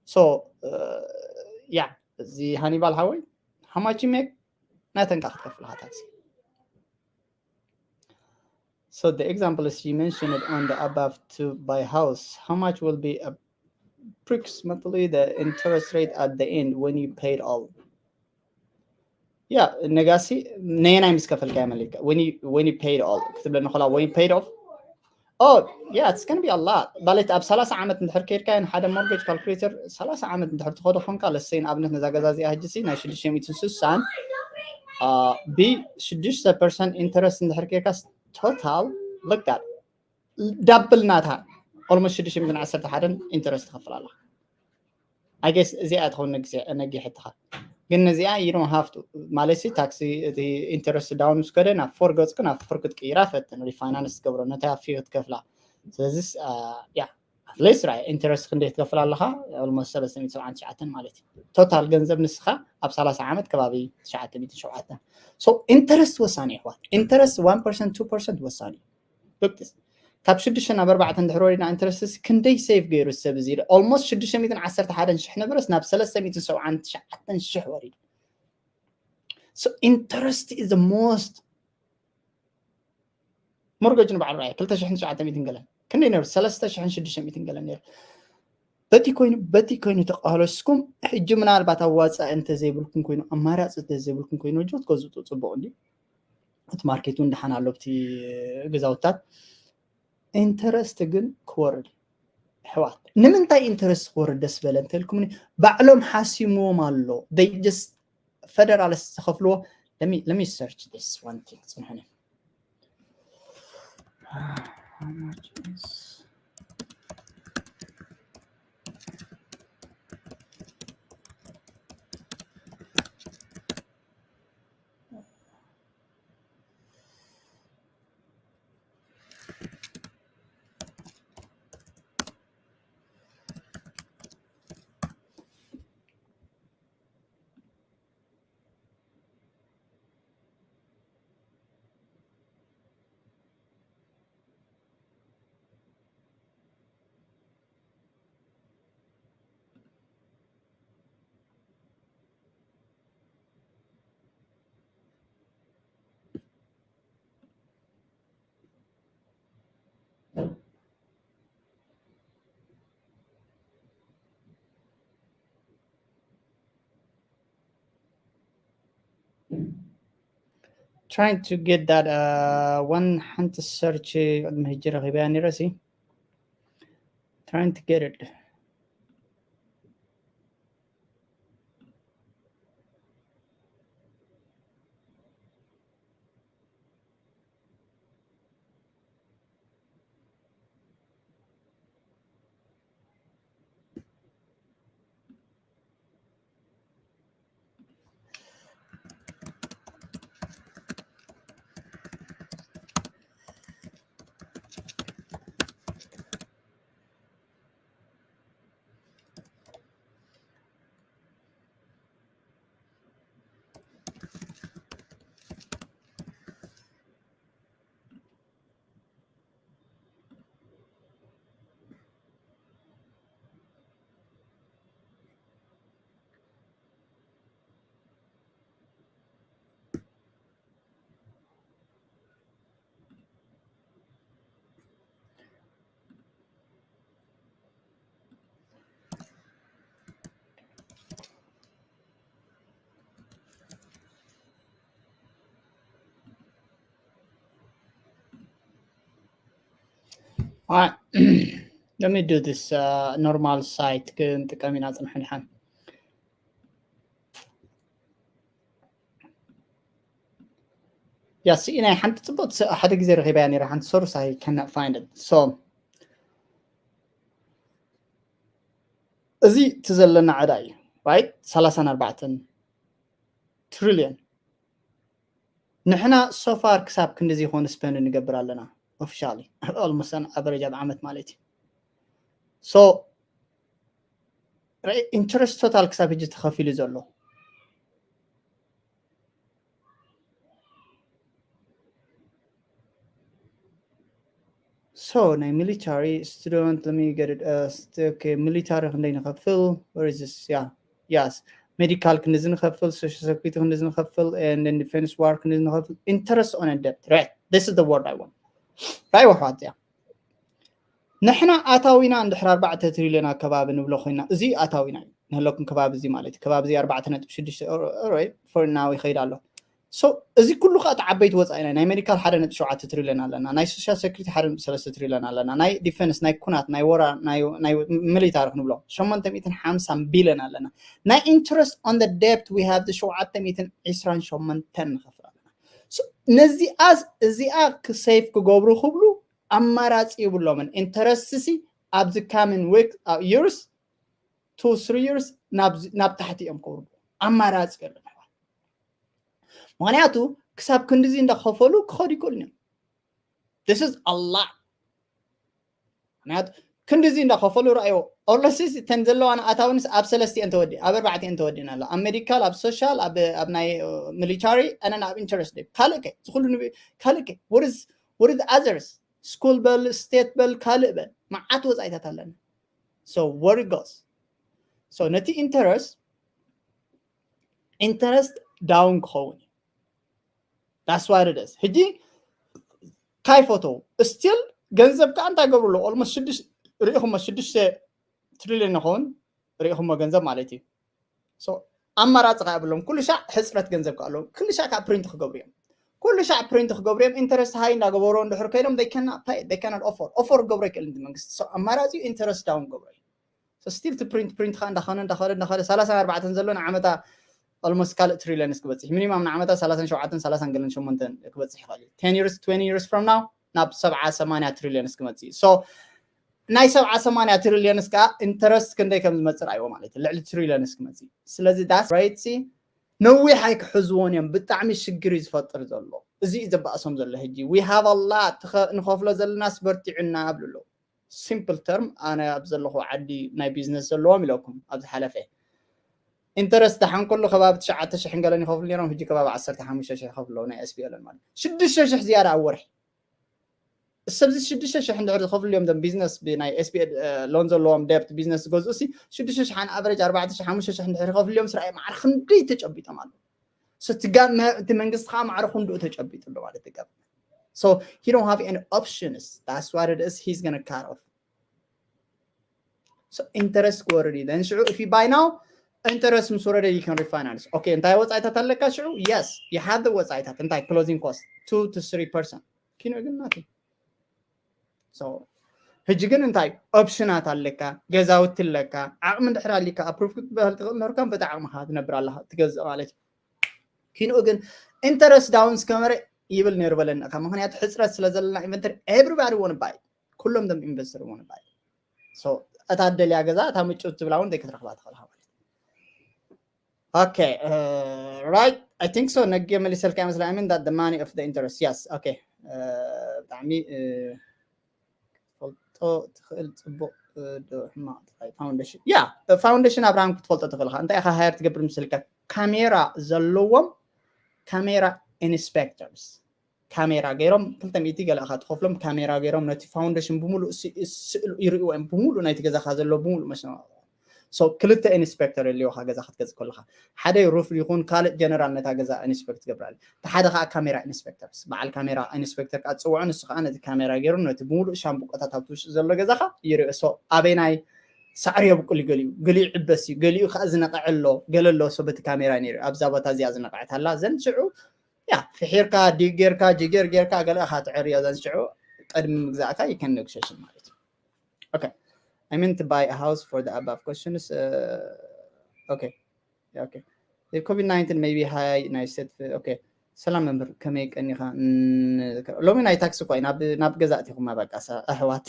So፣ እ፣ ያ፣ እዚ ሃኒባል ሓወይ፣ how much you make? ናይተን ከኣ ክትከፍል ኢኻ ታክሲ። So the example is you mentioned on the above to buy house. How much will be approximately the interest rate at the end when you paid all? Yeah, ነጋሲ ነየናይ ምስ ከፈልካ የመልካ? When you, when you paid all ክትብለኒ ከላ፣ when you paid off? Oh, yeah, it's gonna be a lot. ማለት ኣብ ሰላሳ ዓመት እንድሕር ከይድካ፣ ንሓደ ሞርጌጅ ካልኩሌተር ሰላሳ ዓመት እንድሕር ትኸዶ ኾንካ፣ ለሰይ ንኣብነት ነዛ ገዛ እዚኣ ሕጂ ሲ ናይ ሽዱሽተ ሚእትን ስሳን፣ አ፣ ብ ሽዱሽተ ፐርሰንት ኢንተረስት እንድሕር ከይድካ፣ ቶታል፣ look that፣ ዳብል ናታ፣ ኦልሞስት ሽዱሽተ ሚእትን ዓሰርተ ሓደን ኢንተረስት ትኸፍል ኣላ። I guess እዚኣ ትኸውን ነጊ-፣ ነጊሕትኻ። ግን ነዚኣ you don't have to፣ ማለት ሲ ታክሲ፣ እቲ ኢንተረስት ዳውን ምስ ከደ ናብ ፎር ገጽኩ፣ ናብ ፎር ክትቅይራ ፈትን፣ ሪፋይናንስ ትገብሮ፣ ነታ ፊ ክትከፍላ። ስለዚ፣ አ፣ ያ፣ ኣትሊስት ራይ ኢንተረስት ክንደይ ትከፍል ኣለኻ? ኦልሞስት ሰለስተ ሚእቲ ሰብዓን ትሽዓተን ማለት እዩ። ቶታል ገንዘብ ንስኻ ኣብ ሰላሳ ዓመት ከባቢ ትሽዓተ ሚእቲ ሸውዓተ። So ኢንተረስት ወሳኒ እዩ ኣሕዋት። ኢንተረስት ዋን ፐርሰንት፣ ቱ ፐርሰንት ወሳኒ እዩ። Look this። ካብ ሽዱሽተ ናብ ኣርባዕተ እንድሕር ወሪድና ኢንተረስት ክንደይ ሴቭ ገይሩ ሰብ እዚ ኢለ። ኦልሞስት ሽዱሽተ ሚእትን ዓሰርተ ሓደን ሽሕ ነበረስ ናብ ሰለስተ ሚእትን ሰብዓን ትሽዓተን ሽሕ ወሪዱ። So interest is the most። ሞርገጅ ንባዕሉ ራእየ ክልተ ሽሕን ትሽዓተ ሚእትን ገለን። ክንደይ ነይሩ? ሰለስተ ሽሕን ሽዱሽተ ሚእትን ገለን ነይሩ። በቲ ኮይኑ፣ በቲ ኮይኑ ተቃለስኩም። ሕጂ ምናልባት ኣዋጻኢ እንተዘይብልኩም ኮይኑ፣ ኣማራጺ እንተዘይብልኩም ኮይኑ፣ ጆት ገዝኡ ጽቡቕ እንድዩ። እቲ ማርኬት እውን ደሓን ኣሎ፣ ኣብቲ ገዛውታት። ኢንተረስት ግን ክወርድ፣ ኣሕዋት። ንምንታይ ኢንተረስት ክወርድ ደስ በለ እንተልኩምኒ፣ ባዕሎም ሓሲምዎም ኣሎ። They just፣ ፈደራልስ ዝኸፍልዎ። Let me, let me search this one thing። ጽንሑኒ። How much is Trying to get that, uh, one ሓንቲ ሰርች ቅድሚ ሕጂ ረኺበያ ነይረ ሲ። Trying to get it። Alright. Let me do this uh, normal site ክንጥቀም ኢና ጽንሑ ድሓን። ያ ስኢናይ ሓንቲ ጽቡቅ ሓደ ግዜ ረኺበያ ነይራ ሓንቲ source I cannot find it. So እዚ እቲ ዘለና ዕዳ እዩ right? ሰላሳን ኣርባዕተን ትሪልዮን ንሕና so far ክሳብ ክንድዚ ይኾን spend ንገብር ኣለና officially almost an average ኣብ ዓመት ማለት እዩ። So interest total ክሳብ ሕጂ ተኸፊሉ ዘሎ So ናይ military student let me get it uh, okay, military ክንደይ ንኸፍል? Where is this? Yeah, yes. Medical ክንድዚ ንኸፍል፣ social security ክንድዚ ንኸፍል፣ and then defense war ክንድዚ ንኸፍል። Interest on a debt, right? This is the word I want. ራይ ወሕዋት እያ። ንሕና ኣታዊና እንድሕር ኣርባዕተ ትሪልዮን ኣከባቢ ንብሎ ኮይና እዚ ኣታዊና እዩ ንህለኩም ከባቢ እዚ ማለት እዩ ከባቢ እዚ ኣርባዕተ ነጥቢ ሽዱሽተ for now ይኸይድ ኣሎ። So እዚ ኩሉ ከዓ ዓበይቲ ወፃኢ ኢና ናይ ሜዲካል ሓደ ነጥቢ ሸውዓተ ትሪልዮን ኣለና ናይ social security ሓደ ነጥቢ ሰለስተ ትሪልዮን ኣለና ናይ defense ናይ ኩናት ናይ ወራ ናይ military ክንብሎ ሸሞንተ ሚእትን ሓምሳን ቢልዮን ኣለና ናይ interest on the debt we have ሸውዓተ ሚእትን ዕስራን ሸሞንተን ንኸፍል ኣለና። ነዚኣስ እዚኣ ክሰይፍ ክገብሩ ክብሉ ኣማራፂ ይብሎምን interest ሲ ኣብዚ coming week years two three years ናብ ታሕቲ እዮም ከውርዱ ኣማራፂ የለን። ምክንያቱ ክሳብ ክንድዚ እንዳኸፈሉ ክኸዱ ይክእሉ እዮም። This is a lot። ምክንያቱ ክንድዚ እንዳኸፈሉ ረኣዮ ኦርለሲስ ተን ዘለዋን ኣታውንስ ኣብ ሰለስቲአን ተወዲ ኣብ ኣርባዕቲአን ተወዲና ኣሎ ኣብ ሜዲካል ኣብ social ኣብ ናይ military and ኣብ interest ካልእ ከ ዝኩሉ ካልእ ከ what is what is others school በል state በል ካልእ በል መዓት ወፃኢታት ኣለና። So where it goes so ነቲ interest interest down ክኸውን that's what it is። ሕጂ ካይፈተው still ገንዘብ ከዓ እንታይ ገብሩ ኣሎ almost ሪኢኹሞ ሽዱሽተ ትሪልዮን ንኸውን ሪኢኹሞ ገንዘብ ማለት እዩ። ኣማራፂ ከዓ የብሎም ኩሉ ሻዕ ሕፅረት ገንዘብ ከዓ ኣለዎም ኩሉ ሻዕ ከዓ print ክገብሩ እዮም ኩሉ ሻዕ print ክገብሩ እዮም interest high እንዳገበሩ እንድሕር ኮይኖም they cannot pay they cannot offer offer ክገብሩ ኣይክእልን መንግስቲ ኣማራፂ interest down ክገብሩ እዩ። Still to print print ከዓ እንዳኸነ እንዳኸነ እንዳኸነ ሰላሳን ኣርባዕተን ዘሎ ንዓመታ almost ካልእ ትሪልዮንስ ክበፅሕ minimum ንዓመታ ሰላሳን ሸውዓተን ሰላሳን ገለን ሸሞንተን ክበፅሕ ይኽእል እዩ ten years twenty years from now ናብ ሰብዓ ሰማንያ ትሪልዮንስ ክመፅእ እዩ። So ናይ ሰብዓ ሰማንያ ትሪልዮንስ ከዓ interest ክንደይ ከም ዝመፅእ ርኣይዎ ማለት እዩ ልዕሊ ትሪልዮንስ ክመፅእ እዩ። ስለዚ that's right ነዊሕ ኣይክሕዝዎን እዮም ብጣዕሚ ሽግር እዩ ዝፈጥር ዘሎ። እዚ እዩ ዘባእሶም ዘሎ ሕጂ we have a lot ንኸፍሎ ዘለናስ በርቲዑና ኣብሉ ኣለዉ። Simple term ኣነ ኣብ ዘለኹ ዓዲ ናይ ቢዝነስ ዘለዎም ኢለኩም ኣብ ዝሓለፈ interest ደሓን ከሎ ከባቢ ትሽዓተ ሽሕን ገለን ይኸፍሉ ነይሮም ሕጂ ከባቢ ዓሰርተ ሓሙሽተ ሽሕ ይኸፍሉ ኣለዉ ናይ SBL ማለት ሽዱሽተ ሽሕ ዝያዳ ኣብ ወርሒ ሰብዚ ሽዱሽተ ሽሕ እንድሕር ዝኸፍሉ እዮም ዞም ቢዝነስ ብናይ SBL loan ዘለዎም debt ቢዝነስ ዝገዝኡ ሲ ሽዱሽተ ሽሕ on average ኣርባዕተ ሽሕ ሓሙሽተ ሽሕ እንድሕር ይኸፍሉ እዮም ስራይ ማዕረ ክንደይ ተጨቢጦም ኣለዉ። እቲ መንግስቲ ከዓ ማዕረ ክንድኡ ተጨቢጡ ኣሎ ማለት ይገብር So he don't have any options that's what it is he's gonna cut off. So interest ክወርድ እዩ then ሽዑ if you buy now interest ምስ ወረደ you can refinance okay እንታይ ወፃኢታት ኣለካ ሽዑ yes you have the ወፃኢታት እንታይ closing cost two to three percent ኪኖ ግን ናት So ሕጂ ግን እንታይ ኦፕሽናት ኣለካ ገዛውቲ ኣለካ ዓቕሚ እንድሕር ኣሊካ ኣፕሩቭ ክትበሃል ትኽእል ምህርካን በቲ ዓቕምኻ ትነብር ኣለካ ትገዝእ ማለት እዩ። ኪንኡ ግን interest down እስከመረ ይብል ነይሩ በለኒ እካ ምክንያቱ ሕፅረት ስለ ዘለና inventory everybody wanna buy ኩሎም ዞም investor wanna buy እታ ደልያ ገዛ እታ ምጭው ትብላ እውን ዘይክትረክባ ትኽእል ማለት Okay, uh, right. I think so. ነጊ መሊሰልካ ይመስል I mean that the money of the interest. Yes. Okay. ብጣዕሚ ክትፈልጦ ትኽእል ፅቡቅ ዶ ሕማቅ ጥራይ foundation yeah foundation ኣብርሃም ክትፈልጦ ትኽእል ኢኻ እንታይ ኢኻ ሃየር ትገብር ምስልካ ካሜራ ዘለዎም ካሜራ ኢንስፔክተርስ ካሜራ ገይሮም ክልተ ሚእቲ ገለ ኢኻ ትኸፍሎም ካሜራ ገይሮም ነቲ ፋውንዴሽን ብምሉእ ስእሉ ይርእዎ እዮም ብምሉእ ናይቲ ገዛኻ ዘሎ ብምሉእ መሽነ ክልተ ኢንስፔክተር የልዮኻ ገዛ ክትገዝ ከለኻ ሓደ ሩፍ ይኹን ካልእ ጀነራል ነታ ገዛ ኢንስፔክት ትገብራል እቲ ሓደ ከዓ ካሜራ ኢንስፔክተርስ በዓል ካሜራ ኢንስፔክተር ከዓ ትፅውዖ ንሱ ከዓ ነቲ ካሜራ ገይሩ ነቲ ብምሉእ ሻምብቆታት ኣብቲ ውሽጢ ዘሎ ገዛኻ ይርእዮ ኣበይናይ ሳዕሪ የብቁል ገሊኡ ገሊኡ ዕበስ እዩ ገሊኡ ከዓ ዝነቐዐ ኣሎ ገለ ኣሎ ሰበቲ ካሜራ ነይሩ ኣብዛ ቦታ እዚኣ ዝነቐዐት ኣላ ዘን ሽዑ ያ ፍሒርካ ዲግ ጌርካ ጅጌር ጌርካ ገለ ኢኻ ትዕርዮ ዘን ሽዑ ቅድሚ ምግዛእካ you can negotiation ማለት እዩ። Okay, I mean to buy a house for the above questions. Okay, okay. COVID nineteen maybe high ናይ set. Okay, ሰላም መምህር፣ ከመይ ቀኒኻ? ሎሚ ናይ ታክሲ እኮ እዩ፣ ናብ ገዛ እቲኹማ በቃ ኣሕዋት።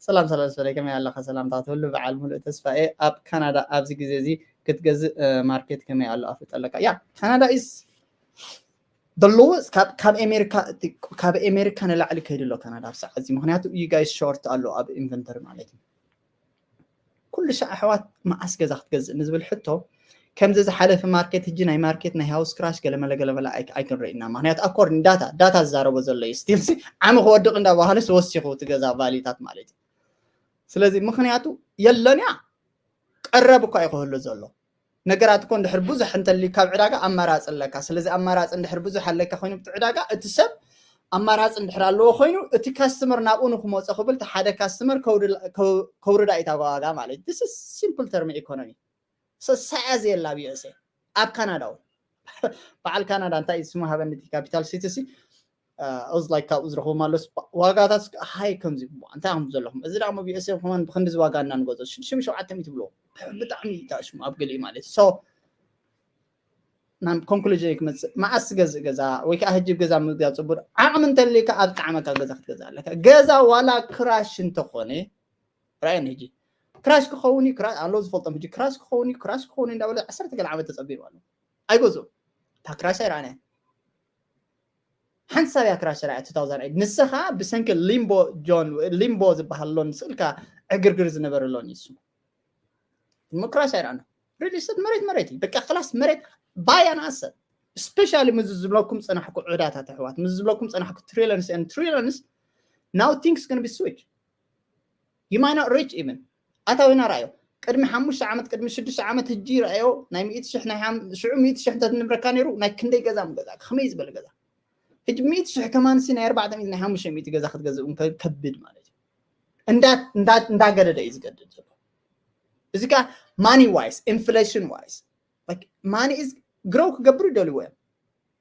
ሰላም ሰላም፣ ስፈለይ ከመይ ኣለኻ? ሰላምታት ሁሉ በዓል ሙሉእ ተስፋ እየ። ኣብ ካናዳ ኣብዚ ግዜ እዚ ክትገዝእ ማርኬት ከመይ ኣሎ ኣፍልጠለካ? ያ፣ ካናዳ is the lowest፣ ካብ ኣሜሪካ፣ ካብ ኣሜሪካ ንላዕሊ ከይዱ ኣሎ ካናዳ ኣብ ሰዓት እዚ። ምክንያቱ you guys short ኣሎ ኣብ ኢንቨንተሪ ማለት እዩ። ኩሉ ሻዕ ኣሕዋት መዓስ ገዛ ክትገዝእ ንዝብል ሕቶ፣ ከምዚ ዝሓለፈ ማርኬት፣ ሕጂ ናይ ማርኬት ናይ ሃውስ ክራሽ ገለመለ ገለመለ ኣይክንርኢ ኢና። ምክንያቱ ኣኮርዲንግ ዳታ፣ ዳታ ዝዛረቦ ዘሎ እዩ። ስቲል ዓሚ ክወድቕ እንዳባሃለስ ወሲኹ እቲ ገዛ ቫሊታት ማለት እዩ። ስለዚ ምክንያቱ የለን እያ፣ ቀረብ እኳ እዩ ክህሉ ዘሎ። ነገራት እኮ እንድሕር ብዙሕ እንተልዩ ካብ ዕዳጋ ኣማራፂ ኣለካ። ስለዚ ኣማራፂ እንድሕር ብዙሕ ኣለካ ኮይኑ ብቲ ዕዳጋ፣ እቲ ሰብ ኣማራፂ እንድሕር ኣለዎ ኮይኑ፣ እቲ ካስተመር ናብኡ ንክመፆ ክብል እቲ ሓደ ካስተመር ከውርዳ እዩ እታ ዋጋ ማለት እዩ። This is simple term economy። ሰሳያ ዘየላ ኣብ USA፣ ኣብ ካናዳ እውን። በዓል ካናዳ እንታይ እዩ ስሙ ሃበኒ፣ እቲ ካፒታል ሲቲ ሲ። I was like፣ ካብኡ ዝረኽቦ ማለስ ዋጋታት ሃይ ከምዚ፣ እንታይ ከም ዘለኹም፣ እዚ ደሞ ኣብ USA ከማን ብክንዲ ዋጋ እናንገዞ ሽዱሽተ ሚእቲ ሸውዓተ ሚእቲ ብሎ፣ ብጣዕሚ ታሽሙ ኣብ ገሊኡ ማለት። So ናብ ኮንክሉዥን ክመፅእ፣ መዓስ ትገዝእ ገዛ ወይ ከዓ ሕጂ ገዛ ምግዛእ ፅቡቅ፣ ዓቕሚ እንተልካ ኣብ ጣዕመካ ገዛ ክትገዛ ኣለካ። ገዛ ዋላ ክራሽ እንተኾነ፣ ራእየን ሕጂ ክራሽ ክኸውን እዩ፣ ክራ-፣ ኣሎ ዝፈልጦም ሕጂ ክራሽ ክኸውን እዩ፣ ክራሽ ክኸውን እዩ እንዳበለ ዓሰርተ ገለ ዓመት ተፀቢሩ ኣሎ። ኣይገዝኡን። እታ ክራሽ ኣይረኣናያን። ሓንሳብ እያ ክራሽ ረኣያ two thousand eight። ንስኻ ብሰንኪ ሊምቦ ጆን፣ ሊምቦ ዝበሃል ሎን ስእልካ ዕግርግር ዝነበረ ሎን እዩ እሱ። እሞ ክራሽ ኣይረኣና። ሪል ስቴት መሬት መሬት እዩ። በቃ ክላስ መሬት ባይ ኣን ኣሰት። ስፔሻሊ ምስ ዝብለኩም ጸናሕኩ ዕዳታት ኣሕዋት፣ ምስ ዝብለኩም ጸናሕኩ ትሪሊየንስ ኤንድ ትሪሊየንስ። Now things gonna be switch. You might not reach even። ኣታዊና ረኣዮ። ቅድሚ ሓሙሽተ ዓመት፣ ቅድሚ ሽዱሽተ ዓመት፣ ሕጂ ረኣዮ። ናይ ሚእቲ ሽሕ፣ ናይ ሓም-፣ ሽዑ ሚእቲ ሽሕ እንተ ንብረካ ነይሩ፣ ናይ ክንደይ ገዛ ምገዛእካ? ከመይ ዝበለ ገዛ? ሕጂ ሚእቲ ሽሕ ከማንሲ ናይ ኣርባዕተ ሚእቲ፣ ናይ ሓሙሽተ ሚእቲ ገዛ ክትገዝእ እውን ከ-፣ ከብድ ማለት እዩ። እንዳ-፣ እንዳ-፣ እንዳገደደ እዩ ዝገድድ ዘሎ። እዚ ከኣ ማኒ ዋይስ፣ ኢንፍሌሽን ዋይስ፣ like፣ ማኒ ኢዝ ግሮው ክገብሩ ይደልዩ እዮም።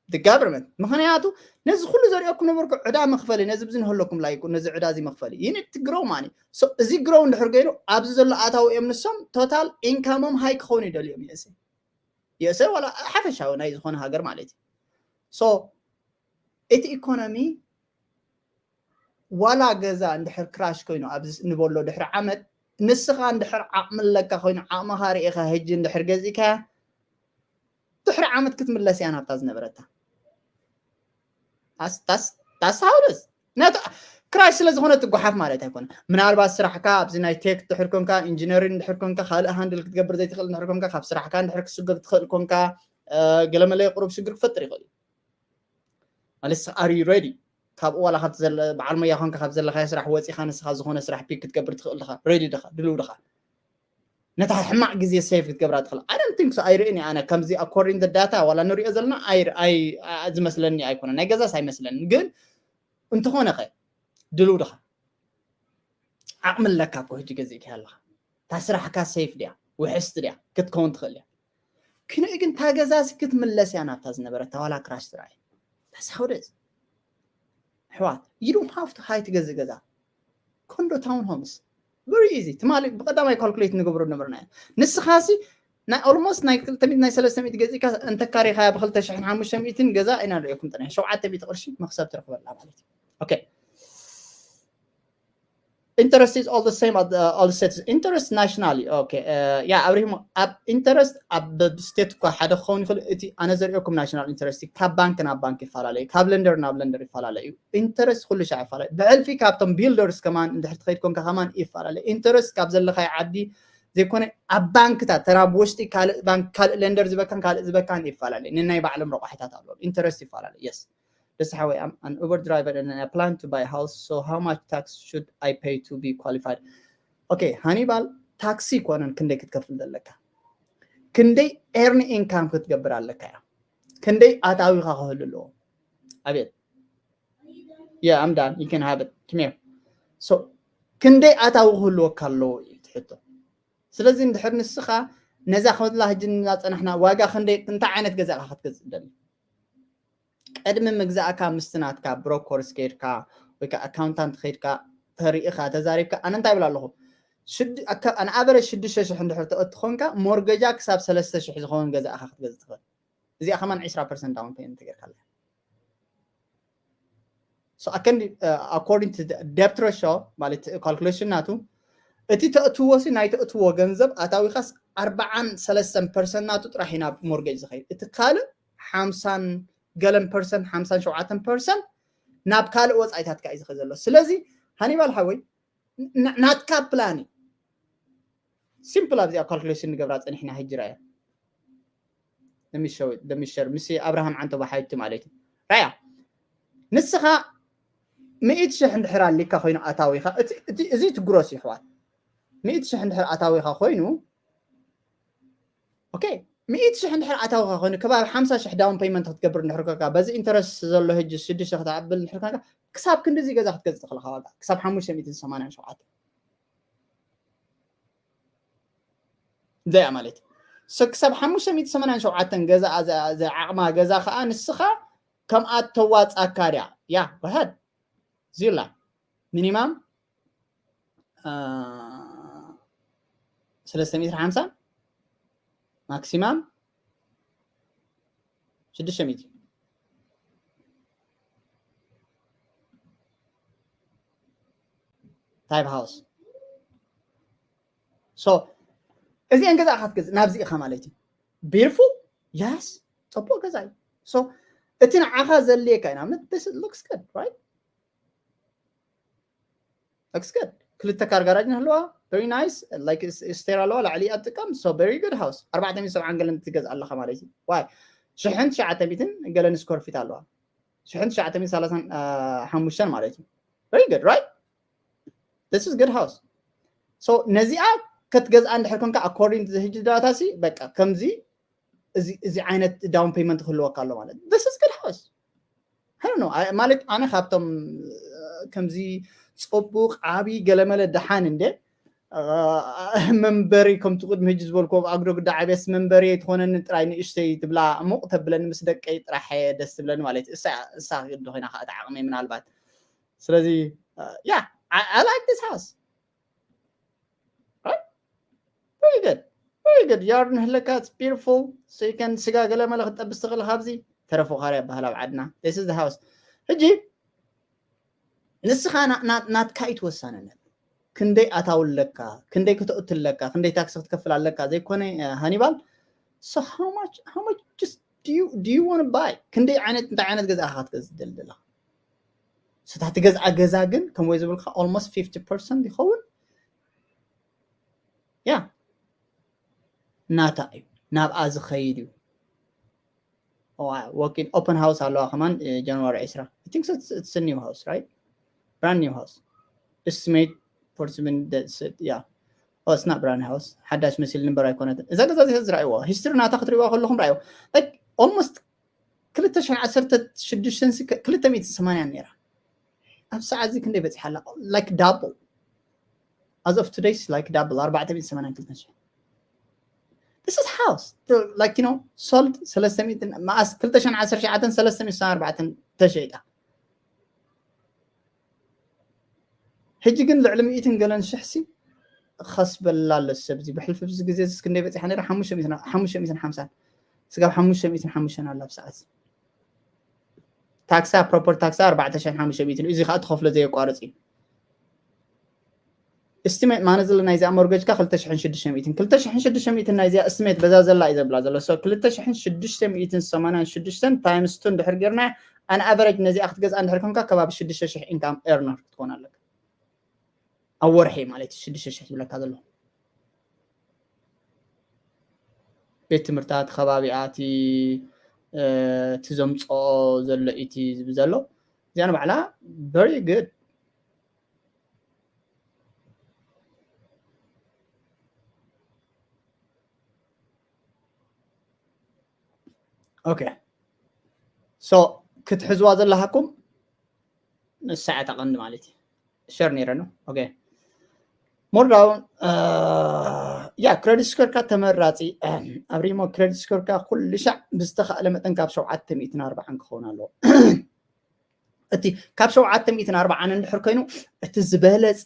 The government። ምኽንያቱ ነዚ ኩሉ ዘሪኦኩም ነበርኩ፣ ዕዳ መኽፈሊ፣ ነዚ ብዝንህለኩም ላይኩ፣ ነዚ ዕዳ እዚ መኽፈሊ። You need to grow money። So፣ እዚ ግሮው እንድሕር ገይሩ፣ ኣብዚ ዘሎ ኣታዊ እዮም ንሶም፣ ቶታል ኢንካሞም ሃይ ክኸውን ይደልዮም። USA፣ USA ዋላ ሓፈሻዊ ናይ ዝኾነ ሃገር ማለት እዩ። So፣ እቲ ኢኮኖሚ ዋላ ገዛ እንድሕር ክራሽ ኮይኑ ኣብዚ ንበሎ ድሕሪ ዓመት፣ ንስኻ እንድሕር ዓቕሚ ኣለካ ኮይኑ፣ ዓቕምኻ ርኢኻ ሕጂ እንድሕር ገዚእካያ፣ ድሕሪ ዓመት ክትምለስ እያ ናብታ ዝነበረታ። ታስ-፣ ታስ-፣ ታስታውስ። ነቲ ክራሽ ስለ ዝኾነ ትጓሓፍ ማለት ኣይኮነ። ምናልባት ስራሕካ ኣብዚ ናይ ቴክ ድሕር ኮንካ፣ ኢንጂነሪንግ ድሕር ኮንካ፣ ካልእ ሃንድል ክትገብር ዘይትኽእል ድሕር ኮንካ፣ ካብ ስራሕካ እንድሕር ክስጎግ ትኽእል ኮንካ፣ እ፣ ገለመለ ቁሩብ ሽግር ክፈጥር ይኽእል እዩ። ማለት፣ are you ready? ካብኡ ዋላ ካብቲ ዘለ-፣ በዓል ሞያ ኮንካ ካብ ዘለኻዮ ስራሕ ወፂኻ ንስኻ ዝኾነ ስራሕ ፒክ ክትገብር ትኽእል ድኻ? ሬዲ ድኻ? ድልው ድኻ? ነታ ሕማቕ ግዜ ሴቭ ክትገብራ ትኽእል? I don't think so። ኣይርእን እየ ኣነ ከምዚ፣ ኣኮርዲንግ ዳታ ዋላ ንሪኦ ዘለና ኣይ-፣ ኣይ-፣ ኣ-፣ ዝመስለኒ ኣይኮነን። ናይ ገዛስ ኣይመስለንን። ግን እንተኾነ ኸ ድልው ድኻ? ዓቕሚ ኣለካ እኮ ሕጂ ገዚእካያ ኣለኻ። እታ ስራሕካ ሴፍ ድያ? ውሕስቲ ድያ? ክትከውን ትኽእል እያ። ክንኡ ግን እታ ገዛሲ ክትምለስ እያ ናብታ ዝነበረታ፣ ዋላ ክራሽ ትረኣይ። That's how it is። ኣሕዋት፣ you don't have to hire ትገዝእ ገዛ። ኮንዶ ታውን ሆምስ። Very easy። ትማሊ ብቐዳማይ ካልኩሌት ንገብሮ ነበርና እያ። ንስኻሲ ናይ ኦልሞስት ናይ ክልተ ሚእቲ፣ ናይ ሰለስተ ሚእቲ ገዚእካ እንተካሪኻያ ብክልተ ሽሕን ሓሙሽተ ሚእትን ገዛ ኢና ንሪኦኩም ጠኒሕና። ሸውዓተ ሚእቲ ቅርሺ መኽሰብ ትረኽበላ ማለት እዩ። ኦኬ። Interest is all the same at, uh, all states። ኢንተረስት ናሽናል እዩ። ኦኬ፣ እ፣ ያ፣ ኣብሪሂሞ፣ ኣብ ኢንተረስት ኣብ ስቴት እኳ ሓደ ክኸውን ይኽእል። እቲ ኣነ ዘርእየኩም ናሽናል ኢንተረስት ካብ ባንክ ናብ ባንክ ይፈላለ እዩ፣ ካብ ለንደር ናብ ለንደር ይፈላለ እዩ። ኢንተረስት ኩሉ ሻዕ ይፈላለ። ብሕልፊ ካብቶም ቢልደርስ ከማን እንድሕር ትኸይድ ኮንካ ከማን ይፈላለ። ኢንተረስት ካብ ዘለኻዮ ዓዲ ዘይኮነ ኣብ ባንክታት ተራ ብውሽጢ ካልእ ባንክ፣ ካልእ ለንደር ዝበካን ካልእ ዝበካን ይፈላለ። ንናይ ባዕሎም ረቋሒታት ኣለዎም። ኢንተረስት ይፈላለ። የስ። ደስ ሓወይ፣ I'm an Uber driver and I plan to buy a house, so how much tax should I pay to be qualified? ኦኬ፣ ሃኒባል፣ ታክሲ ይኮነን ክንደይ ክትከፍል ዘለካ፣ ክንደይ ኤርን ኢንካም ክትገብር ኣለካ እያ፣ ክንደይ ኣታዊኻ ክህሉ ኣለዎ። ኣቤት፣ yeah, I'm done, you can have it, come here። So ክንደይ ኣታዊ ክህልወካ ኣለዎ እዩ እቲ ሕቶ። ስለዚ እንድሕር ንስኻ ነዛ ክብላ ሕጂ እናጸናሕና ዋጋ ክንደይ፣ እንታይ ዓይነት ገዛ ኢኻ ክትገዝእ ትደሊ? ቅድሚ ምግዛእካ ምስቲ ናትካ ብሮከርስ ከይድካ ወይ ከዓ ኣካውንታንት ከይድካ ተሪእኻ ተዛሪብካ ኣነ እንታይ ይብል ኣለኹ? ኣን ኣቨረጅ ሽዱሽተ ሽሕ እንድሕር ተእትኾንካ ሞርገጃ ክሳብ ሰለስተ ሽሕ ዝኸውን ገዛ ኢኻ ክትገዝእ ትኽእል። እዚኣ ከማን ዕስራ ፐርሰንት ዳውን ፔመንት ተገርካለ። ኣኮርዲንግ ቱ ደፕት ሬሾ ማለት ካልኩሌሽን ናቱ እቲ ተእትዎ ሲ ናይ ተእትዎ ገንዘብ ኣታዊኻስ ኣርባዓን ሰለስተን ፐርሰንት ናቱ ጥራሕ እዩ ናብ ሞርጌጅ ዝኸይድ። እቲ ካልእ ሓምሳን ገለን ፐርሰንት ሓምሳን ሸውዓተን ፐርሰንት ናብ ካልእ ወፃኢታትካ እዩ ዝኸ ዘሎ። ስለዚ ሃኒባል ሓወይ ናትካ ፕላን እዩ። ሲምፕል ኣብዚኣ ካልኩሌሽን ንገብራ ፀኒሕና ሕጂ ራያ ደሚሸር ምስ ኣብርሃም ዓንተባ ሓይቲ ማለት እዩ። ራያ ንስኻ ሚእቲ ሽሕ እንድሕር ኣሊካ ኮይኑ ኣታዊኻ እዚ እቲ ግሮስ ይሕዋት ሚእቲ ሽሕ እንድሕር ኣታዊኻ ኮይኑ ኦኬ ሚእቲ ሽሕ እንድሕር ኣታዊኻ ኮይኑ ከባቢ ሓምሳ ሽሕ ዳውን ፔመንት ክትገብር እንድሕር ኮንካ በዚ ኢንተረስት ዘሎ ህጂ ሽዱሽተ ክትዓብል እንድሕር ኮንካ ክሳብ ክንድዚ ገዛ ክትገዝእ ትኽእል ዋጋ ክሳብ ሓሙሽተ ሚእትን ሰማንያን ሸውዓተን እዚኣ ማለት እዩ። ክሳብ ሓሙሽተ ሚእቲ ሰማንያን ሸውዓተን ገዛ ዓቕማ ገዛ ከዓ ንስኻ ከምኣ ተዋፃካ ድያ ያ ባህድ ዚላ ሚኒማም ሰለስተ ሚእቲ ሓምሳ ማክሲማም ሽዱሽተ ሚእቲ ታይፕ ሃውስ እዚአን ገዛ ኢኻ ትገዝእ ናብዚ ኢኻ ማለት እዩ። ቢርፉል ያስ ፅቡቅ ገዛ እዩ። እቲ ንዓኻ ዘድልየካ ኢና ሉክስ ገድ ራይት ሉክስ ገድ ክልተ ካር ጋራጅ ንህልዋ ቨሪ ናይስ ላይክ ስቴር ኣለዋ ላዕሊ እያ ትጥቀም ቨሪ ጉድ ሃውስ ኣርባዕተ ሚእቲ ሰብዓን ገለን ትገዝ ኣለኻ ማለት እዩ። ዋይ ሽሕን ትሽዓተ ሚእትን ገለን ስኮር ፊት ኣለዋ ሽሕን ትሽዓተ ሚእትን ሰላሳን ሓሙሽተን ማለት እዩ። ቨሪ ጉድ ራይት this is good house ነዚኣ ክትገዝኣ እንድሕር ኮንካ ኣኮርዲንግ ዝህጂ ዳታ ሲ በቃ ከምዚ እዚ ዓይነት ዳውን ፔመንት ክህልወካ ኣሎ ማለት this is good house ማለት ኣነ ካብቶም ከምዚ ፅቡቅ ዓብይ ገለመለ ደሓን እንደ መንበሪ ከምቲ ቅድሚ ህጂ ዝበልኩ ኣብ ኣግዶ ግዳ ዓብያስ መንበሪ ኣይትኾነኒ ጥራይ ንእሽተይ ትብላ ሙቅ ተብለኒ ምስ ደቀይ ጥራሕ ደስ ትብለኒ ማለት እዩ። እሳ እሳ ግዲ ኮይና ከዓ ተዓቕመ ምናልባት ስለዚ ያ I like this house very good very good ያርድ ንህለካ it's beautiful so you can ስጋ ገለ መለ ክትጠብስ ትኽእል ካብዚ ተረፎ ካርያ ባህል ኣብ ዓድና this is the house ሕጂ ንስኻ ናትካ እዩ ትወሳነነት ክንደይ ኣታው ኣለካ ክንደይ ከተእቱ ኣለካ ክንደይ ታክሲ ክትከፍል ኣለካ ዘይኮነ ሃኒባል so how much how much just do you do you want to buy ክንደይ ዓይነት እንታይ ዓይነት ገዛ ኢኻ ክትገዝእ ትደሊ ዘለኻ ስታቲ ገዝኣ ገዛ ግን ከም ወይ ዝብልካ almost fifty percent ይኸውን ያ ናታ እዩ ናብኣ ዝኸይድ እዩ ወኪን ኦፐን ሃውስ ኣለዋ ከማን ጃንዋሪ ዕስራ I think it's a new house right brand new house estimate for seven yeah oh it's not brand house ሓዳሽ መሲል ንበር ኣይኮነትን እዛ ገዛ እዚ ዝረኣይዎ ሂስትሪ ናታ ክትሪእዋ ከለኹም ረኣይዎ almost ክልተ ሽሕን ዓሰርተ ሽዱሽተን ክልተ ሚእትን ሰማንያን ነይራ ኣብ ሰዓት እዚ ክንደይ በፂሓ ኣላ like double as of today like double ኣርባዕተ ሚእትን ሰማንያን ክልተ ሽሕ this is house like you know sold ሰለስተ ሚእትን መኣስ ክልተ ሽሕን ዓሰርተ ትሽዓተን ሰለስተ ሚእትን ሰማንያን ኣርባዕተን ተሸይጣ ሕጂ ግን ልዕሊ ሚእትን ገለን ሽሕሲ ከስበላ ኣሎ ሰብ እዚ ብሕልፊ ብዚ ግዜ እዚ ክንደይ በፂሓ ነራ ሓሙሽተ ሚእትን ሓምሳን ስጋብ ሓሙሽተ ሚእትን ሓሙሽተን ኣላ ብሰዓት ታክሳ ፕሮፐር ታክሳ ኣርባዕተ ሽሕን ሓሙሽተ ሚእትን እዚ ከዓ ትኸፍሎ ዘየቋርፅ እዩ እስቲሜት ማለት ዘሎ ናይዚኣ ሞርገጅካ ክልተ ሽሕን ሽዱሽተ ሚእትን ክልተ ሽሕን ሽዱሽተ ሚእትን ናይዚኣ እስቲሜት በዛ ዘላ እዩ ዘብላ ዘሎ ክልተ ሽሕን ሽዱሽተ ሚእትን ሰማንያን ሽዱሽተን ታይምስ ቱ እንድሕር ጌርና ኣን ኣቨሬጅ ነዚኣ ክትገዝኣ እንድሕር ኮንካ ከባቢ ሽዱሽተ ሽሕ ኢንካም ኤርነር ክትኮን ኣለካ ኣብ ወርሒ ማለት እዩ ሽዱሽተ ሽሕ ዝብለካ ዘሎ ቤት ትምህርታት ከባቢኣ እቲ እቲ ዘምፅኦ ዘሎ እቲ ዝብል ዘሎ እዚኣ ንባዕላ very good okay so ክትሕዝዋ ዘለሃኩም ንሳ እያ ቀንዲ ማለት እዩ ሸር ነይረ ነው okay more down ያ ክሬዲት ስኮርካ ተመራፂ ኣብ ሪሞ ክሬዲት ስኮርካ ኩሉ ሻዕ ብዝተካእለ መጠን ካብ ሸውዓተ ሚእትን ኣርባዓን ክኸውን ኣለዎ እቲ ካብ ሸውዓተ ሚእትን ኣርባዓን እንድሕር ኮይኑ እቲ ዝበለፀ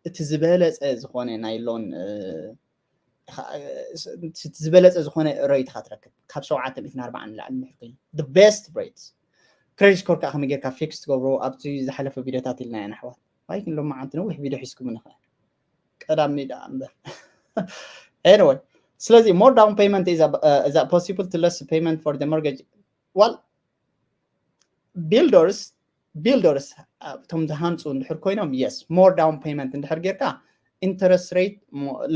እቲ ዝበለፀ ዝኾነ ናይ ሎን እቲ ዝበለፀ ዝኾነ ሬት ኢኻ ትረክብ ካብ ሸውዓተ ሚእትን ኣርባዓን ንላዕሊ እንድሕር ኮይኑ best rate credit score ከዓ ከመይ ጌርካ fix ትገብሮ ኣብቲ ዝሓለፈ ቪዲዮታት ኢልና ኢና ኣሕዋት ኣይክን ሎማዓንቲ ነዊሕ ቪዲዮ ሒዝኩም ንኽእል ቀዳሚ ደኣ እምበር anyway ስለዚ more down payment is a, uh, is a possible to less payment for the mortgage well builders builders እቶም ዝሃንፁ እንድሕር ኮይኖም yes more down payment እንድሕር ጌርካ interest rate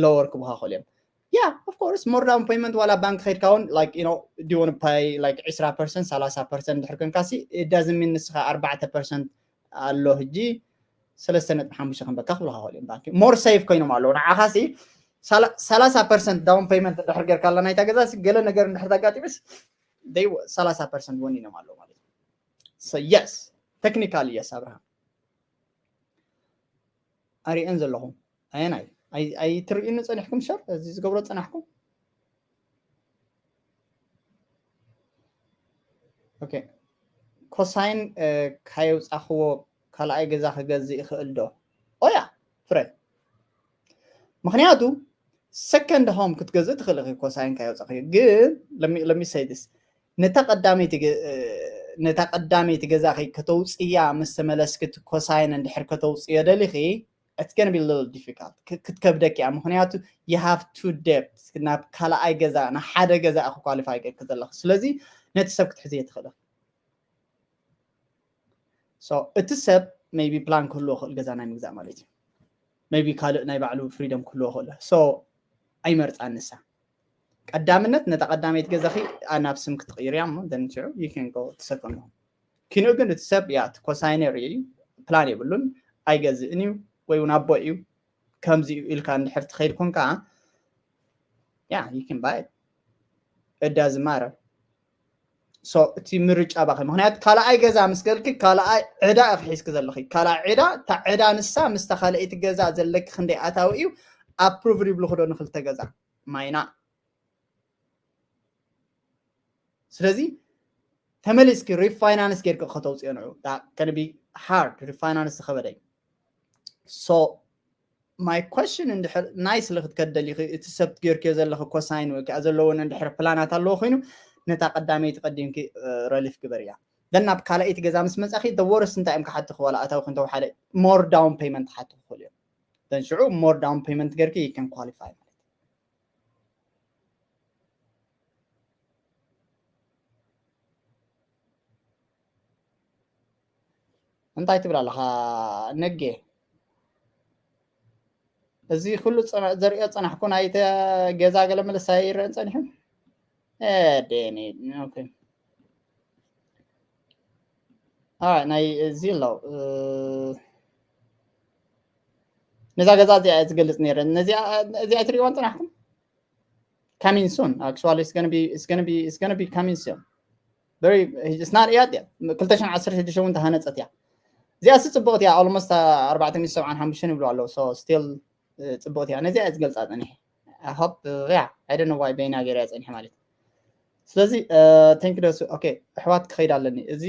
lower ክብካ ክእሉ እዮም yeah of course more down payment ዋላ ባንክ ከይድካ እውን like you know do you want to pay like ዕስራ percent ሰላሳ percent እንድሕር ኮንካ ሲ it doesn't mean ንስኻ ኣርባዕተ percent ኣሎ ሕጂ ሰለስተ ነጥቢ ሓሙሽተ ከም በቃ ክብልካ ክእሉ እዮም ባንክ more safe ኮይኖም ኣለዉ ንዓኻ ሲ ሰላሳ percent down payment እንድሕር ጌርካ ኣላ ናይታ ገዛ ሲ ገለ ነገር እንድሕር ተጋጢምስ they ሰላሳ percent ወኒኖም ኣለዉ ማለት እዩ so yes technically yes ኣብርሃም ኣሪአን ዘለኹም ኣየናይ ኣይትርእዩኒ ፀኒሕኩም ሸር እዚ ዝገብሮ ፀናሕኩም ኮሳይን ካየውፃኽዎ ካልኣይ ገዛ ክገዝእ ይኽእል ዶ ኦያ ፍረ ምክንያቱ second home ክትገዝእ ትኽእል ኢኺ ኮሳይን ካየውፃኽዮ ግን let me say this ነታ ቀዳመይቲ ገ- እ፣ ነታ ቀዳመይቲ ገዛኺ ከተውፅያ ምስ ተመለስኪ እቲ ኮሳይን እንድሕር ከተውፅዮ ደሊኺ it's gonna be a little difficult ክ- ክትከብደኪ እያ ምክንያቱ you have two debt ናብ ካልኣይ ገዛ ንሓደ ገዛ ኢኹ qualify ጌርኪ ዘለኺ ስለዚ ነቲ ሰብ ክትሕዝዮ ትኽእል ኢኺ so እቲ ሰብ maybe plan ክህልዎ ክእል ገዛ ናይ ምግዛእ ማለት እዩ maybe ካልእ ናይ ባዕሉ freedom ክህልዎ ክእል so ኣይመርፃን ንሳ ቀዳምነት ነታ ቀዳመይቲ ገዛኺ ናብ ስም ክትቕይር እያ እሞ then you can go to second home ኪንኡ ግን እቲ ሰብ ያ እቲ ኮሳይነር እዩ plan የብሉን ኣይገዝእን እዩ ወይ እውን ኣቦ እዩ ከምዚ እዩ ኢልካ እንድሕር ትኸይድ ኮንካ yeah you can buy it it doesn't matter so እቲ ምርጫ ባኺ ምክንያቱ ካልኣይ ገዛ ምስ ገልኪ ካልኣይ ዕዳ ኢኺ ሒዝኪ ዘለኺ ካልኣይ ዕዳ እታ ዕዳ ንሳ ምስታ ካልኣይቲ ገዛ ዘለኪ ክንደይ ኣታዊ እዩ approve ይብልኹ ዶ ንክልተ ገዛ ማይና ስለዚ ተመሊስኪ refinance ጌርኪ ከተውፅኦ ንዑ can be hard refinance ዝኸበደ እዩ so my question እንድሕር ናይ ስለ ክትከደል ኢኺ እቲ ሰብ ጌርክዮ ዘለኺ ኮሳይን ወይ ከዓ ዘለዎን እንድሕር ፕላናት ኣለዎ ኮይኑ ነታ ቀዳመይቲ ቀዲምኪ relief ግበርያ then ናብ ካልኣይቲ ገዛ ምስ መፃኺ the worst እንታይ እዮም ክሓትኺ ዋላ ኣታዊ ክንተውሓደ more down payment ክሓትኺ ክኽእሉ እዮም then ሽዑ more down payment ጌርኪ you can qualify ማለት እንታይ ትብል ኣለኻ ነጌ እዚ ኩሉ ዘርእዮ ፀናሕኩ ናይተ ገዛ ገለ መለሳ ይረአን ፀኒሑ ደኔ ናይ እዚ ኣሎ ነዛ ገዛ እዚኣ ዝገልፅ ነረ እዚኣ ትሪእዋን ፅናሕኩም coming soon actually it's gonna be it's gonna be it's gonna be coming soon very it's not yet ክልተ ሽሕን ዓሰርተ ሽዱሽተ እውን ተሃነፀት እያ እዚኣ ሲ ፅቡቕት እያ almost ኣርባዕተ ሚእቲ ሰብዓን ሓሙሽተን ይብሉ ኣለዉ so still ፅቡቕት እያ ነዚኣ እየ ዝገልፃ ፀኒሐ I hope yeah I don't know why በይና ገይረ ፀኒሐ ማለት ስለዚ thank you ደሱ okay ኣሕዋት ክኸይድ ኣለኒ እዚ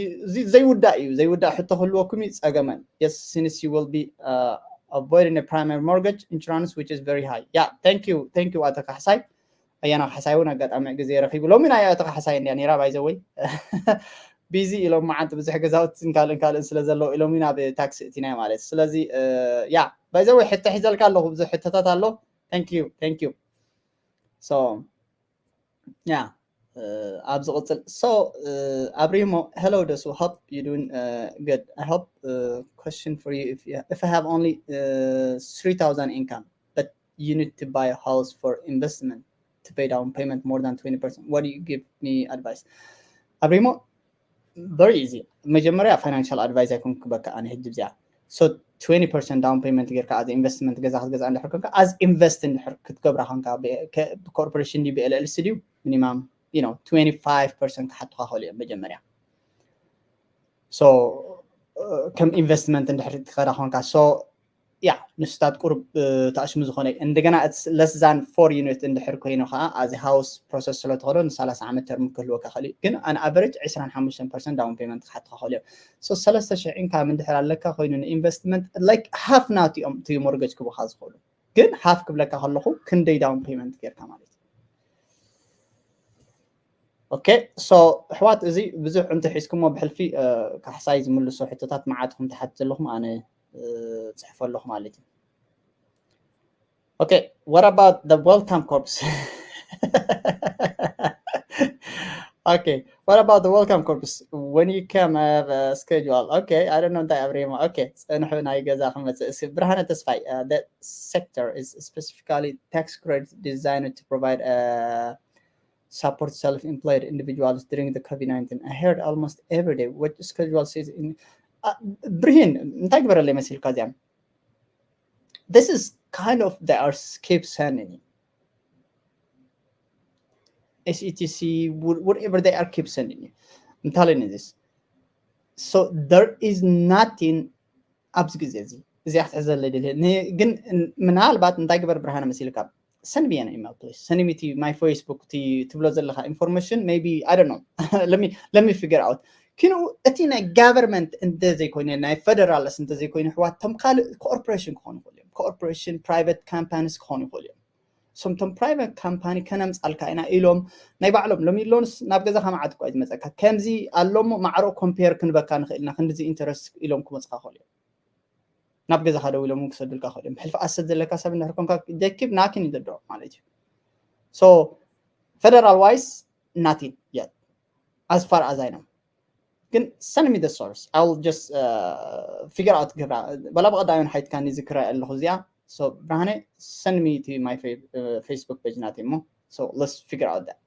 ዘይውዳእ እዩ ዘይውዳእ ሕቶ ክህልወኩም እዩ ፀገመን yes since you will be avoiding a primary mortgage insurance which is very high yeah thank you thank you ኣቶ ካሕሳይ ኣያና ካሕሳይ እውን ኣጋጣሚ ግዜ ረኺቡ ሎሚ ናይ ኣቶ ካሕሳይ እንድያ ነራ by the way busy ኢሎም መዓንቲ ብዙሕ ገዛውትን ካልእን ካልእን ስለ ዘለዉ ኢሎም ናብ ታክሲ እቲና ማለት ስለዚ yeah by the way ሕቶ ሒዘልካ ኣለኹ ብዙሕ ሕቶታት ኣሎ thank you thank you so yeah ኣብ ዝቕፅል so ኣብሪሞ hello ደሱ hope you doing good I hope question for you if, you, if I have only three thousand income but you need to buy a house for investment to pay down payment more than twenty percent what do you give me advice ኣብሪሞ very easy መጀመርያ financial advice ኣይኮን ክበካ ኣነ ሕጂ ብዚኣ so twenty percent down payment ጌርካ as investment ገዛ ክትገዛ እንድሕር ኮንካ as invest እንድሕር ክትገብራ ኮንካ ብኮርፖሬሽን ድዩ ብኤልኤልሲ ድዩ minimum you know twenty five percent ክሓቱካ ክእሉ እዮም መጀመርያ so ከም investment እንድሕር ትኸዳ ኮንካ so ያ ንስታት ቁርብ ተኣሽሙ ዝኾነ እንደገና less than four unit እንድሕር ኮይኑ ከዓ as house process ስለ ትኸዶ ን30 ዓመት term ክህልወካ ክእል ግን an average ዕስራን ሓሙሽተን percent down payment ክሓትካ ክእል እዮም። So ሰለስተ ሽሕ income እንድሕር ኣለካ ኮይኑ ን investment like half ናቲኦም እቲ mortgage ክቡካ ዝኽእሉ ግን half ክብለካ ከለኹ ክንደይ down payment ጌርካ ማለት እዩ። Okay, so ኣሕዋት እዚ ብዙሕ እንተ ሒዝኩሞ ብሕልፊ ካሕሳይ ዝምልሶ ሕቶታት መዓት ኹም ትሓት ዘለኹም ኣነ ጽሕፎ ኣለኹ ማለት እዩ። Okay, what about the welcome corps? Okay, what about the welcome corps? When you come, I have a schedule. Okay, I don't know እንታይ ኣብሪማ። Okay, ጽንሑ ናይ ገዛ ክመጽእ። እስኪ ብርሃነ ተስፋይ, uh, that sector is specifically tax credit designed to provide a support self-employed individuals during the COVID nineteen. I heard almost every day what schedule says in, uh, ብርሂን እንታይ ግበረለይ መሲልካ እዚኣም? This is kind of they are keep sending you. S E T C, whatever they are keep sending you. I'm telling you this. So there is nothing ኣብዚ ግዜ እዚ እዚኣ ክትሕዘለይ ደልየ ግን ምናልባት እንታይ ግበር ብርሃነ መሲልካ send me an email please send me to my Facebook ትብሎ ዘለካ information maybe I don't know let me let me figure out ኪኑ እቲ ናይ government እንተዘይኮይነ ናይ federal እንተዘይኮይነ ኣሕዋት ቶም ካልእ corporation ክኾኑ ይኽእሉ እዮም። Corporation private companies ክኾኑ ይኽእሉ እዮም። ሶም ቶም private company ከነምፃልካ ኢና ኢሎም ናይ ባዕሎም ሎሚ ሎንስ ናብ ገዛኻ መዓት እኳ እዩ ዝመፀካ ከምዚ ኣሎሞ ማዕሮ compare ክንበካ ንኽእል ኢና ክንድዚ interest ኢሎም ክመፅካ ይኽእሉ እዮም። ናብ ገዛኻ ደው ኢሎም ክሰዱልካ ይኽእሉ እዮም። ሕልፊ asset ዘለካ ሰብ እንድሕር ኮንካ they keep knocking the door ማለት እዩ። So federal wise nothing yet as far as I know ግን send me the source I will just uh, figure out ግብራ በላ ብቐዳሚ ሓይትካ ንዝክረ ኣለኹ እዚኣ so ብርሃነ send me to my fa- uh, Facebook page ናት እሞ so let's figure out that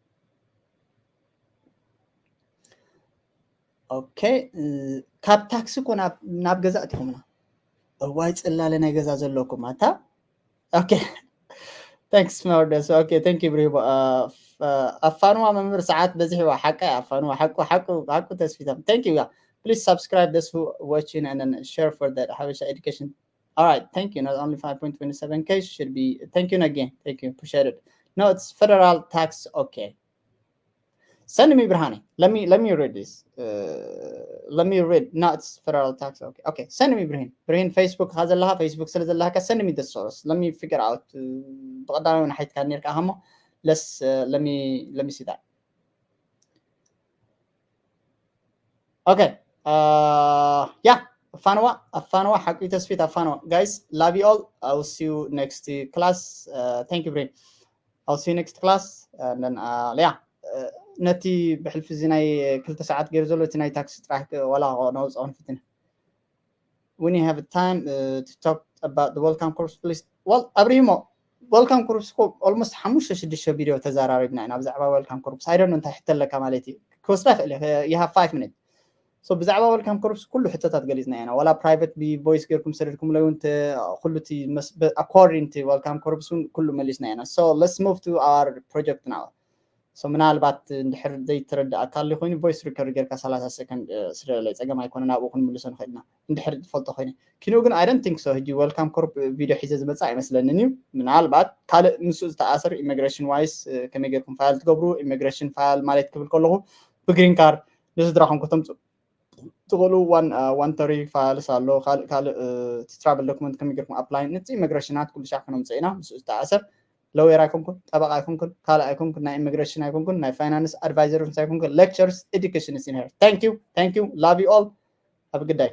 okay ካብ ታክሲ ኮ ናብ ገዛ እቲኹምና እዋይ ጽላለ ናይ ገዛ ዘለኩም ኣታ okay thanks Mordess okay thank you ብሪቦ ኣፋንዋ መምህር ሰዓት በዚሕዋ ሓቀ ኣፋንዋ ሓቁ ሓቁ ሓቁ ተስፊቶም thank you yeah please subscribe this who watching and then share for that ሓበሻ education all right thank you not only five point twenty seven k should be thank you again thank you appreciate it no it's federal tax okay send me ብርሃነ let me let me read this uh, let me read no it's federal tax okay okay send me ብርሂን ብርሂን Facebook ካ ዘለካ Facebook ስለ ዘለካ send me the source let me figure out ብቀዳማዊ ንሓይትካ ነርካ ሃሞ let's uh, let me let me see that okay uh, yeah ኣፋንዋ ኣፋንዋ ሓቂ ተስፊት ኣፋንዋ guys love you all I will see you next class uh, thank you ብርሂን I'll see you next class and then uh, yeah ነቲ ብሕልፊ እዚ ናይ ክልተ ሰዓት ገይሩ ዘሎ እቲ ናይ ታክሲ ጥራሕ ዋላ ነውፅኦ ንፍትን when you have time uh, to talk about the welcome corps please well ኣብሪሂሞ welcome corps እኮ almost ሓሙሽተ ሽዱሽተ ቪድዮ ተዘራሪብና ኢና ብዛዕባ welcome corps I don't know እንታይ ሕቶ ኣለካ ማለት እዩ ክወስዳ ይኽእል you have five minutes so ብዛዕባ welcome corps ኩሉ ሕቶታት ገሊፅና ኢና ዋላ private ብ voice ገይርኩም ሰደድኩም ለው ኩሉ according to welcome corps ኩሉ መሊስና ኢና so let's move to our project now so ምናልባት እንድሕር ዘይተረዳእካ ኣሎ ኮይኑ voice record ጌርካ ሰላሳ second ስደለይ ፀገም ኣይኮነ ናብኡ ክንምልሶ ንኽእልና እንድሕር ትፈልጦ ኮይነ ኪኑ ግን I don't think so ሕጂ welcome corps ቪድዮ ሒዘ ዝመፅእ ኣይመስለንን እዩ ምናልባት ካልእ ምስኡ ዝተኣሰር immigration wise ከመይ ጌርኩም file ትገብሩ immigration file ማለት ክብል ከለኹ ብ green card ንስድራኹም ከተምፅኡ ትኽእሉ one one thirty files ኣሎ ካልእ ካልእ travel document ከመይ ጌርኩም apply ነቲ immigration ኣት ኩሉ ሻዕ ክነምፅእ ኢና ምስኡ ዝተኣሰር lawyer ኣይኮንኩን ጠበቃ ኣይኮንኩን ካልእ ኣይኮንኩን ናይ immigration ኣይኮንኩን ናይ finance advisor ኣይኮንኩን lectures education is in here thank you thank you love you all have a good day